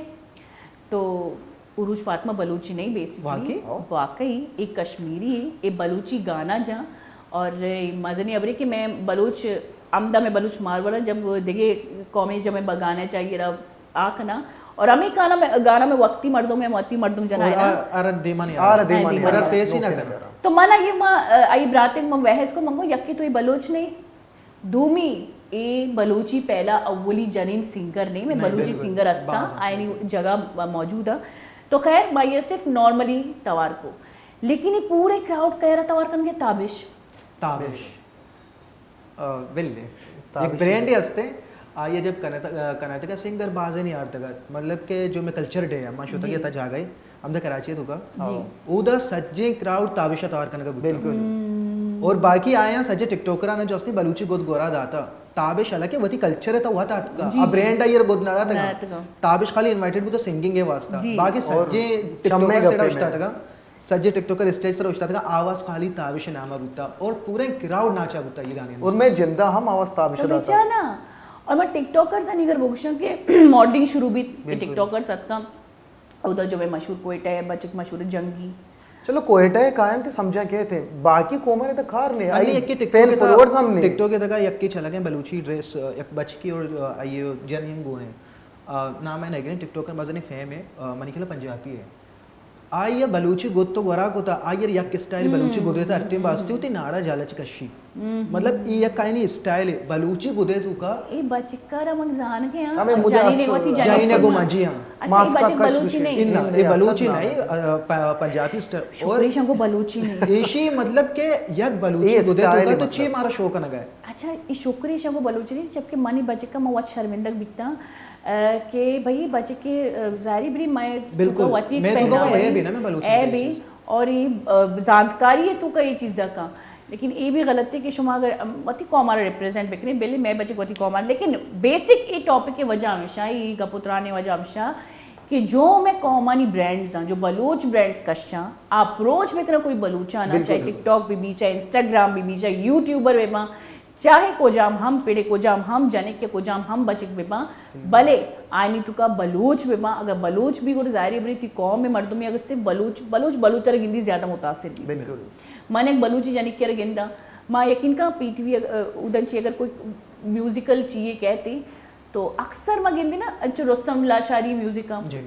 تو عروج فاطمہ بلوچی نہیں بیسکلی۔ واقعی؟ واقعی، اے کشمیری ہے، اے بلوچی گانا جا اور مزنی ابرے کہ میں بلوچ، ہمدا میں بلوچ مارورا جب دگے قومیں جب میں گانا چاہیے را آ کنا اور ہمیں گانا میں، گانا میں وقتی مردم میں وقتی مردم جنا ہے نا۔ آ، آ رد دیما نہیں آ رد دیما نہیں آ رد فیس ہی نہ کرنا۔ تو مانا یہ ما، آ، آئی براتنگ ما بحث کو منگو یکی تو یہ بلوچ نہیں۔ دومی، اے بلوچی پہلا اولی جنین سنگر نہیں، میں نہیں، بلوچی بالکل۔ سنگر ہستاں، باز آئینی جگہ موجود ہے۔ تو خیر، ما یہ صرف نارملی توار کو۔ لیکن یہ پورے کراؤڈ کہہ رہا توار کن کے تابش۔ تابش۔ آ، بلے۔ تابش ایک برانڈ ہی ہستے، آئیے جب کنت-، آ، کناتگا سنگر بازے نہیں آرتگا۔ مطلب کہ جو میں کلچر ڈے ہے، ما شوتگی جی۔ تا جاگئی۔ ہمدا کراچی تو کا؟ جی۔ اودا سجیں کراؤڈ تابش ء توار کنگا بوتا۔ بالکل۔ اور باقی آیاں سجے ٹک ٹاکر آنا جو استی بلوچی گد گورا داتا۔ تابش حالانکہ وتی کلچر ء تا وت آتکا۔ جی، آ جی۔ برانڈ آئیر گد نہ داتا۔ نہ داتا۔ تابش خالی انوائٹڈ بوتا سنگنگ ء واسطہ۔ جی۔ باقی اور سجے ٹک چمے ٹاکر گپے سرا میں۔ اشتاتگا۔ سجے ٹک ٹاکر اسٹیج سرا اشتاتگا۔ آواز خالی تابش ناما بوتا۔ اور پورے کراؤڈ ناچا بوتا یہ گانے۔ اور میں جندہ ہم آواز تابش تو داتا۔ بچا نا۔ اور میں ٹک ٹاکر سے نگر بوگشن کہ ماڈلنگ شروع بھی بالکل۔ ٹک ٹاکر ستکا۔ اودا جو ہے مشہور کوئٹہ ہے، بچک مشہور جنگی۔ چلو کوئٹہ ہے کائن تے سمجھا کہتے ہیں، باقی قوماں نے تو کار نے، منی آئی یکی ٹک ٹاک فین فالوورز ہم نے۔ ٹک ٹاک کے تکا یکی چلا گئے بلوچی ڈریس، آ، یک بچکی اور، آ، آئی جنین گون ہے۔ آ، نام ہے نہیں گرین، ٹک ٹاکر مزنی فیم ہے، آ، منی خیال پنجابی ہے۔ آئی بلوچی گد تو گورا کو تا، آئی یک اسٹائل بلوچی گد رہتا ہر ٹیم واسطے ہوتی ناڑا جالا چ کشی۔ مطلب، ای یک کائنی اسٹائل ہے، بلوچی گدے تو کا۔ اے بچکارا من زان کے ہاں، ہمیں مجھے جانی نے اصل وتی جانی جانی نے گو ماجی ہاں۔ اچھا، اے ماسکا بچک کش بلوچی بشے۔ نہیں۔ ان، اے اے بلوچی اصل نہیں، نام ہے۔ آ، پ-، پنجابی اسٹائل۔ اور شکریہ شنگو بلوچی نہیں۔ ایشی مطلب کہ یک بلوچی اے گدے تو اسٹائل کا ہے تو چی مطلب۔ مارا شو کنگا ہے۔ اچھا، اے شکریہ شنگو بلوچی نہیں، جبکہ منی بچکا من وت شرمندگ بیتا۔ آ، کہ بھئی بچک کے، آ، ظاہری بری میں بالکل۔ تو وتی میں تو پہناوہ کہوں، اے بھی نا، میں بلوچی اے میں بھی، چیز۔ اور یہ، آ، زانتکاری ہے تو کا یہ چیز کا۔ لیکن یہ بھی غلط ہے کہ شما اگر، ام، وتی قوم آرا ریپریزنٹ بکنے، بلے میں بچک وتی قوم آرا، لیکن بیسک یہ ٹاپک کے وجہ ہمیشہ، یہ گپ و ترانے وجہ ہمیشہ کہ جو میں قومانی برانڈز ہیں، جو بلوچ برانڈز کشاں، اپروچ بکنا کوئی بلوچانا، بالکل، چاہے بالکل۔ ٹک ٹاک بھی بھی، چاہے انسٹاگرام بھی بھی، چاہے یوٹیوبر بھی باں، چاہے کجام ہم پڑے، کجام ہم جنک یا کجام ہم بچک بہ باں، بلے آئینی توکا بلوچ بہ باں، اگر بلوچ بھی گڑا ظاہری بری تی قوم میں مردمی اگر صرف بلوچ، بلوچ، بلوچ ء گندی زیادہ متاثر بھی۔ بالکل۔ من ایک بلوچی جنک ء گنداں، ما یقین کا پی ٹی وی اگ-، اودن چی اگر کوئی میوزیکل چیئے کہتے تو اکثر ما گندے نا انچو رستم لاشاری میوزک ہم۔ جی۔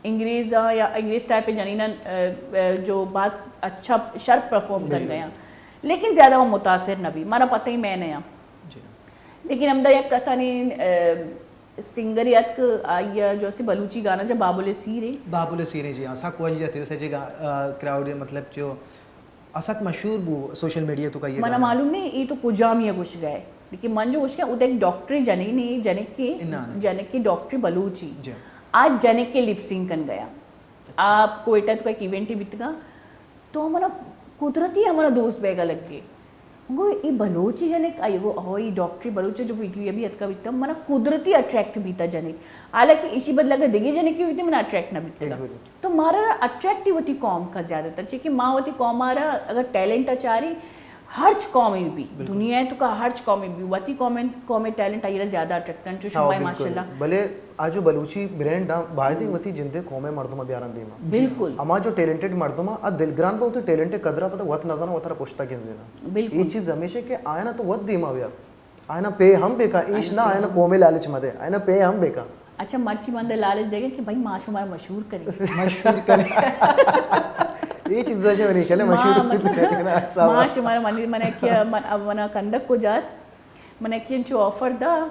انگریز آ یا انگریز ٹائپ جنیناں، آ، آ، جو باز اچھا شر پرفارم کر گیا، لیکن زیادہ وہ متاثر نہ بھی، مارا پتہ ہی میں نیا۔ لیکن ہمدا یک کسانی، آ، سنگر یتک، آئی ء جو اسے بلوچی گانا جا بابل سیرے۔ بابل سیرے، جی ہاں، سک وجہ جاتے سے جی گا-، آ، کراؤڈ مطلب جو اسک مشہور بو سوشل میڈیا تو کا یہ منا گانا۔ معلوم نہیں، یہ تو کجامی گوش گئے، لیکن من جو گوش گئے، ادھر ایک ڈاکٹری جنی نہیں، جنک کے، جنک کے ڈاکٹری بلوچی۔ جی۔ آج جنک کے لپ سنگ کن گیا۔ آپ کوئٹہ تو کا ایک ایونٹ ہی بیتگا، تو ہمارا قدرتی ہمارا دوست بیگا لگ گئے۔ گو، ای بلوچی جنک، آئی گو، ہو، ای ڈاکٹری بلوچ جو بیتی ابھی اتکا بیتا، منا قدرتی اٹریکٹ بیتا جنک۔ حالانکہ ایشی بدل اگر دگے جنک بھی بیتی، منا اٹریکٹ نہ بیتا۔ تو مارا اٹریکٹ ہی وتی قوم کا زیادہ تر، چیکہ ما وتی قوم مارا اگر ٹیلنٹ اچاری، ہرچ قوم بھی، دنیا تو کا ہرچ قوم بھی، وتی قوم، قوم ٹیلنٹ آئی زیادہ اٹریکٹ کرن، چو شما ماشاءاللہ۔ بلے آ جو بلوچی برانڈ آں، باید ایں وتی جندے قوم ء مردم ء بیارن دیما۔ بالکل۔ اما جو ٹیلنٹڈ مردم آں، آ دلگران پہ وتی ٹیلنٹ ء قدر ء پتہ وت نزاناں وترا پشتا گندیناں۔ بالکل۔ اے چیز ہمیش ایں کہ آیانا تو وت دیما بیار۔ آیانا پے ہم بکا، ایش نہ آیانا قوم ء لالچ مدے، آیانا پے ہم بکا۔ اچھا، مرچی من دے لالچ دے گا کہ بھائی ما شمارا مشہور کریں۔ مشہور کریں۔ اے چیز جو نہیں کلے مشہور مطلب، ما شمارا منی، من کیا، من، اب منا کندک کو جات، من یکی انچو آفر دا۔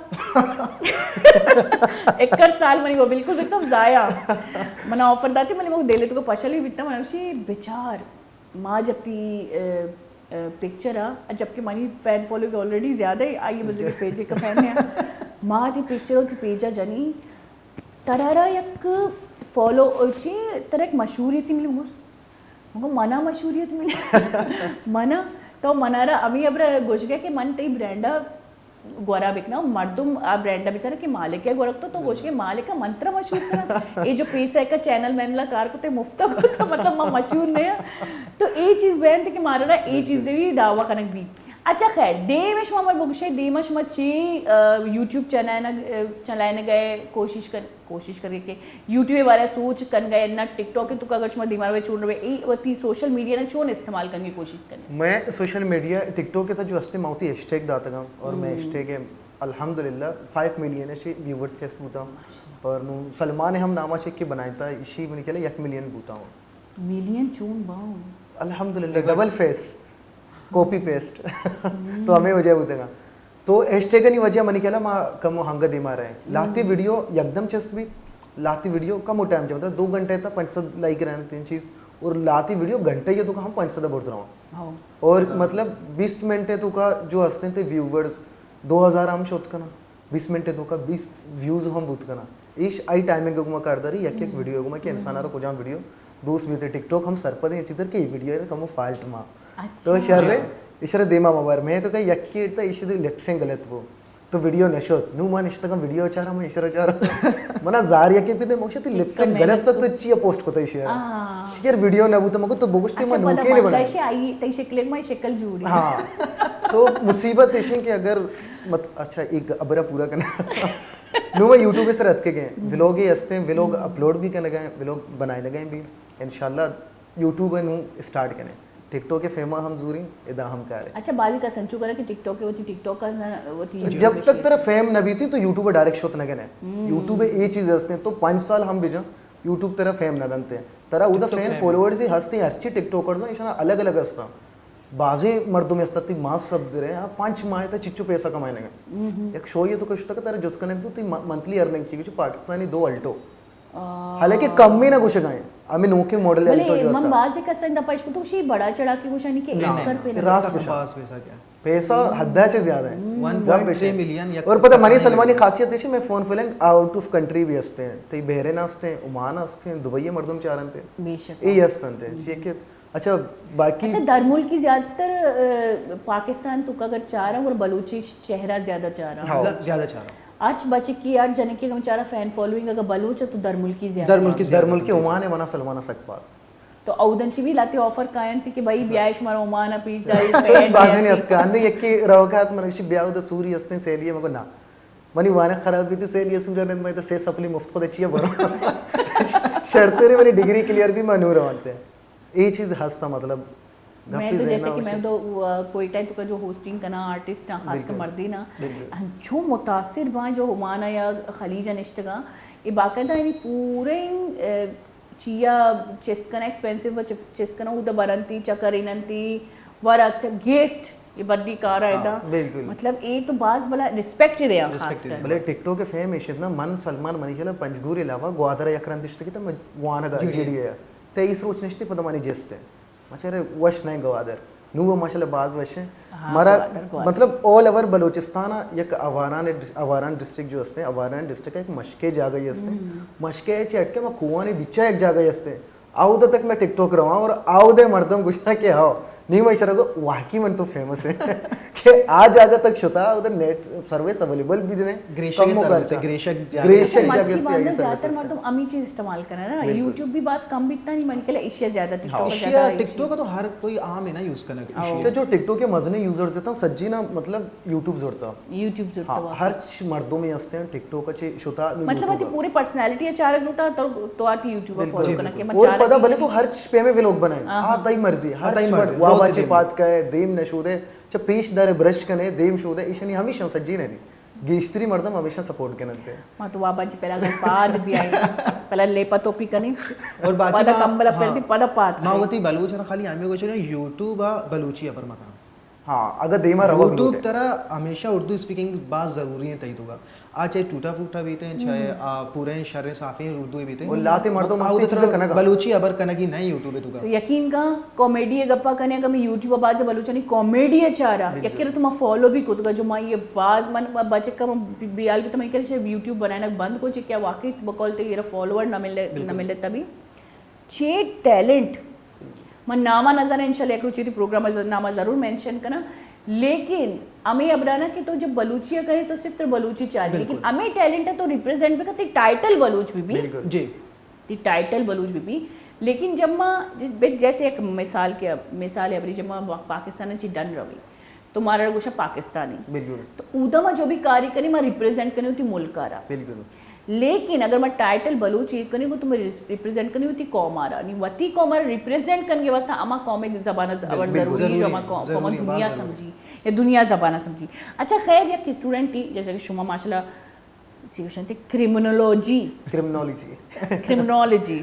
ایکر سال منی وہ بالکل بسم ضائع۔ من آفر داتی، منی وہ دل تو کو پشلی بیتا، من اشی بچار۔ ما جب تی، ا، ا، پکچر آ، جبکہ منی فین فالوئنگ آلریڈی زیادہ ہے، آئیے بس پیج کا فین ہے۔ ما تی پکچر تی پیجا جنی، ترارا یک فالو چی، تر یک مشہوری تی ملی مگو منا مشہوریت ملی۔ منا، تو منارا امی ابرا گوشگے کہ من تئی برانڈا گورا بکنا، مردم آ برانڈا بچارا کہ مالک ہے گورک تو، تو گوشگے مالک ہے من ترا مشہور کرا۔ اے جو پیسہ کا چینل مینلا کار کو تے مفتا کو تو مطلب ما مشہور نہیں۔ تو اے چیز بینت کہ مارا اے چیز بھی دعویٰ کنک بھی۔ اچھا خیر، دیم شما مر بگوشے، دیم شما چی، آ، یوٹیوب چلائنگ، آ، چلائنگ ہے کوشش کر کوشش کرے کہ یوٹیوب بارے سوچ کن گئے نہ ٹک ٹاک تو اگر شما دیمار وے چون روے، ای وتی سوشل میڈیا نے چون استعمال کنگی کوشش کنے؟ میں سوشل میڈیا ٹک ٹاک تا جو ہستے ما وتی ہیش ٹیگ داتگاں اور میں ہیش ٹیگ الحمدللہ فائیو ملین شی ویورز چست بوتا اور نو سلمان ہم ناما چیک کے بنائیں تا، اشی منی کہلے یک ملین بوتا ہوں۔ ملین چون باؤں؟ الحمدللہ، ڈبل فیس، کاپی پیسٹ۔ تو ہمیں وجہ بوتگا۔ تو ہیش ٹیگانی وجہ منی کہلا ما کمو ہنگا دیما رہے۔ لاتی ویڈیو یکدم چست بھی، لاتی ویڈیو کمو ٹائم چا، مطلب دو گھنٹے تا پنچ سد لائک رہن تین چیز، اور لاتی ویڈیو گھنٹے یہ تو ہم پنچ سد برد رہا۔ اور مطلب بیس منٹ تو کا جو ہستے تے ویورز دو ہزار ہم شوت کنا۔ بیس منٹ ء توکا بیس ویوز ہم بوت کناں۔ ایش آئی ٹائمنگ ء گوما کار داری، یک یک ویڈیو ء گوما کہ انسان ء را کجام ویڈیو دوست بیت۔ ٹک ٹاک ہم سرپد ہیں چیزر کہ اے ویڈیو ء کمو فالٹ ما۔ تو شر اشرا دیما مبر میں تو کہ یک کیٹ تا ایش دی لپ سنگ غلط بو، تو ویڈیو نشوت۔ نو ما نشتگم ویڈیو چارا، من اشرا چارا۔ منا زار یکے پیتے مکشتی لپ سنگ غلط تا، تو چیا پوسٹ کتا ایش یار؟ ایش یار ویڈیو نہ بوتا مگو تو بگوشتے ما نوکے نہیں بنا۔ آئی تئی شکل ما شکل جوڑی۔ ہاں۔ تو مصیبت ایش کہ اگر مت، اچھا، ایک ابرا پورا کرنا۔ نو میں یوٹیوب سر اتکے گئے، ولاگ ہی ہستے ہیں، ولاگ اپلوڈ بھی کرنے گئے، ولاگ بنائے گئے بھی۔ انشاءاللہ یوٹیوب ہے نو اسٹارٹ کریں۔ ٹک ٹاک کے فیما ہم زوری، ادا ہم کارے۔ اچھا، بازی کا سنچو کرا کہ ٹک ٹاک کے وتی ٹک ٹاک کا نہ وتی جب تک ترا فیم نہ بیتی تو یوٹیوب ڈائریکٹ شوت نہ کرے۔ یوٹیوب اے چیز ہستے ہیں، تو پانچ سال ہم بجا یوٹیوب ترا فیم نہ دنتے ہیں۔ ترا ادا فین فالوورز ہی ہستے ہیں، ہرچی ٹک ٹاکرز ہیں، اشانا الگ الگ ہستا۔ بازیں مردم است تی ماس سب درے، آ پنچ ماہ تا چچو پیسہ کمائے نگا۔ یک شوئی تو کشتا کہ ترا جس کنک بو تی منتھلی ارننگ چی، کچھ پاکستانی دو الٹو۔ حالانکہ کم ہی نہ گوشگائیں، ہمیں نوکے ماڈل الٹو جو من تھا۔ بازی کسن گپا اشکو تو شی بڑا چڑھا کے گوشانی کہ اینکر پہ نہ۔ راست گوشا۔ پیسہ حدا چے زیادہ ہے۔ ون پوائنٹ تھری ملین یک اور پتہ منی سلمانی خاصیت ہے، میں phone filling out of country بھی ہستے ہیں، تی بحرین ہستے ہیں، عمان ہستے ہیں، دبئی مردم چارنتے ہیں۔ بے شک۔ اے ہستنتے ہیں، چیئے کہ اچھا، باقی اچھا، درملکی زیادہ تر، آ، پاکستان تو اگر چارا اور بلوچی چہرہ زیادہ چارا۔ ہاں۔ زیادہ چارا۔ ہرچ بچکی، ہر جنکی اگر چارا فین فالوئنگ اگر بلوچ ہے تو درملکی زیادہ۔ درملکی زیادہ۔ درملکی عمان ہے، منا سلمانا سک باز۔ تو اودن چی بھی لاتے آفر کائن تھی کہ بھائی بیا شمارا عمان پیش داری۔ بازی نہیں اتکا، اندے یکی روکات من اشی بیا اود سوری ہستیں سیلی ہے، مگو نا۔ منی وانگ خراب بیتی، سیلی ہے سورا نند، میں تو سے سپلی مفت خود چیا برو۔ شرطے نے منی ڈگری کلیئر بھی منو روانتے۔ اے چیز ہستا، مطلب، میں گپی تو ذہن جیسے کہ میں تو، آ، کوئٹہ تو کا جو ہوسٹنگ کنا آرٹسٹ نا، خاص کر مردی نا، انچو متاثر باں جو عمان یا خلیج نشتگا اے باقاعدہ یعنی پوریں، اے، چیا چست کناں، ایکسپینسو چست کناں، اودا برنتی، چکریننتی، ورگ، چ-، گفٹ، اے بدی کار ءَ ادا۔ بالکل۔ مطلب، اے تو باز بلا ریسپیکٹ دے خاص کر۔ بلے ٹک ٹاک ءِ فیم ایش نا، من سلمان منی خیال ءَ پنجگور علاوہ گوادر ءَ یک رند اشتگ تے من وانگ ءَ جی ڈی اے ءَ۔ تے ایس روچ نشتے پدا منی جست ءَ۔ مچارے وش نہ گوادر۔ نوں وہ ماشاءاللہ باز وش ہیں۔ ہاں، مارا گوادر، گوادر۔ مطلب آل اوور بلوچستان ءَ یک آواران ڈس-، آواران ڈسٹرکٹ جو ہستے، آواران ڈسٹرکٹ ءَ یک مشکے جاگہ ہی ہستے۔ مشکے چے اٹکے ما کوہانی بیچا یک جاگہ ہستے۔ آودا تک میں ٹک ٹاک رواں اور آودے مردم گوشاں کہ ہاؤ، نہیں میں اشرا کو واقعی من تو فیمس ہے۔ کہ آ جاگہ تک شتا، ادھر نیٹ سروس اویلیبل بھی دینے۔ گریشگ کم سروس ہے، گریشگ جاگہ۔ گریشگ اچھا، جاگہ مچھی سے آگے باندھا زیادہ تر مردم امی چیز استعمال کرنا نا۔ بالکل۔ یوٹیوب بھی باز کم بیتا نہیں، من کہلا ایشیا زیادہ، ٹک ٹاک زیادہ۔ ٹک ٹاک تو ہر کوئی عام ہے نا یوز کرنا۔ اچھا، جو ٹک ٹاک کے مزنے یوزرز دیتا سجی نا، مطلب یوٹیوب زورتا۔ یوٹیوب زورتا ہاں، ہوا۔ ہر چ-، مردم ہی ہستے ہیں ٹک ٹاک اچھے شتا نو مطلب یوٹیوب اتی پوری پرسنالٹی اچارک لوٹا تو، تو آتی یوٹیوب فالو کرنا کہ اور پدا بلے تو ہر چ پہ میں ویلوگ بنائے۔ ہاں، تائی مرضی، ہر چ وابا چے پات کا ہے، دیم نشودے، چا پیش دارے برش کنے، دیم شودے، ایشانی ہمیشہ سجی نہیں۔ گیشتری مردم ہمیشہ سپورٹ کننت۔ ما تو وابا چی پہلا گل پاد بیائیں، پہلا لیپا توپی کنی، اور باقی پدا کمبلا پر دی، پدا پاد ما وتی بلوچ نا خالی ہمیں گوچے یوٹیوب آ بلوچی ابر مکن۔ ہاں، اگر دیما روگ یوٹیوب ترا ہمیشہ اردو اسپیکنگ باز ضروری ہے تئی تو کا۔ آ چاہے ٹوٹا پھوٹا بیتے ہیں، چاہے آ پورے شر صافی اردو ہی بیتے ہیں۔ اور لاتے مردم آ ہستی چیزیں کنگا۔ بلوچی ابر کنگی نہیں یوٹیوب تو کا۔ تو یقین کا کامیڈی ءِ گپا کنے، اگاں میں یوٹیوب ءَ باز بلوچانی کامیڈی ءَ چارا، یکے تو ما فالو بھی کتگا، جو ما یہ باز من بچکا من بیال بھی تو میں کہے یوٹیوب بنائنا بند کو، چہ کیا واقعی بقول تے یہ فالوور نہ ملے، نہ ملے تبھی۔ چے ٹیلنٹ، من ناما نہ زانا، انشاءاللہ یک روچی تی پروگرام ناما ضرور مینشن کنا، لیکن ہمیں ابرانا کہ تو جب بلوچی کرے تو صرف تو بلوچی چارے، لیکن ہمیں ٹیلنٹ تو ریپریزنٹ بھی کرتے، ٹائٹل بلوچ بھی بھی۔ جی۔ تی ٹائٹل بلوچ بہ بی، لیکن جب ما ج-، بہ-، جیسے یک مثال کے، مثال ہے، ابری جب ما پا-، پاکستان چی ڈن روی تو مارا گوشا پاکستانی۔ بالکل۔ تو اودا ما جو بھی کاری کنی، ما ریپریزنٹ کنی ہوتی ملک آرا۔ بالکل۔ لیکن اگر ما ٹائٹل بلوچ ایر کنی کو تو میں ریس-، ریپریزنٹ کنی ہوتی قوم آرا۔ نی وتی قوم آرا ریپریزنٹ کنگے واسطہ اما قوم زبان ز-، اور بالکل۔ ضروری ہے، جو اما قوم، قوم دنیا سمجھی یا دنیا زبان سمجھی۔ اچھا خیر، یک اسٹوڈنٹ تھی، جیسے کہ شما ماشاءاللہ چی گوشنتی؟ کرمنولوجی۔ کرمنولوجی۔ کرمنولوجی۔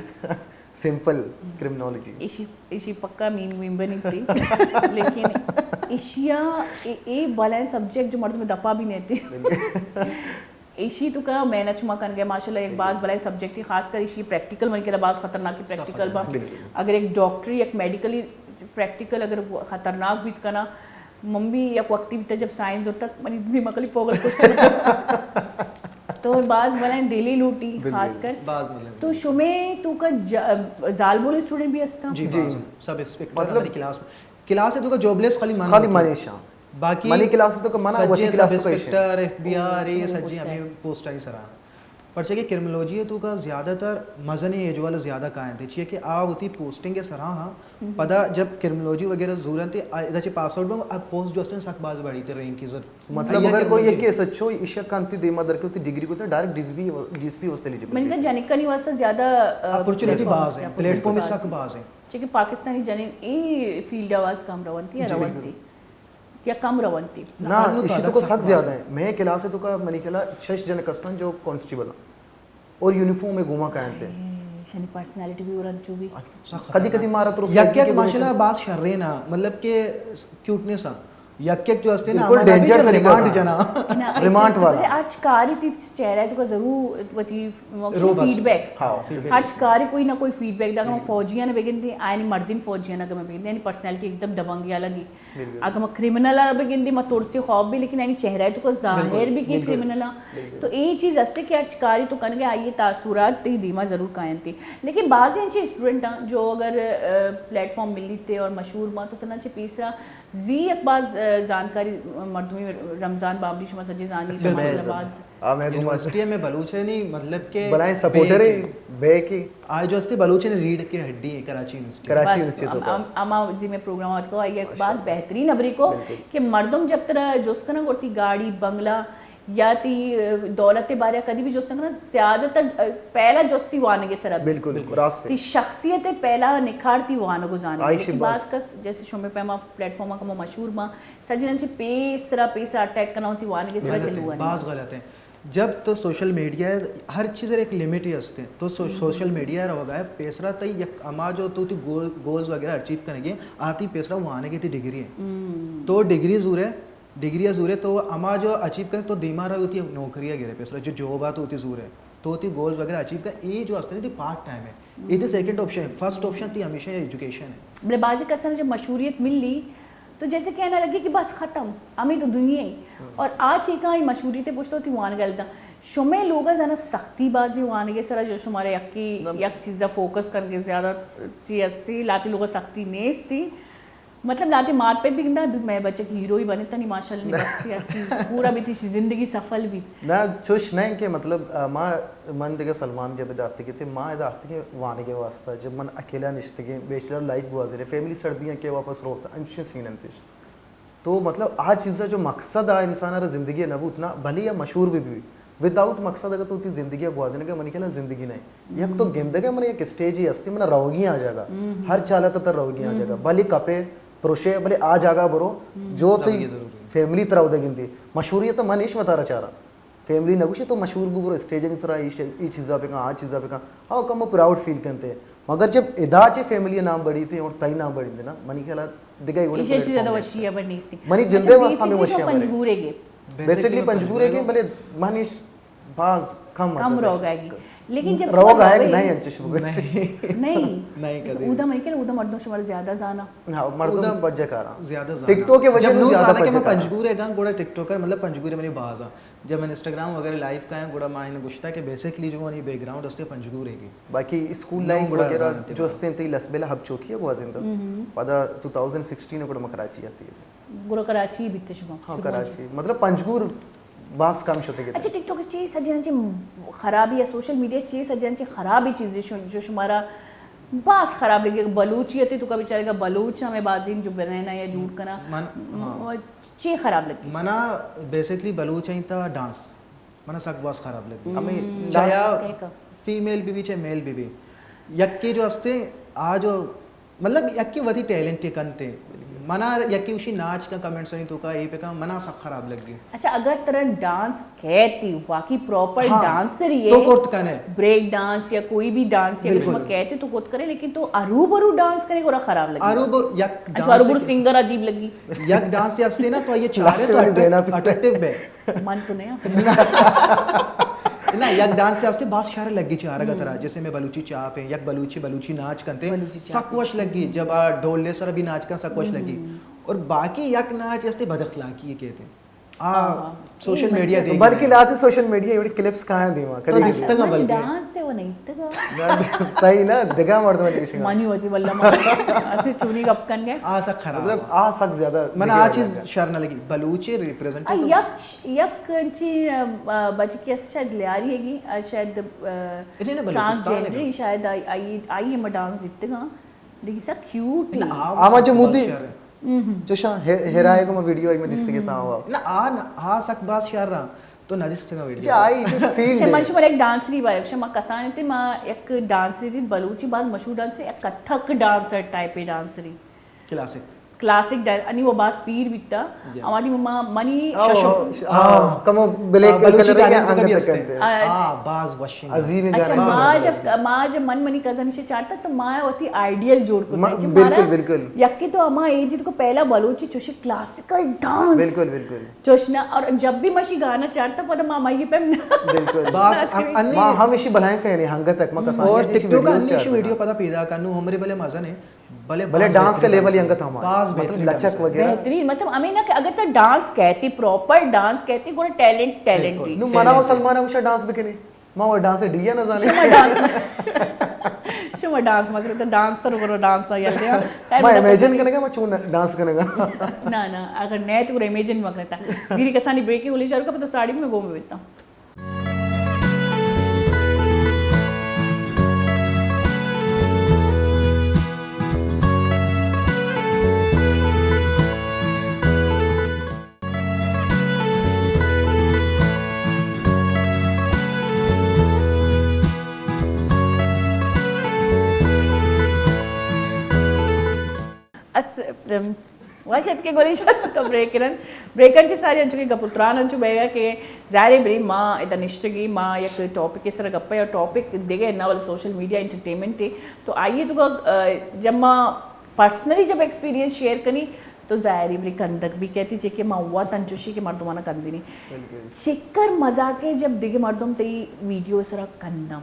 سمپل کرمنولوجی۔ ایشی، ایشی پکا میم، میم بنی تھی۔ لیکن ایشیا اے، اے بلائیں سبجیکٹ جو مردم دپا بھی نہیں تھی۔ ایشی تو کا محنت شما کن گئے، ماشاءاللہ ایک باز بلائیں سبجیکٹ تھی، خاص کر ایشی پریکٹیکل من کے باز خطرناک پریکٹیکل با۔ بالکل۔ اگر ایک ڈاکٹری، ایک میڈیکلی پریکٹیکل اگر خطرناک بیت کنا، من بھی یک وقتی بیتا جب سائنس زرتا منی دماغ کلی پوگل کشتا۔ تو باز بلائیں دلی لوٹی، بالکل۔ خاص کر۔ باز بلائیں۔ تو شمے تو کا ج-، زالبول اسٹوڈنٹ بھی ہستا؟ جی، جی۔ باز۔ سب انسپیکٹر مطلب ہماری کلاس میں۔ کلاس ہے تو کا جابلیس خالی من خالی ہوتی۔ منی شاں۔ باقی منی کلاس تو کا منا سجے وتی کلاس سب تو کا ایشی۔ انسپیکٹر، ایف بی آر، او، اے سب سجے ہمیں پوسٹ آئی سرا۔ پرچہ کہ کرمنولوجی ء توکا زیادہ تر مزنیں ایج والا زیادہ کاینت، چیا کہ آ وتی پوسٹنگ ء سرا ہاں، پدا جب کرمنولوجی وغیرہ زورنت، آ، ادا چہ پاس آؤٹ بنت، آ پوسٹ جو استن سک باز بڑی تر رینک کی زر۔ مطلب اگر کوئی یک ایس ایچ او ایشا کانتی دیما در کے ہوتی ڈگری کو تو direct D S P, D S P واسطے ایلیجیبل۔ من کا جنکانی واسطہ زیادہ، آ، اپرچونٹی باز ہیں، پلیٹ فارم سک باز ہیں۔ چیا کہ پاکستانی جنین اے فیلڈ آواز کم رونتی، جی، رونتی۔ بالکل۔ یا کم رونتی؟ نہ، ایشی تو کا سک زیادہ ہیں۔ میں کلاس ہے تو کا منی کلا شش جن کستن جو کانسٹیبل ہیں۔ اور یونیفارم میں گھوما کاینتے۔ اے، شنی پرسنالٹی بھی ورن چو بھی۔ کدی کدی مارا تو یک یک ماشاءاللہ باز شرین نا، مطلب کہ کیوٹنس نا۔ یک یک جو ہستے نا، بالکل ڈینجر طریقہ ریمانڈ جنا۔ ریمانڈ والا۔ ہرچ کاری تی چہرہ تو کا ضرور وتی فیڈ بیک۔ ہاں، فیڈ بیک۔ ہرچ کاری کوئی نہ کوئی فیڈ بیک دا، فوجیاں بگندے، آئین مردین فوجیاں نہ بگندے، یعنی پرسنالٹی ایک دم دبنگیا لگی۔ بالکل۔ اگہ ما کرمنل ء بگندی، ما ترسی خوف بھی، لیکن یعنی چہرہ تو کو ظاہر بھی کہ کرمنل ء۔ تو اے چیز ہستے کہ ہرچ کاری تو کنگے آئیے تاثرات تی دیما ضرور کاینتی۔ لیکن بعض انچے اسٹوڈنٹ ہیں جو اگر، آ، پلیٹ فارم ملی تے اور مشہور باں تو سنا چے پیسرا زی یک باز، آ، زانکاری مردمی رمضان بابلی شما سجے زانی، ماشاءاللہ باز۔ آ، میں گوں یونیورسٹی میں بلوچ ہے نہیں، مطلب کہ بلائیں سپورٹر ہے، بے کہ آ جو استے بلوچ نے ریڑھ کے ہڈی ہیں کراچی یونیورسٹی۔ کراچی بس، یونیورسٹی تو ہم، ہم، ہما زی میں پروگرام آتکو، آئی ایک باز بہترین ابری کو کہ مردم جب ترا جست کنا کرتی گاڑی، بنگلہ یا تی، آ، دولت بارے کدی بھی جست کنا، زیادہ تر، آ، پہلا جستی وانگے سرا۔ بالکل، بالکل۔ راست ہے۔ تی شخصیت پہلا نکھار تی وانگو زانے۔ لیکن باز کس جیسے شمے پیما پلیٹ فارم کمو مشہور باں، سجنن چے پیسرا، پیسرا اٹیک کنا تی وانگے سرا دلوانی۔ باز غلط ہیں۔ جب تو سوشل میڈیا، ہر چیز ایک لمٹ ہی ہستے، تو سو-، سوشل میڈیا روگا ہے، پیسرا تئی یک اما جو تو تی گول، گولز وغیرہ اچیو کنگے، آتی پیسرا وانگے تی ڈگری ہے۔ تو ڈگری زورے، ڈگری زورے تو اما جو اچیو کرے تو دیما رہے ہوتی نوکری گرے، پیسرا جو جاب آ تو ہوتی زورے، تو ہوتی گولز وغیرہ اچیو کر، اے جو ہستے تی پارٹ ٹائم ہے، اے تی سیکنڈ آپشن ہے، فرسٹ آپشن تی ہمیشہ ایجوکیشن ہے۔ بلے بعضی کسان جب مشہوریت ملی تو جیسے کہنا لگے کہ بس ختم، ہمیں تو دنیا ہی۔ اور آ چیکاں ہی مشہوریت پشتو تی وانگا لگتا۔ شمے لوگا زانا سختی بازی وانگے سرا جو شمارے یکی، یک چیزا فوکس کرنگے زیادہ چی ہستی، لاتی لوگا سختی نیستی۔ مطلب لاتی مات پت بھی گندا، مئے بچک ہیرو ہی بنے تنی ماشاءاللہ نی بس ہر چیز پورا بیتی شی زندگی سفل بیت۔ نہ، چوش نہ کہ مطلب، آ، ما، من دگہ سلمان جب ادا آتگے تے ما ادا آتگے وانگے واسطہ، جب من اکیلا نشتگے بیچلر لائف گوازرے، فیملی سردیاں کہ واپس روت، انچیں سین انتش۔ تو مطلب آ چیزا جو مقصد آ انسان را زندگی نہ بوت نا، بھلے یا مشہور بھی بھی، وداؤٹ مقصد اگر تو تی زندگی گوازرے کہ منی خیال زندگی نہیں۔ یک تو گندگے من یک اسٹیج ہی ہستی، من روگی آ جاگا، ہر چالت تر روگی آ جاگا، بھلے کپے، پروشے، بھلے آ جاگا برو، جو تی فیملی ترا ادا گندی۔ مشہوریت من ایش وتارا چارا۔ فیملی نہ گوشی تو مشہور بو، برو اسٹیج نی سرا ای ش-، ای چیزا بکن، آ چیزا بکن۔ ہاں، کم پراؤڈ فیل کنتے۔ مگر جب ادا چے فیملی نام بڑی تے اور تئی نام بڑی تے نا، منی خیال دگہ ایوڑے ایشی چیز زیادہ وشی ہے بڑی نیستی۔ منی اچھا، جندے واسطہ میں بیسکلی وشی ہے۔ پنجگورے گے۔ بیسکلی پنجگورے گے، بلے منی باز کم کم روگ آئے گی۔ لیکن جب روگ آئے گی نہیں انچش بگوش۔ نہیں۔ نہیں۔ نہیں کدی۔ اودا منی خیال اودا مردم شمار زیادہ زانا۔ ہاں، مردم اودا بجے کارا۔ زیادہ زانا۔ ٹک ٹاک کے وجہ جب سے نو زیادہ زانا کہ بجے میں کارا۔ پنجگورے گا، گوڑا ٹک ٹاکر، مطلب پنجگورے منی باز آ۔ جب من انسٹاگرام وغیرہ لائیو کایاں، گڑا ما انہیں گوشتا کہ بیسکلی جو منی بیک گراؤنڈ ہستے پنجگور ہے گی۔ باقی اسکول لائف وغیرہ جو ہستے تی لسبیلہ ہب چوکی ہے گوازیندا۔ پدا ٹو تھاؤزنڈ سکسٹین گڑا ما کراچی آتی ہے۔ گڑا کراچی بیتے شما؟ ہاں، کراچی۔ مطلب پنجگور باز کم شتے گئے۔ اچھا، ٹک ٹاک چی سجن چی خرابی ہے، سوشل میڈیا چی سجن چی خرابی چیزیں شو-، جو شمارا باز خراب لگے؟ بلوچیت تو کا بیچارے گا، بلوچ ہمیں بازین جو بنائنا یا جوڑ کنا۔ من، ہاں۔ چے خراب لگی؟ منا بیسکلی بلوچ ہیں تا ڈانس، منا سک باز خراب لگی۔ ہمیں چاہے ڈانس کہے کا؟ فیمیل بھی بھی، چاہے میل بھی بھی۔ یکی جو ہستے، آ جو، مطلب، یکی وتی ٹیلنٹ کے کنتے۔ منا یکی اشی ناچ کا کمنٹس نہیں تو کا، اے پہ کا، منا سک خراب لگی۔ اچھا، اگر ترا ڈانس کہتی، واقعی پراپر ہاں، ڈانسر ہی تو ہے، کرت کنے۔ بریک ڈانس یا کوئی بھی ڈانس یا بالکل۔ شما کہتے تو کرت کنے، لیکن تو ارو برو ڈانس کنے گڑا خراب لگی۔ ارو برو یک اچھا، ارو ڈانس برو کے سنگر عجیب لگی۔ یک ڈانس ہستے نا، تو یہ چارے تو ڈانس میں زینب۔ اٹریکٹیو بے۔ من تو نہیں آں۔ نہ، یک ڈانس ہستے باز شر لگی چارگا ترا، جیسے میں بلوچی چاپ ہیں، یک بلوچی، بلوچی ناچ کنتے، بلوچی چاپ۔ سک وش لگی، جب آ ڈھول لے سر بھی ناچ کن سک وش لگی۔ اور باقی یک ناچ ہستے بد اخلاقی کہتے ہیں۔ آ، ہاں، ہاں۔ سوشل میڈیا دے بلکہ لاتے سوشل میڈیا ایوڑی کلپس کہاں دیما، تو کدی نشتگا من بلکہ۔ ڈانس سے وہ نہیں تگا۔ نہ، تئی نہ، دگا مردم نے کچھ۔ مانی وجہ واللہ ما ایسے چونی گپ کن گئے۔ آ سک خراب۔ مطلب، آ سک زیادہ من آ چیز شر نہ لگی۔ بلوچی ریپریزنٹ آ تو یک، یک چی، آ، بچکی اس شاید لیاری ہے گی، آ، شاید، آ، نہیں، نہیں، بلوچستان ہے ٹرانسجینڈر نا۔ ہی شاید آئی، آئی، آئی ایم ڈانس دیتے گا۔ لیکن سک کیوٹ ہے۔ آ آما جو مودی۔ چوشاں ہے-، ہیرائے کو میں ویڈیو آئی میں دیستے گے تاں ہوا۔ نہ، آ، آ سک باز شر رہا۔ تو نہ دیستے گا ویڈیو۔ اچھا، آئی جو فیلڈ اچھا، ہے۔ من شمار ایک ڈانسری بارے، شما کسان تے ما ایک ڈانسری دی، بلوچی باز مشہور ڈانسری، ایک کتھک ڈانسر ٹائپ ڈانسری۔ کلاسک۔ کلاسک ڈان-، انی وہ باز پیر بیتا۔ یا۔ ہماری مما منی آ، ششم۔ آ، کمو بلیک آ، بلوچی کلر کے گانے تو انگت کبھی ہستے۔ کنتے۔ آ، آ، باز وشنگ۔ عظیم اچھا، گانے۔ ما جب، ما جب من منی کزن سے چارتا تو ما وتی آئیڈیل جوڑ کو ما-، تھا۔ جی، بالکل، مارا بالکل۔ یکی تو ہما ایج کو پہلا بلوچی چوشی کلاسیکل ڈانس۔ بالکل، بالکل۔ چوشنا، اور جب بھی مشی گانا چارتا پدا ما مہی پہ بالکل۔ باز ہم-، انی ما ہمیشی بلائیں فین ہیں، ہنگت تک ما کسانی اور ایسی ٹک ٹاک ویڈیوز انی ایسی چارتا۔ ویڈیو پدا پیدا کرنو، ہمرے بلے مزہ نے۔ بلے بلے باز ڈانس سے بہترین لیول ڈانسر۔ انگت ہما۔ باز مطلب بہترین لچک ڈانسر۔ وغیرہ۔ بہترین، مطلب ہمیں نہ کہ اگر تو ڈانس کہتی، پراپر ڈانس کہتی، گوڑا ٹیلنٹ، ٹیلنٹ بالکل۔ ہی۔ نو منا و سلمان اوشا ڈانس بکنے۔ ما وہ ڈانس ڈی اے نہ زانے۔ شما ڈانس، شما ڈانس مکرے تو ڈانس تو کرو، ڈانس تو یاد ہے۔ خیر، ما مطلب امیجن کرنے گا، ما چون ڈانس کرنے گا۔ نہ، نہ، اگر نہ تو امیجن مکرتا۔ زیری کسانی بریکنگ ہولی شروع کا، پتہ ساڑی میں گم بیتا۔ اس-، ام، شت کہ گولی شت تو بریک رن، بریکن چہ ساری انچو کہ گپ و تران انچو بئیگا کہ ظاہر ہے بری ما ادا نشتگی، ما یک ٹاپک سر گپا یا ٹاپک دیگه نہ، بلے سوشل میڈیا انٹرٹینمنٹ ہے۔ تو آئیے تو جب ما پرسنلی جب ایکسپیرینس شیئر کنی تو ظاہر ہے بری کندگ بھی کہتی چے کہ ما وت انچوشی کہ مردمانا کندنی۔ چکر مزاق ہے جب دیگه مردم تئی ویڈیو سرا کندم۔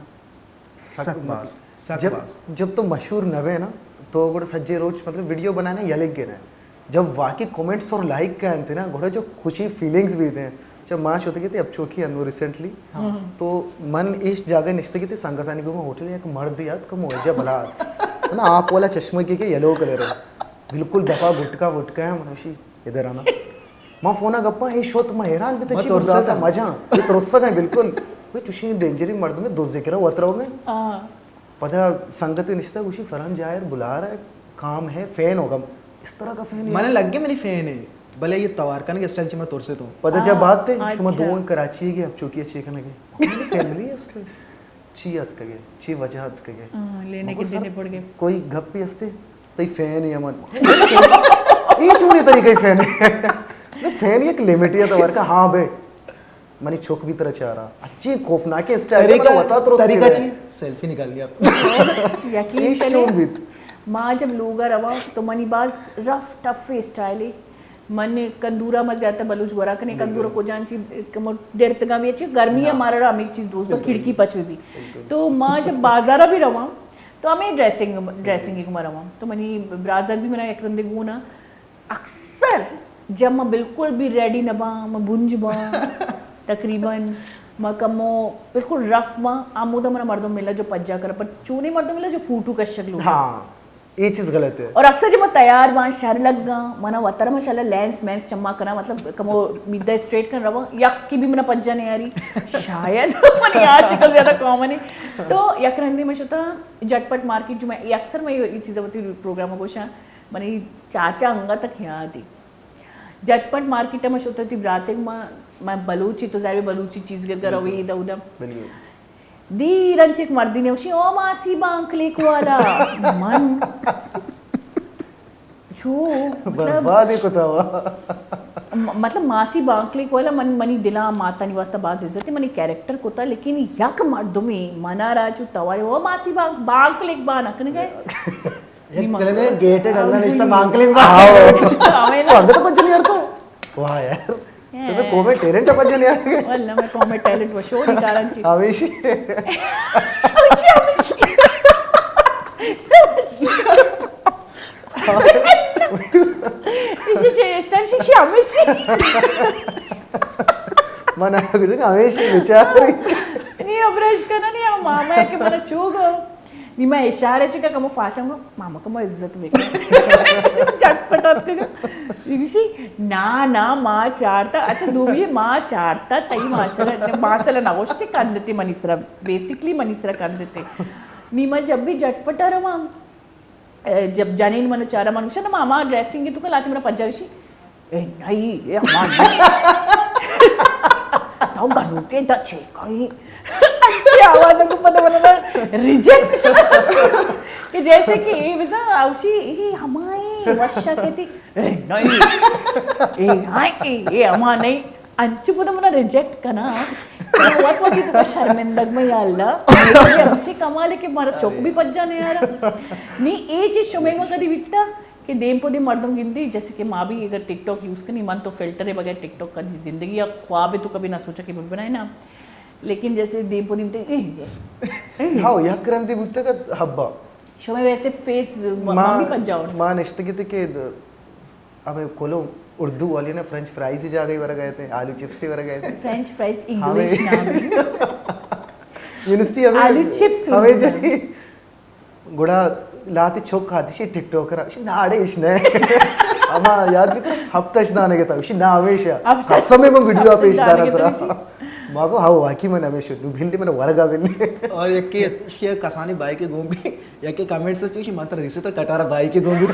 سک باز، سک جب باز۔ جب تو مشہور نہ بے نا، تو گڑا سجے روچ مطلب ویڈیو بنانے یلگ گرے۔ جب واقعی کمنٹس اور لائک کا انت نا، گڑا جو خوشی فیلنگز بھی دیں۔ جب ماں شوتے گئے تھے اب چوکی انو ریسنٹلی، تو من اس جگہ نشتے گئے تھے سنگتانی گو ہوٹل، ایک مرد یاد کم ہو جا بلا، نا آپ والا چشمہ کی کے یلو کلر ہے، بالکل دفعہ گٹکا وٹکا ہے، منوشی ادھر آنا۔ ما فونا گپا ہی شوت، ما حیران بیتے، چی ترسا برداشت سا۔ مجاں، یہ ترسا گئے بالکل۔ کوئی چوشی ڈینجری مرد میں دو ذکر وترو گئے۔ پدا سنگت نشتا گوشی فرحان جائر بلا رہا ہے، کام ہے، فین ہوگا۔ اس طرح کا فین من لگے منی فین ہے، بلے یہ توار کنگ اسٹائل چی من ترسے تو۔ پدا جا بات تے، شما دوئیں کراچی گئے، اب چوکی اچھے کنگے۔ فیملی استے۔ چی اتکگے؟ چی وجہ اتکگے؟ لینے کے دینے پڑ گئے۔ کوئی گپ بھی استے؟ تئی فین ہے من۔ یہ چونی طریقہ فین ہے؟ فین ایک لمٹ ہے تو ورکا، ہاں بے۔ منی چک بھی ترا چارا۔ اچھی خوفناک اسٹائل ہے، طریقہ، وتا ترس طریقہ چی؟ سیلفی نکال لیا۔ یقین کرے، ما جب لوگا رواں تو منی باز رف ٹف اسٹائل ہے۔ من کندورا ما زیادہ بلوچ گورا کنے، کندورا کو جان چی کمو درتگا بھی اچھی گرمی ہے، مارا ہمیں چیز دوست کھڑکی پچ بھی۔ تو ما جب بازارا بھی رواں تو ہمیں ڈریسنگ، ڈریسنگ کو ما رواں تو منی برازر بھی منا یک رندے گونا اکثر جب ما بالکل بھی ریڈی نہ باں، ما بنج باں، تقریباً ما کمو بالکل رف باں، آمودا منا مردم ملا جو پجا کر، پر چونے مردم ملا جو فوٹو کشک لوگ۔ ہاں، یہ چیز غلط ہے۔ اور اکثر جب ما تیار باں، شر لگاں، منا وتر ماشاءاللہ لینس مینس چما کنا، مطلب کمو میدہ اسٹریٹ کن رواں، یک کی بھی منا پجا نہیں آ رہی۔ شاید منی آ شکل زیادہ کامن ہے۔ تو یک رندی میں شتا جھٹ پٹ مارکیٹ جو میں، یہ اکثر میں یہ چیزیں ہوتی پروگرام گوشاں، منی چاچا انگا تک یاد ہے۔ جھٹ پٹ مارکیٹ ء ما شتہ وتی براتگ ما، ما بلوچی تو ظاہر بلوچی چیز گر گر ہوئی دا ادا۔ دیر انچ ایک مردی نے وشی، او ماسی بانکلیک والا۔ من چو مطلب برباد ہی کتا ہوا۔ م-، مطلب ماسی بانکلیک والا من، منی دلا ماتانی واسطہ باز عزت ہے، منی کیریکٹر کتا، لیکن یک مردمی منارا چو تواری، او ماسی بانک، بانکلیک بان اکن گئے۔ یک کلمہ گیٹڈ اللہ نشتا بانکلنگ با۔ ہاں۔ تو انگت پجن یار تو۔ واہ یار۔ تو تو قوم ٹیلنٹ پجن یار۔ واللہ میں قوم ٹیلنٹ و شو نکارن چی۔ ہمیشی۔ ہمیشی، ہمیشی۔ ایشی چے اسٹائل شی، شی ہمیشی۔ من آگے ہمیشی بیچاری۔ نہیں ابرش کرنا نہیں، ہم ماما ہے کہ منا چوگو۔ نی ما اشارہ چکا کمو فاسم گو، ماما کمو عزت بکن۔ جھٹ پٹ اتکگا۔ گوشی، نا، نا، ما چارتا، اچھا، دومی ما چارتا، تئی ماشاءاللہ، ماشاءاللہ نہ گوشتے کندتے منی سرا، بیسکلی منی سرا کندتے۔ نی ما جب بھی جھٹ پٹا رواں، جب جنین من چارا من گوشا، نا، ماما ڈریسنگ تو کن لاتی منا پجا گوشی، اے نئی، اے ہما نئی۔ تو گنوکیں دا چے کئی؟ انچیں آواز کو پتہ بنا ریجیکٹ۔ کہ جیسے کہ اے بزاں اوشی، اے ہمائی وشا کہتی، اے نئی، اے ہائی، اے، اے ہما نئی۔ انچو پتہ منا ریجیکٹ کنا۔ وت وتی تو شرمندگ میں یا اللہ۔ انچیں کمال ہے کہ مارا چوک بھی پجا نہیں آ رہا۔ نی اے چیز شمے ما کدی بیتا۔ کہ دیم پہ دیم مردم گندی، جیسے کہ ما بھی اگر ٹک ٹاک یوز کنی، من تو فلٹر بغیر ٹک ٹاک کدی زندگی یا خواب تو کبھی نہ سوچا کہ بنائے نا، لیکن جیسے دیم پہ دیم تے، اے، اے۔ ہاں، یک رندی بوتے کہ حبا۔ شما ویسے فیس ما، ما بھی پنجاؤ۔ ما نشتگی تھے کہ ہمیں کولو اردو والی نے فرنچ فرائز ہی جا گئی ورگا تھے، آلو چپس ہی ورگا تھے۔ فرنچ فرائز انگلش نام ہے۔ یونیورسٹی ہمیں، آلو چپس ہمیں اردو جائی۔ گڑا لہتے چک آتی شی ٹک ٹاکر، شی ناڑے اش نہ۔ ہما یاد بھی کرو، ہفتہ اش دانے گتا، شی نا ہمیشہ۔ ہفتہ۔ قسم ہے من ویڈیو پیش دارا ترا۔ ما کو ہاو واقعی من ہمیشہ، نو بھلے من ورگا بھلے۔ اور یک کہ شی کسانی بھائی کے گوں بھی، یک کہ کمنٹس چوشی من ترا دیسو تر کٹارا بھائی کے گوں بھی۔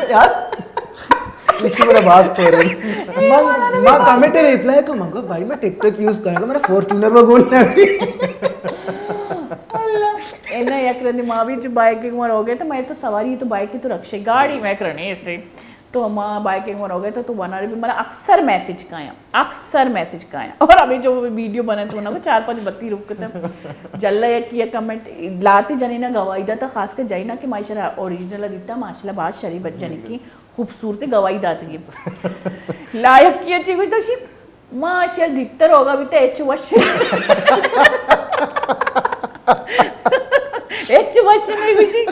یار۔ اسی میرا باس تو رہی۔ ما، ما کمنٹ ریپلائی کو من کو بھائی میں ٹک ٹاک یوز کروں گا، میرا فورچونر میں گول نہیں۔ اللہ۔ اے نا یک رندی ما بھی جو بائیک گمار ہو گئے تو میں تو سواری تو بائیک تو رکشے گاڑی میں کرنے اسے۔ تو ہما بائیکنگ ءَ روگ ءَ تو، تو بنا رہی، منا اکثر میسج کایاں، اکثر میسج کایاں۔ اور ابھی جو ویڈیو بنا تو نا، وہ چار پانچ بتی رک کتا۔ جلا یکی یا کمنٹ لاتی جنینا گواہی داتا، خاص کر جنینا کہ ما اشرا اوریجنل دیتا، ماشاءاللہ باز شری بچ جنکی، خوبصورت گواہی داتگی۔ لائق کی اچھی کچھ تو شی ماشاءاللہ دیتر ہوگا بیتا، ہچ وش، ہچ وش نہیں گوشی۔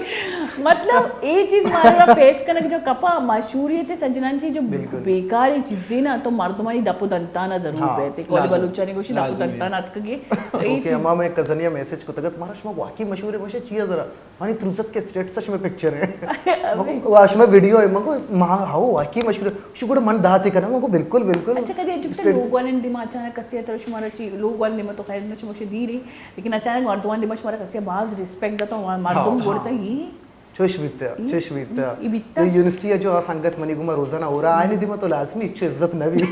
مطلب، اے چیز مارا فیس کنگ جو کپا، مشہوریت سجنان چی جو بیکاری چیزیں نا، تو مردمانی دپ و دنتانا ضرور بیتے۔ کوئی بلوچانی گوشی دپ و دنتانا اتکگے۔ تو اے اوکے، چیز اما میں کزنیا میسج کو تگت، مارا شما واقعی مشہور ہے، ماشا چیا ذرا؟ منی تروزت کے اسٹیٹس اش میں پکچر ہے۔ مگو، واش میں ویڈیو ہے، مگو، ما، ہاو، واقعی مشہور ہے۔ شو گڑا من داتے کنا، مگو، بالکل، بالکل۔ اچھا، کدی اچھا لوگ والے دماغ اچانک کسی طرح شمارا چی، لوگ والے دماغ تو خیر نہ شموشے دیری، لیکن اچانک مردمان دماغ شمارا کسی باز ریسپیکٹ دا تو مردم ہاں۔ گڑتا ہی۔ چوش بیتا، چوش بیتا۔ یہ بیتا۔ تو یونیورسٹی جو آ سنگت منی گما روزانہ ہو رہا، آئینی دماغ تو لازمی اچھو عزت نہ بھی۔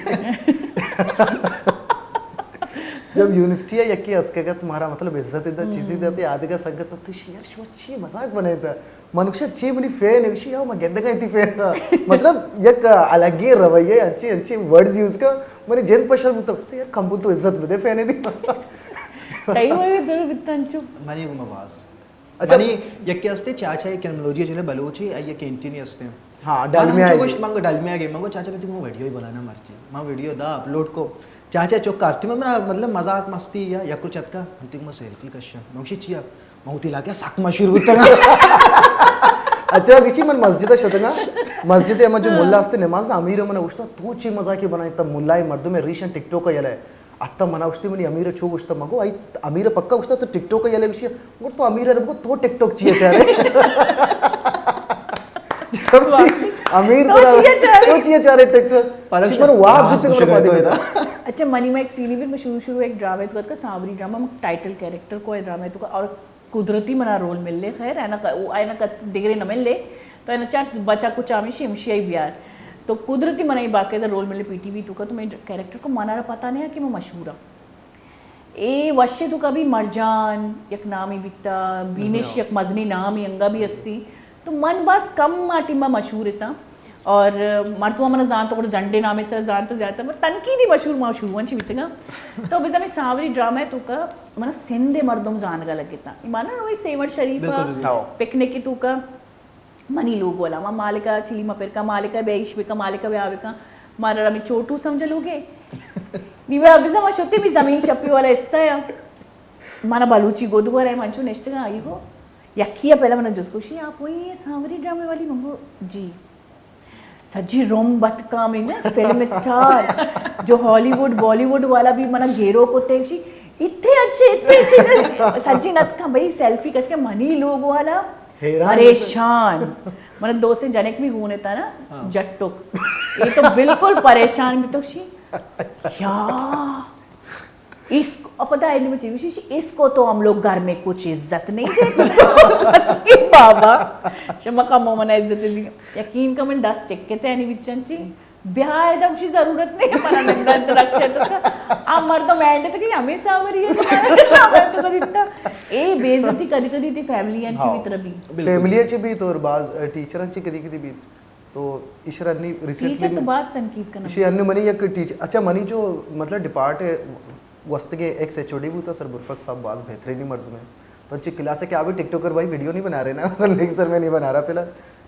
جب یونیورسٹی ءَ یکے اتکگ ات، مارا مطلب عزت دات، چیزی دات، آ دگہ سنگت ات، تو یار شما چی مذاق بنائیتا؟ من گوشت چی منی فین ہے؟ گوشی یار من گندگا انتی فین ءَ۔ مطلب یک الگی رویہ، انچی انچی ورڈز یوز کا، منی جند پشل بوتا۔ گوشت یار کم بو تو عزت بدے فین دی۔ تئی وی ضرور بیتا انچو۔ منی گما باز اچھا۔ منی یکے ہستے چاچا، یک کرملوجی جنہیں بلوچی، آئی کینٹین ہستے۔ ہاں، ڈالمیا من گوشت، من گو ڈالمیا گئے، من گو چاچا، تئی گو ویڈیو بنانا مرچی۔ من ویڈیو دا اپلوڈ کو۔ چاچا چک کارتی، من بنا مطلب مذاق مستی یا یکو چتکا، تئی گو سیلفی کشا۔ من گوشی چیا؟ من ہوتی علاقہ سک مشہور بوتگا۔ اچھا، گوشی من مسجد شتگا۔ مسجد اما جو ملا ہستے نماز دا، امیر من گوشتا، تو چی مذاقی بنائیتا؟ ملا مردم ریشن ٹک ٹاک یلے۔ اتہ منا گوشتی منی امیر چو گوشتا، مگو آئی امیر پکا گوشتا تو ٹک ٹاک یلے گوشی، گڑ تو امیر ارے بگو تو ٹک ٹاک چیے چارے؟ امیر تو ترا چیے چارے؟ تو چیے چارے ٹک ٹاک؟ پالک شی من شاہ۔ واہ، گاس گوشتے کو گڑا شاید پادے ہوتا۔ اچھا، منی میں ایک سینی بھی مشہور شروع ایک ڈرامے تو کا سانوری ڈرامہ، ٹائٹل کیریکٹر کو ڈرامے تو کا اور قدرتی منا رول ملے، خیر، اینا ک-، او اینا کس دگرے نہ ملے، تو اینا چا بچا کچا ہمیشی ہمشی آئی بیار۔ تو قدرتی منا یہ باقاعدہ رول ملے پی ٹی وی تو کا، تو میں کیریکٹر کو منا را پتا نہیں کہ میں مشہور ہوں۔ اے وشے تو کبھی مرجان یک نامی بیتا، بینش یک مزنی نامی انگا بھی ہستی۔ تو من باز کم آ ٹیما مشہور اتاں۔ اور مردم منا زانت، اور زنڈے نامے سر زانت زیادہ تر، تنقیدی مشہور مشہور ون چی بیتگا۔ تو بزن سانوری ڈرامہ تو کا منا سندھ مردم زانگا لگتا۔ مانا وہی سیون شریف بالکل، بالکل۔ ہاں۔ پکنک تو کا منی لوگ والا، ما مالکا چلی ما پرکا مالکا بیا ایش بکا مالکا بیا بکا، مارا رمی چوٹو سمجھ لوگے۔ نی بیا بزن ما شتی بھی زمین چپی والا حصہ ہے۔ مانا بلوچی گود گور ہے، منچو نشتگا آئی گو۔ یکی پہلا منا جس گوشی، آپ وہی ہیں سانوری ڈرامے والی؟ منگو جی۔ سجی روم بتکام انگا فلم اسٹار، جو ہالی ووڈ بالی ووڈ والا بھی منا گیرو کو تیشی، اتے اچھے، اتے اچھے۔ سجی نتکا بھئی سیلفی کش کے منی لوگ والا حیران۔ پریشان۔ من دوست جنک بھی گونے تا نا، ہاں۔ جٹک۔ یہ تو بالکل پریشان بھی تو شی۔ یا اس کو، پتہ ہے، مجھے وشیش، اس کو تو ہم لوگ گھر میں کچھ عزت نہیں دیتے۔ بس بابا، شما کا مومن عزت دی۔ یقین کا من دست چکتے ہیں، نہیں بچن چی۔ بیائے دا اسی ضرورت نہیں، ہمارا نندن تو رکھے تو کا۔ آ مردم اینڈ تک ہمیں ساوری ہے، ہمیں تو دیتا۔ اے بے عزتی کدی کدی تی فیملی انچی ہاں۔ بھی تربی۔ بالکل۔ فیملی انچی بھی تو اور بعض، اے، ٹیچر انچی کدی کدی بھی۔ تو ایشرا نی ریسنٹلی ٹیچر تو باز تنقید کنن۔ ایشی انو منی یک ٹیچر، اچھا، منی جو مطلب ڈپارٹ ہے، وستگے ایکس ایچ او ڈی بوتا، سر برفت صاحب باز بہترینی مردم ہے۔ تو انچے کلاس ہے کہ آپ بھی ٹک ٹاکر بھائی ویڈیو نہیں بنا رہے نا، لیکن سر میں نہیں بنا رہا فی الحال۔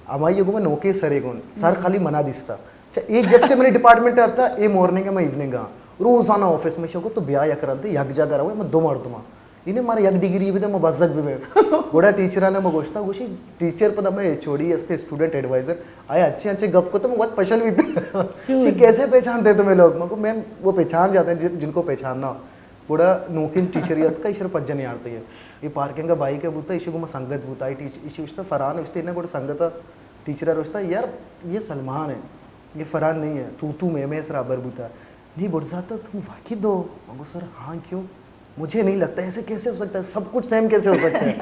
ہمائی یہ گو میں نوکے سرے گون، سر خالی منا دیستا۔ اچھا، اے جب سے منی ڈپارٹمنٹ آتا، اے مارننگ ہے، میں ایوننگ آ۔ روزانہ آفس میں شکو تو بیا یک رنتے، یک جگہ رہو، میں دو مردم آ۔ انہیں مارا یک ڈگری بدے، ما بزگ ببیں۔ گڑا ٹیچراں نے ما گوشتا، گوشی، ٹیچر پدا میں ایچ او ڈی استے، اسٹوڈنٹ ایڈوائزر، آیا اچھے اچھے گپ کو تو میں وقت پشل بھی تھا۔ چی کیسے پہچانتے ہیں تمہیں لوگ؟ میں کو، میم، وہ پہچان جاتے ہیں جن، جن کو پہچاننا ہو۔ گڑا نوکین ٹیچر یاد کا ایشر پجن یارتے ہیں۔ یہ پارکنگ کا بائک ہے بوتا، ایشی کو میں سنگت بوتا، یہ ٹیچ-، ایشی اشتا فرحان اشتے، انہیں گڑا سنگت ٹیچر روشتا، یار، یہ سلمان ہے، یہ فرحان نہیں ہے، تو، تو میں، میں سرابر بوتا۔ نہیں بڑزاتا، تم واقعی دو؟ مگو سر، ہاں، کیوں؟ مجھے نہیں لگتا، ایسے کیسے ہو سکتا ہے؟ سب کچھ سیم کیسے ہو سکتا ہے؟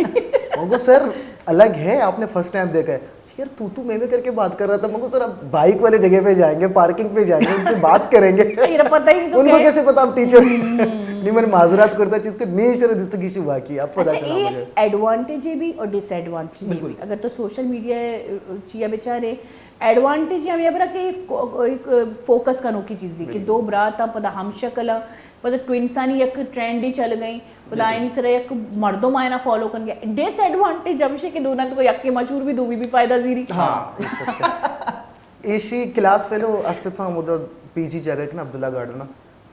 مگو سر، الگ ہے، آپ نے فرسٹ ٹائم دیکھا ہے۔ یار، تو تو میں میں کر کے بات کر رہا تھا۔ مگو سر، اب بائک والے جگہ پہ جائیں گے، پارکنگ پہ جائیں گے، ان سے بات کریں گے۔ یہ پتہ ہی نہیں تو ان کو کیا ہے۔ کیسے پتا آپ ٹیچر؟ نہیں، میں نے معذرات کرتا چیز کو، نہیں، سر، دستگیشی باقی، آپ پتہ اچھا، چلا ایک مجھے۔ ایڈوانٹیج یہ بھی اور ڈس ایڈوانٹیج یہ بالکل۔ بھی۔ اگر تو سوشل میڈیا چیا بیچارے، ایڈوانٹیج ہمے ہبرا کہ فوکس کنوکی چیزے کہ دو برات آں، پدا ہم شکل آں، پدا ٹوئنسانی یک ٹرینڈے چل گئیں، پدا آئینی سرا یک مردم آئینا فالو کنگے۔ ڈس ایڈوانٹیج ہمشے کہ دوناں تو یکے مشہور بی، دومی بی فائدہ زیری۔ ہاں۔ ایشی کلاس فیلو است اتاں، ہمودا پی جی جاگہ کنا عبداللہ گارڈن آ۔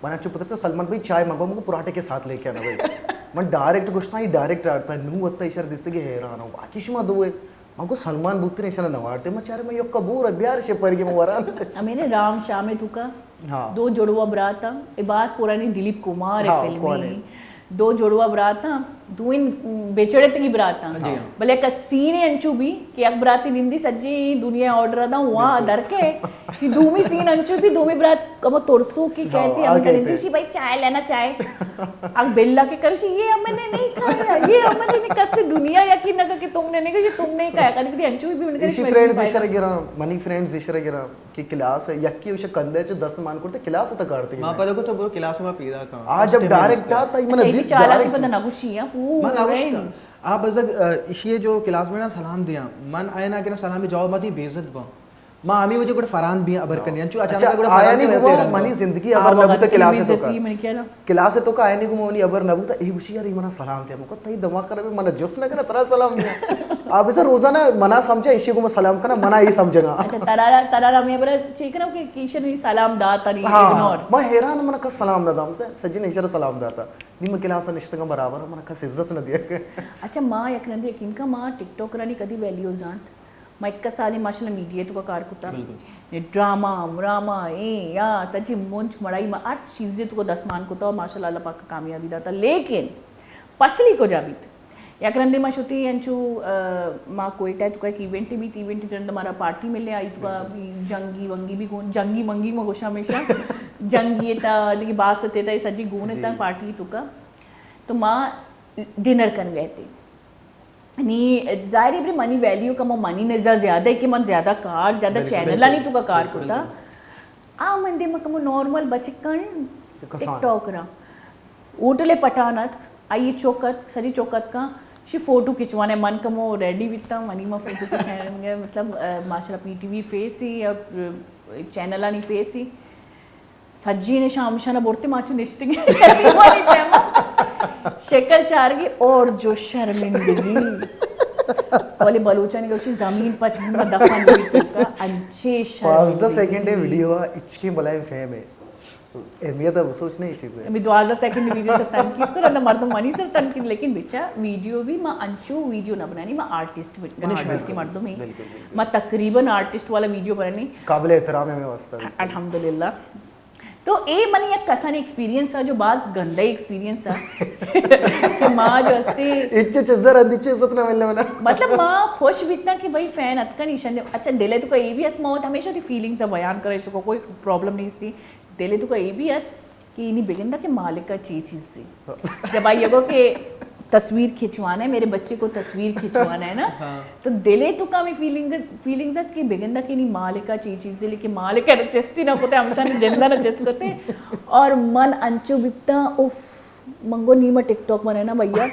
من انچو پترتا، سلمان بھائی چائے منگو، مگو پراٹھے کے ساتھ لے کے آنا بھائی۔ من ڈائریکٹ گوشتا، یہ ڈائریکٹ آڑتا، نو وتا ایشار دیستے کہ حیران ہوں، باقی شما دوئے۔ من گو سلمان بوتر ایشانا نوارتے، من چارے من یکا بور بیار شے پر کے من وران۔ ہمینے رام شام توکا ہاں۔ دو جڑوا برات آں، اے باز پرانی دلیپ کمار ہاں، فلم کون ہے؟ دو جڑوا برات آں، دوئیں بچڑتگی برات آں۔ جی ہاں۔ بلے یک سینے انچو بی کہ یک براتی نندی سجی دنیا آرڈر دا وا درکے کہ دومی سین انچو بی، دومی برات کمو ترسو کی ہاں، کہتی آ ہم کہتے۔ نندی شی بھائی چائے لینا چائے۔ اگ بلا کے کرشی یہ ہم نے نہیں کھایا، یہ ہم نے نہیں، کس دنیا یقین نہ کہ تم نے نہیں کھایا، یہ تم نے کھایا۔ کدی کدی انچو بی ان کے ایشی فرینڈز ایشرا گرا، منی فرینڈز ایشرا گرا۔ کہ کلاس ء یکے وش کندے چہ دست مان کرتے کلاس ء تک آڑتے۔ ما پدا کو تو برو کلاس ما پیدا کن۔ آ جب ڈائریکٹ تھا، تئی من اچھا، ایشی دس چالاکی ڈائریکٹ۔ پدا نگوشی ہے، پورا ما نگوشتا۔ آ بزگ، ا، ایشی جو کلاس میٹ سلام دیاں، من آئینا کہ سلام جواب متی بے عزت باں۔ ما ہمیں وجہ گڑا فرحان بھی ابر کنی، انچو اچانک اچھا، گڑا فرحان آیانی بھی گما حیران منی باں۔ زندگی آ ابر نہ بوتا کلاس ء تو کا۔ من کیا نا؟ کلاس ء تو کا آیانی گما منی ابر نہ بوتا، اے گوشی یار، اے منا سلام دیا۔ مکو تئی دماغ خراب ہے، منا جس نہ کرا ترا سلام دیا۔ آ بزا روزانہ منا سمجھا، ایشی گما سلام کنا، منا اے سمجھگا۔ اچھا، ترارا، ترارا میں برا چیک کرو کہ کیشن سلام داتا نہیں، ہاں، اگنور۔ ما حیران، منا کس سلام نہ دام، سجی نے ایشرا سلام داتا۔ نی من کلاس نشتگا برابر، منا کس عزت نہ دیا۔ اچھا، ما یک رندی یقین کا، ما ٹک ٹاکرانی کدی ویلیو زانت۔ ما اکا سالے ماشاءاللہ میڈیا تو کا کار کتا۔ بالکل۔ نے ڈرامہ، مراما، اے یا سچی مونچ مڑائی ما ہر چیزے تو کو دست مان کتا اور ماشاءاللہ اللہ پاک کامیابی داتا۔ لیکن پسلی کجا بیت؟ یک رندے ما شتی انچو، آ، ما کوئٹہ تو کا ایک ایونٹ بیت، ایونٹ رند ہمارا پارٹی ملے آئی تو کا جنگی ونگی بھی گون، جنگی منگی ما گوشا ہمیشہ۔ جنگی تا، دیگه باس تے تا، سجی گون تا جی۔ پارٹی تو کا۔ تو ما ڈنر کن گئے تھے۔ نی ظاہر ہے بری منی ویلیو کمو منی نزا زیادہ ہے کہ من زیادہ کار، زیادہ بالکل، چینلانی بالکل، تو کا کار بالکل، کتا۔ بالکل۔ آ من دے ما کمو نارمل بچکاں ٹک ٹاک را۔ ہوٹل پٹھان ات، آئی چوک ات، سری چوک ات کا، شی فوٹو کھچوانے من کمو ریڈی بیتا، منی ما فوٹو کھچائیں گے، مطلب، آ، ماشاءاللہ پی ٹی وی فیس ہی، آ، چینلانی فیس ہی۔ سجین شام شنا برتے ما چو نشتگیں۔ شکل چارگی اور جو شرمندگی۔ ولی بلوچانی گوشی زمین پچ بنا دفن بھی تو کا انچے شرمندگی۔ پانزدہ سیکنڈ ویڈیو آ اچکیں بلائیں فیم ہے۔ اہمیت ہے، سوچ نہیں چیز ہے۔ ابھی دوازدہ سیکنڈ ویڈیو سے تنقید کرو، نہ مردم منی سر تنقید، لیکن بچا ویڈیو بھی ما انچو ویڈیو نہ بنانی، ما آرٹسٹ، ما یعنی آرٹسٹ شاید۔ مردم ہی۔ بالکل، بالکل۔ ما تقریباً آرٹسٹ والا ویڈیو بنانی۔ قابل احترام ہے میرے واسطے۔ الحمدللہ۔ تو اے منی یک کسانی ایکسپیرینس ہے جو باز گندہ ایکسپیرینس ہے۔ کہ ما جو ہستے اچ چزر اندی چزت نہ ملنے منا۔ مطلب ما خوش بیتنا کہ بھائی فین اتکن ایشن دے۔ اچھا دلے تو کا اے بھی ات، ما ہمیشہ تی فیلنگز بیان کرے، اس کو کوئی پرابلم نہیں اس تی۔ دلے تو کا اے بھی ات کہ انی بگندہ کہ مالکا چی چیز سے۔ جب آئی گو کہ تصویر کھنچوانا ہے، میرے بچے کو تصویر کھنچوانا ہے نا، ہاں۔ تو دلے تو کا ہمیں فیلنگ، فیلنگز ات کہ بگندہ کہ انی مالکا چی چیز سے، لیکن مالکا چستی نہ کوتے، ہمشان جندہ نہ چست کوتے۔ اور من انچو بیتا، اف، منگو نیمہ ٹک ٹاک بنائے نا بھیا،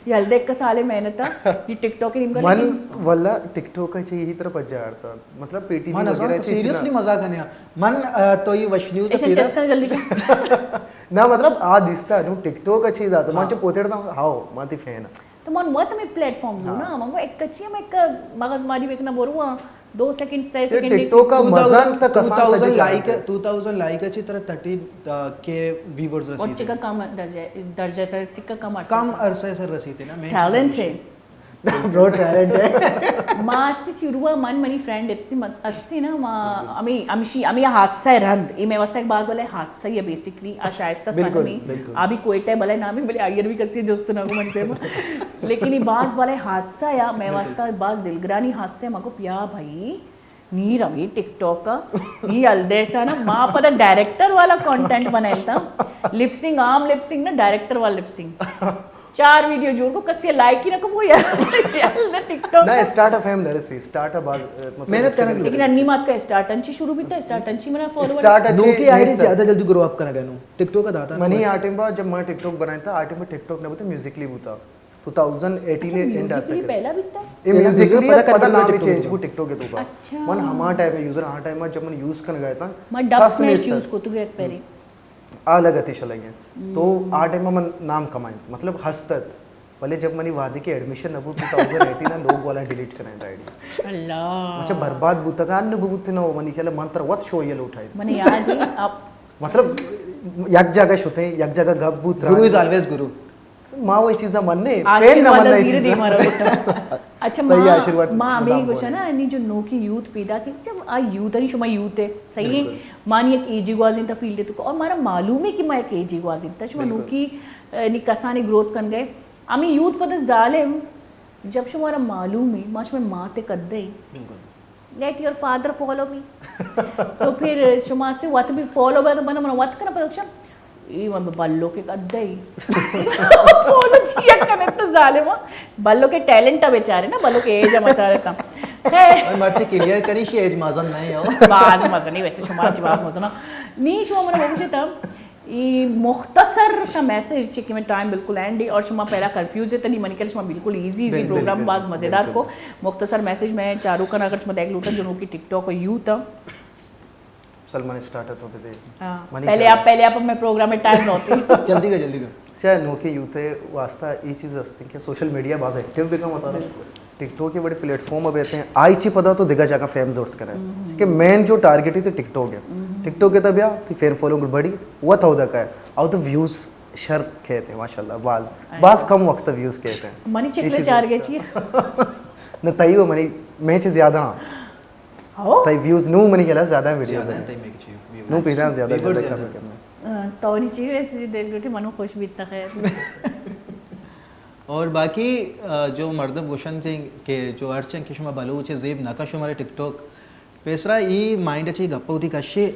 یلدے ایک سالے محنت ہے، یہ ٹک ٹاک ہی نیم کر من لیکن واللہ ٹک ٹاک کا چاہیے ہی طرف جاڑتا۔ مطلب پی ٹی وی وغیرہ چیز سیریسلی مزاق کرنے۔ من، آ، تو یہ وش نیوز ایشن پیدا چیس کرنا جلدی کر۔ نہ، مطلب، آ دیستا، نو ٹک ٹاک اچھی ذات، من ہاں۔ چو پوتڑ دا، ہاؤ، ما تی فین۔ تو من وت میں پلیٹ فارم زو نا، من کو ایک کچی ہم ایک مغز ماری بکنا برو ہاں، دو سیکنڈ، سے یہ سیکنڈ ٹک ٹاک کا مزن تک آسان سجے لائک، ٹو تھاؤزینڈ لائک اچھی طرح تھرٹی کے ویورز اور رسیتے۔ چکا کم درجہ، درجہ سر، چکا کم عرصہ کم سر۔ عرصہ سر رسیتے نا، میں ٹیلنٹ ہے۔ برو ٹیلنٹ ہے۔ ما استی چی روا من منی فرینڈ اتنی مز-، استی نا ما ہمیں، ہمشی، ہمیں حادثہ رند، اے میں واسطہ ایک باز والے حادثہ یہ بیسکلی، آ شائستہ بالکل، سنمی، بالکل۔ آ بھی کوئٹہ بلے نامی بلے آئیر بھی کسی جست نہ کو من پہ ما۔ لیکن یہ باز والے حادثہ یا میں واسطہ باز دلگرانی حادثہ ہے، مگو پیا بھائی، نی روی ٹک ٹاک ء، نی الدیشان ء، ما پدا ڈائریکٹر والا کانٹینٹ بنائینتا۔ لپ سنگ، عام لپ سنگ نہ، ڈائریکٹر والا لپ سنگ۔ چار ویڈیو جوڑ کو، کسی لائک ہی نہ کو، یار، یار، ٹک ٹاک نہ، ء۔ اسٹارٹ ء فیم نہ رسی، اسٹارٹ ء باز، ء، مطلب، محنت کرنا لیکن انی مات کا اسٹارٹ انچی شروع بیتا، اسٹارٹ انچی منا فالوور۔ اسٹارٹ اچھی نوکی آئیڈیا زیادہ جلدی گرو اپ کرنا گنو۔ ٹک ٹاک ء داتا منی آ ٹائم با جب میں ٹک ٹاک بنائینتا، آ ٹائم با ٹک ٹاک نہ بوتا، میوزیکلی بوتا۔ ٹو تھاؤزنڈ ایٹین اچھا، اینڈ آتا میوزیکلی پہلا بیتا؟ اے میوزیکلی پدا نام چینج کو ٹک ٹاک کے تو کا۔ اچھا۔ من ہما ٹائم یوزر، ہما ٹائم جب من یوز کن گیا تھا، ما ڈب سمیش یوز کو تو گیا پہلے۔ آ لگتے شلگیں۔ تو آ ٹائم من نام کمائیں، مطلب ہستت۔ بلے جب منی وہدے کہ ایڈمیشن نہ بوت ٹو تھاؤزنڈ ایٹین، لوگ والا ڈیلیٹ کریں آئی ڈی۔ اللہ۔ اچھا، برباد بوتگان نہ بوت نہ، منی خیال من تر وت شو یہ لوٹائی۔ من یاد ہے آپ مطلب یک جگہ شتے، یک جگہ گپ بوت، گرو از آلویز گرو۔ ما وہی چیزاں مننے، فین نہ مننے چیزاں۔ اچھا، ما ہمیں گوشا نا، نی جو نوکی یوتھ پیدا کی، جب آ یوتھ انی شما یوتھ ہے، صحیح ہے؟ مانی ایک ایجی گوازیں تا فیلڈ ہے تو، اور مارا معلوم ہے کہ ما ایک ایجی گوازیں تا، شما نوکی نی کسانی گروتھ کن گئے۔ ہمیں یوتھ پتہ ظالم، جب شمارا معلوم ہے، ما شما مات کدے۔ Let your father follow me۔ تو پھر شما سے وت بھی فالو بے تو بنا من وت کرنا پڑو شم۔ اے من بلو کے کدے۔ فالو چیا کنے تو ظالم۔ بلو کے ٹیلنٹ ہے بیچارے نا، بلو کے ایج ہے بیچارے تا۔ خیر۔ مرچی کلیئر کری شی ایج مازن نہیں ہو۔ باز مزنی ویسے شما چی باز مزنا۔ نی شما من بگوشتا۔ ای مختصر سا میسج چی کہ میں ٹائم بالکل اینڈ ہے اور شما پہلا کنفیوز ہے تنی منی کل شما بالکل ایزی ایزی پروگرام باز مزیدار کو۔ مختصر میسج میں چارو کنا اگر شما دیکھ لوٹا جو نوکی ٹک ٹاک یوتھ ہے۔ سلمان اسٹارٹ تو دے۔ پہلے آپ، پہلے آپ میں پروگرام میں ٹائم نہ ہوتی۔ جلدی کا، جلدی کا۔ چاہے نوکی یوتھ ہے واسطہ یہ چیز ہستی کہ سوشل میڈیا باز ایکٹیو بھی کم ہوتا ہے۔ ٹک ٹاک کے بڑے پلیٹ فارم اب ہیں، آئی چی پدا تو دگہ جگہ فیم زورت کرے۔ کہ مین جو ٹارگٹ ہے تو ٹک ٹاک ہے۔ ٹک ٹاک کے تب یا تو فین فالوئنگ بڑی، وہ تو دا کا ہے۔ اور تو ویوز شر کہتے ہیں ماشاءاللہ، باز، باز کم وقت ویوز کہتے ہیں۔ منی چکلے چار گئے چی؟ نہ تئی وہ منی، میں چیز زیادہ ہاں۔ ہو؟ تئی ویوز نو منی کلا زیادہ ہیں ویڈیوز ہیں۔ نو پیدا زیادہ، زیادہ کم کرنا۔ تو نی چی ویسے دل گوٹی منو خوش بیتا خیر۔ اور باقی، آ، جو مردم گوشن تھے کہ جو ہر چن کہ شما بلوچ زیب نہ کا شمارے ٹک ٹاک، پیسرا ای مائنڈ اچ ای گپ ہوتی کشے،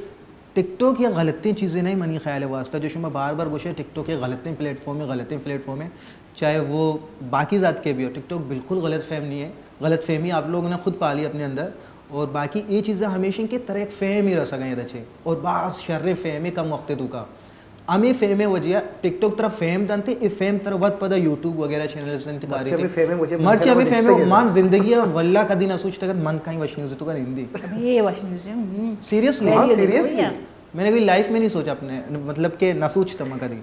ٹک ٹاک یا غلطیں چیزیں نہیں منی خیال واسطہ، جو شما بار بار گوشے ٹک ٹاک ایک غلطیں پلیٹ فارم ہے، غلطیں پلیٹ فارم ہے، چاہے وہ باقی ذات کے بھی ہو، ٹک ٹاک بالکل غلط فہم نہیں ہے، غلط فہمی آپ لوگوں نے خود پالی اپنے اندر، اور باقی یہ چیزیں ہمیشہ کہ ترا ایک فہم ہی رہ سکیں اچھے، اور بعض شر فہمی کم وقت تو کا۔ ہمے فیم ء وجہ ء ٹک ٹاک ترا فیم دنت، اے فیم ترا وت پدا یوٹیوب وغیرہ چینلز انت کاری مرچی ہمے فیم ء وجہ من مرچی ہمے فیم ء من زندگی ء واللہ کدی نہ سوچتا کہ من کہیں وش نیوز تو کر ہندی۔ ابھی یہ وش نیوز ہے، ہم۔ سیریسلی؟ ہاں، سیریسلی۔ میں نے کبھی لائف میں نہیں سوچا اپنے، مطلب کہ نہ سوچتا میں کدی۔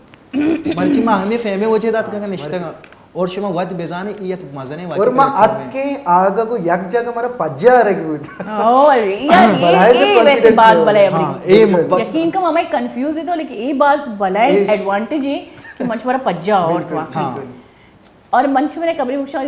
مرچی ما ہمے فیم ء وجہ دات کہ نشتگاں۔ اور شما وت بزانے ای یک مزنیں واقعہ اور ما ات کے آگا کو یک جگہ مارا پجا رگ بوت۔ او، یار، یہ، بلائے جو یہ ویسے کانفیڈنس باز بلائے ہاں، امری۔ اے م-، یقین کم ہمیں کنفیوز ہے تو، لیکن یہ باز بلائے ایڈوانٹیج ہے کہ من شمارا پجا اور بالکل، تو۔ ہاں۔ بالکل۔ اور من شمارے کمری مکشا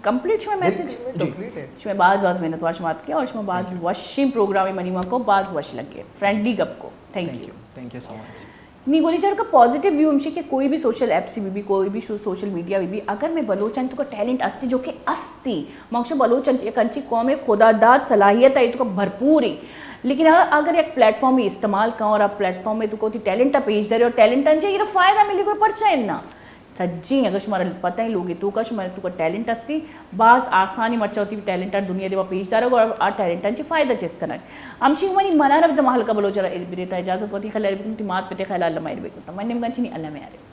کمپلیٹ شمارے میسج؟ بالکل، کمپلیٹ ہے۔ شمارے باز باز محنت وار شما ات کے اور شما باز وشیں پروگرام منی ما کو باز وش لگے۔ فرینڈلی گپ کو۔ Thank you. Thank you so much. نی گولی چار کا پازیٹیو ویو ہمشی کہ کوئی بھی سوشل ایپس بھی، بھی کوئی بھی سو-، سوشل میڈیا بھی، بھی اگر میں بلوچاں تو کا ٹیلنٹ استی جو کہ استی، مقصد بلوچاں یک انچی قوم خدا داد صلاحیت ہے تو کا بھرپور ہے، لیکن اگر، اگر یک پلیٹ فارم بھی استعمال کاں اور آپ پلیٹ فارم میں تو کو تی ٹیلنٹ پیش دارے اور ٹیلنٹ انچے یہ فائدہ ملی کوئی پرچہ ہے نا۔ سجیں اگر شمارا پتہ ہے لوگے تو کا شمارا تو کا ٹیلنٹ استی، باز آسانی مرچا ہوتی ٹیلنٹ دنیا دیوا پیش دارگ اور آ ٹیلنٹ چی فائدہ چست کنگ۔ ہمشی منی منارا زما ہلکا بلوچ را بریتا اجازت وتی خیال بکن تی مات پتے خیال اللہ مہر بکن۔ من نیم گنچنی اللہ مہر۔